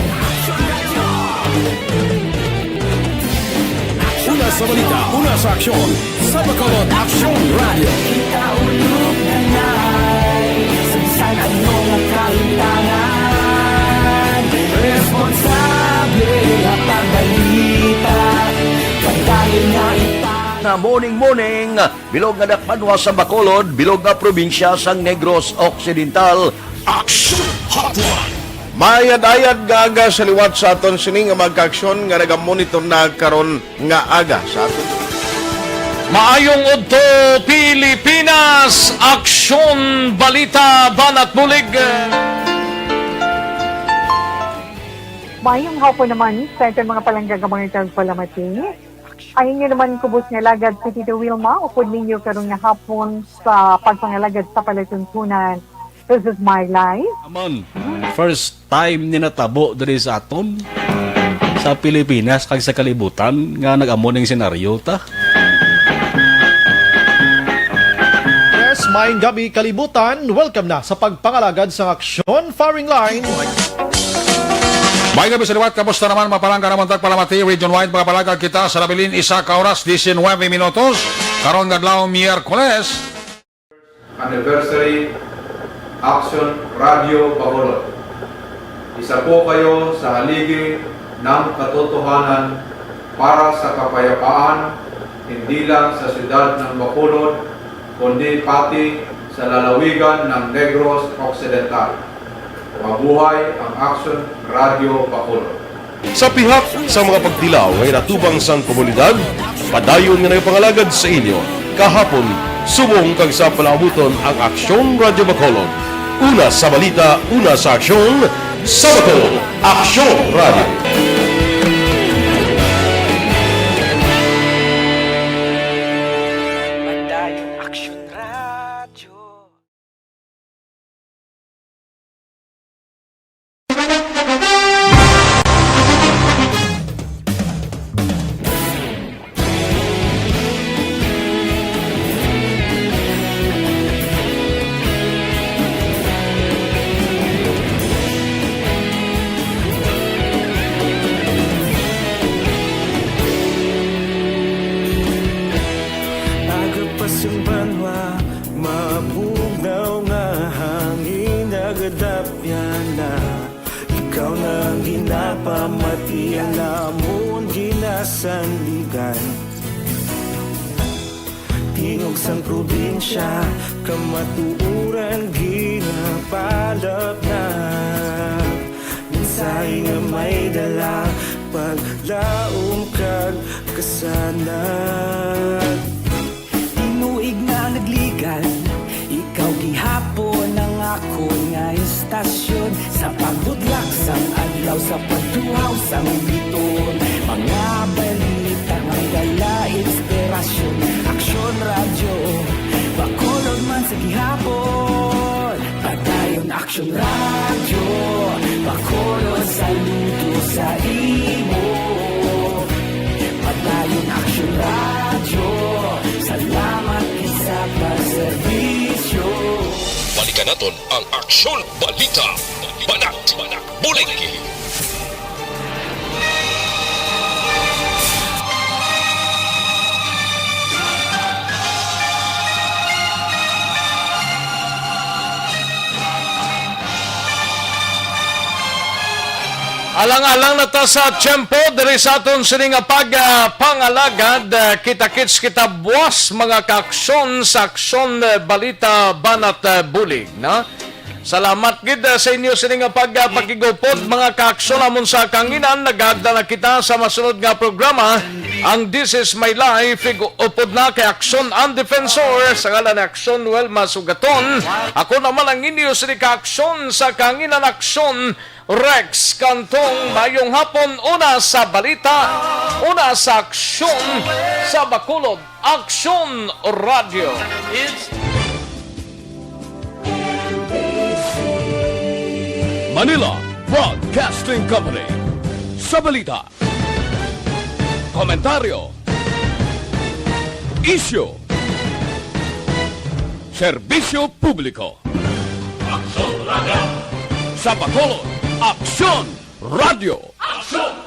Una sa balita, una sa aksyon, sa Bacolod Aksyon Radyo. Kita ulog na nai, sa bisan ano nga kahitangan, responsable nga pagbalita, padayon nga ipang- Nga morning, morning, bilog nga dakpanwa sa Bacolod, bilog nga probinsya sang Negros Occidental. Action Hotline. Mayad-ayad nga aga sa liwat sa aton sini nga mga kaaksyon nga nagamonitor na karon nga aga sa aton. Maayong udto, Pilipinas! Aksyon, balita, banat, bulig. Mayong hapon naman sa aton mga palangga nga mga tagpalamati. Ang inyo naman kubos nga alagad si Tito Wilma, upod ninyo karon nga hapon sa pagpangalagad sa palatuntunan. This is my life. Amon, first time ni natabo diri sa aton, sa Pilipinas kag sa kalibutan, nga nag-amo ning senaryo ta. Yes, maayong gabi, kalibutan. Welcome na sa pagpangalagad sang Aksyon Firing Line. Maayong gabi sa liwat. Kamusta naman, mga palangga namon tagpalamati? Region wide, mga palangga, kita sa nabilin isa ka oras, diecinuebe minutos. Karon nga adlaw, Miyerkules. Anniversary Action Radio Bacolod. Isa po kayo sa haligi ng katotohanan para sa kapayapaan, hindi lang sa siyudad ng Bacolod, kundi pati sa lalawigan ng Negros Occidental. Mabuhay ang Action Radio Bacolod. Sa pihak sa mga pagtilaw nga inatubang sang komunidad, padayon nga nagapangalagad sa inyo kahapon subong kag sa palaabuton ang Aksyon Radyo Bacolod. Una sa balita, una sa aksyon, sa Bacolod, Aksyon Radyo. Padayon Aksyon Radyo. Aga pa sang banwa, mabugnaw nga hangin nagadapyan na. Ikaw na ang ginapamati, ang amon ginasandigan. Tingog sang probinsya, kamatuoran ginapalapnag. Mensahe nga may dala, paglaom kag kasanag. Tinuig nga nagligan, ikaw gihapon ang akon nga istasyon. Sa pagbudlak sang adlaw, sa pagtuhaw sang biton, mga balita nga dala inspirasyon. Aksyon Radyo, Bacolod man sa gihapon. Padayon Aksyon Radyo, Bacolod, saludo sa imo. Padayon Aksyon Radyo, salamat gid sa pagserbisyo. Balikan naton ang Aksyon Balita, Banat, Banat, Bulig. Alang-alang na ta sa tiyempo diri sa aton sini nga pag, ah, pangalagad. Ah, kita-kits kita buwas, mga kaaksyon, sa Aksyon, eh, Balita Banat, eh, Bulig, no? Salamat gid, ah, sa inyo sini nga pag, ah, pakigupod, mga kaaksyon, amon sa kanginan. Nagagda na kita sa masunod nga programa, ang This Is My Life. Ig-, upod na kay Aksyon ang Defensor, sa ngalan ni Aksyon Wilma Sugaton. Ako naman ang inyo sini ka Aksyon sa kanginan, Aksyon Rex Cantong. Mayong hapon, una sa balita, una sa aksyon, sa Bacolod Aksyon Radio. Manila Broadcasting Company. Sa balita, komentaryo, isyu, serbisyo publiko. Aksyon Radio. Sa Bacolod, Aksyon Radio. Aksyon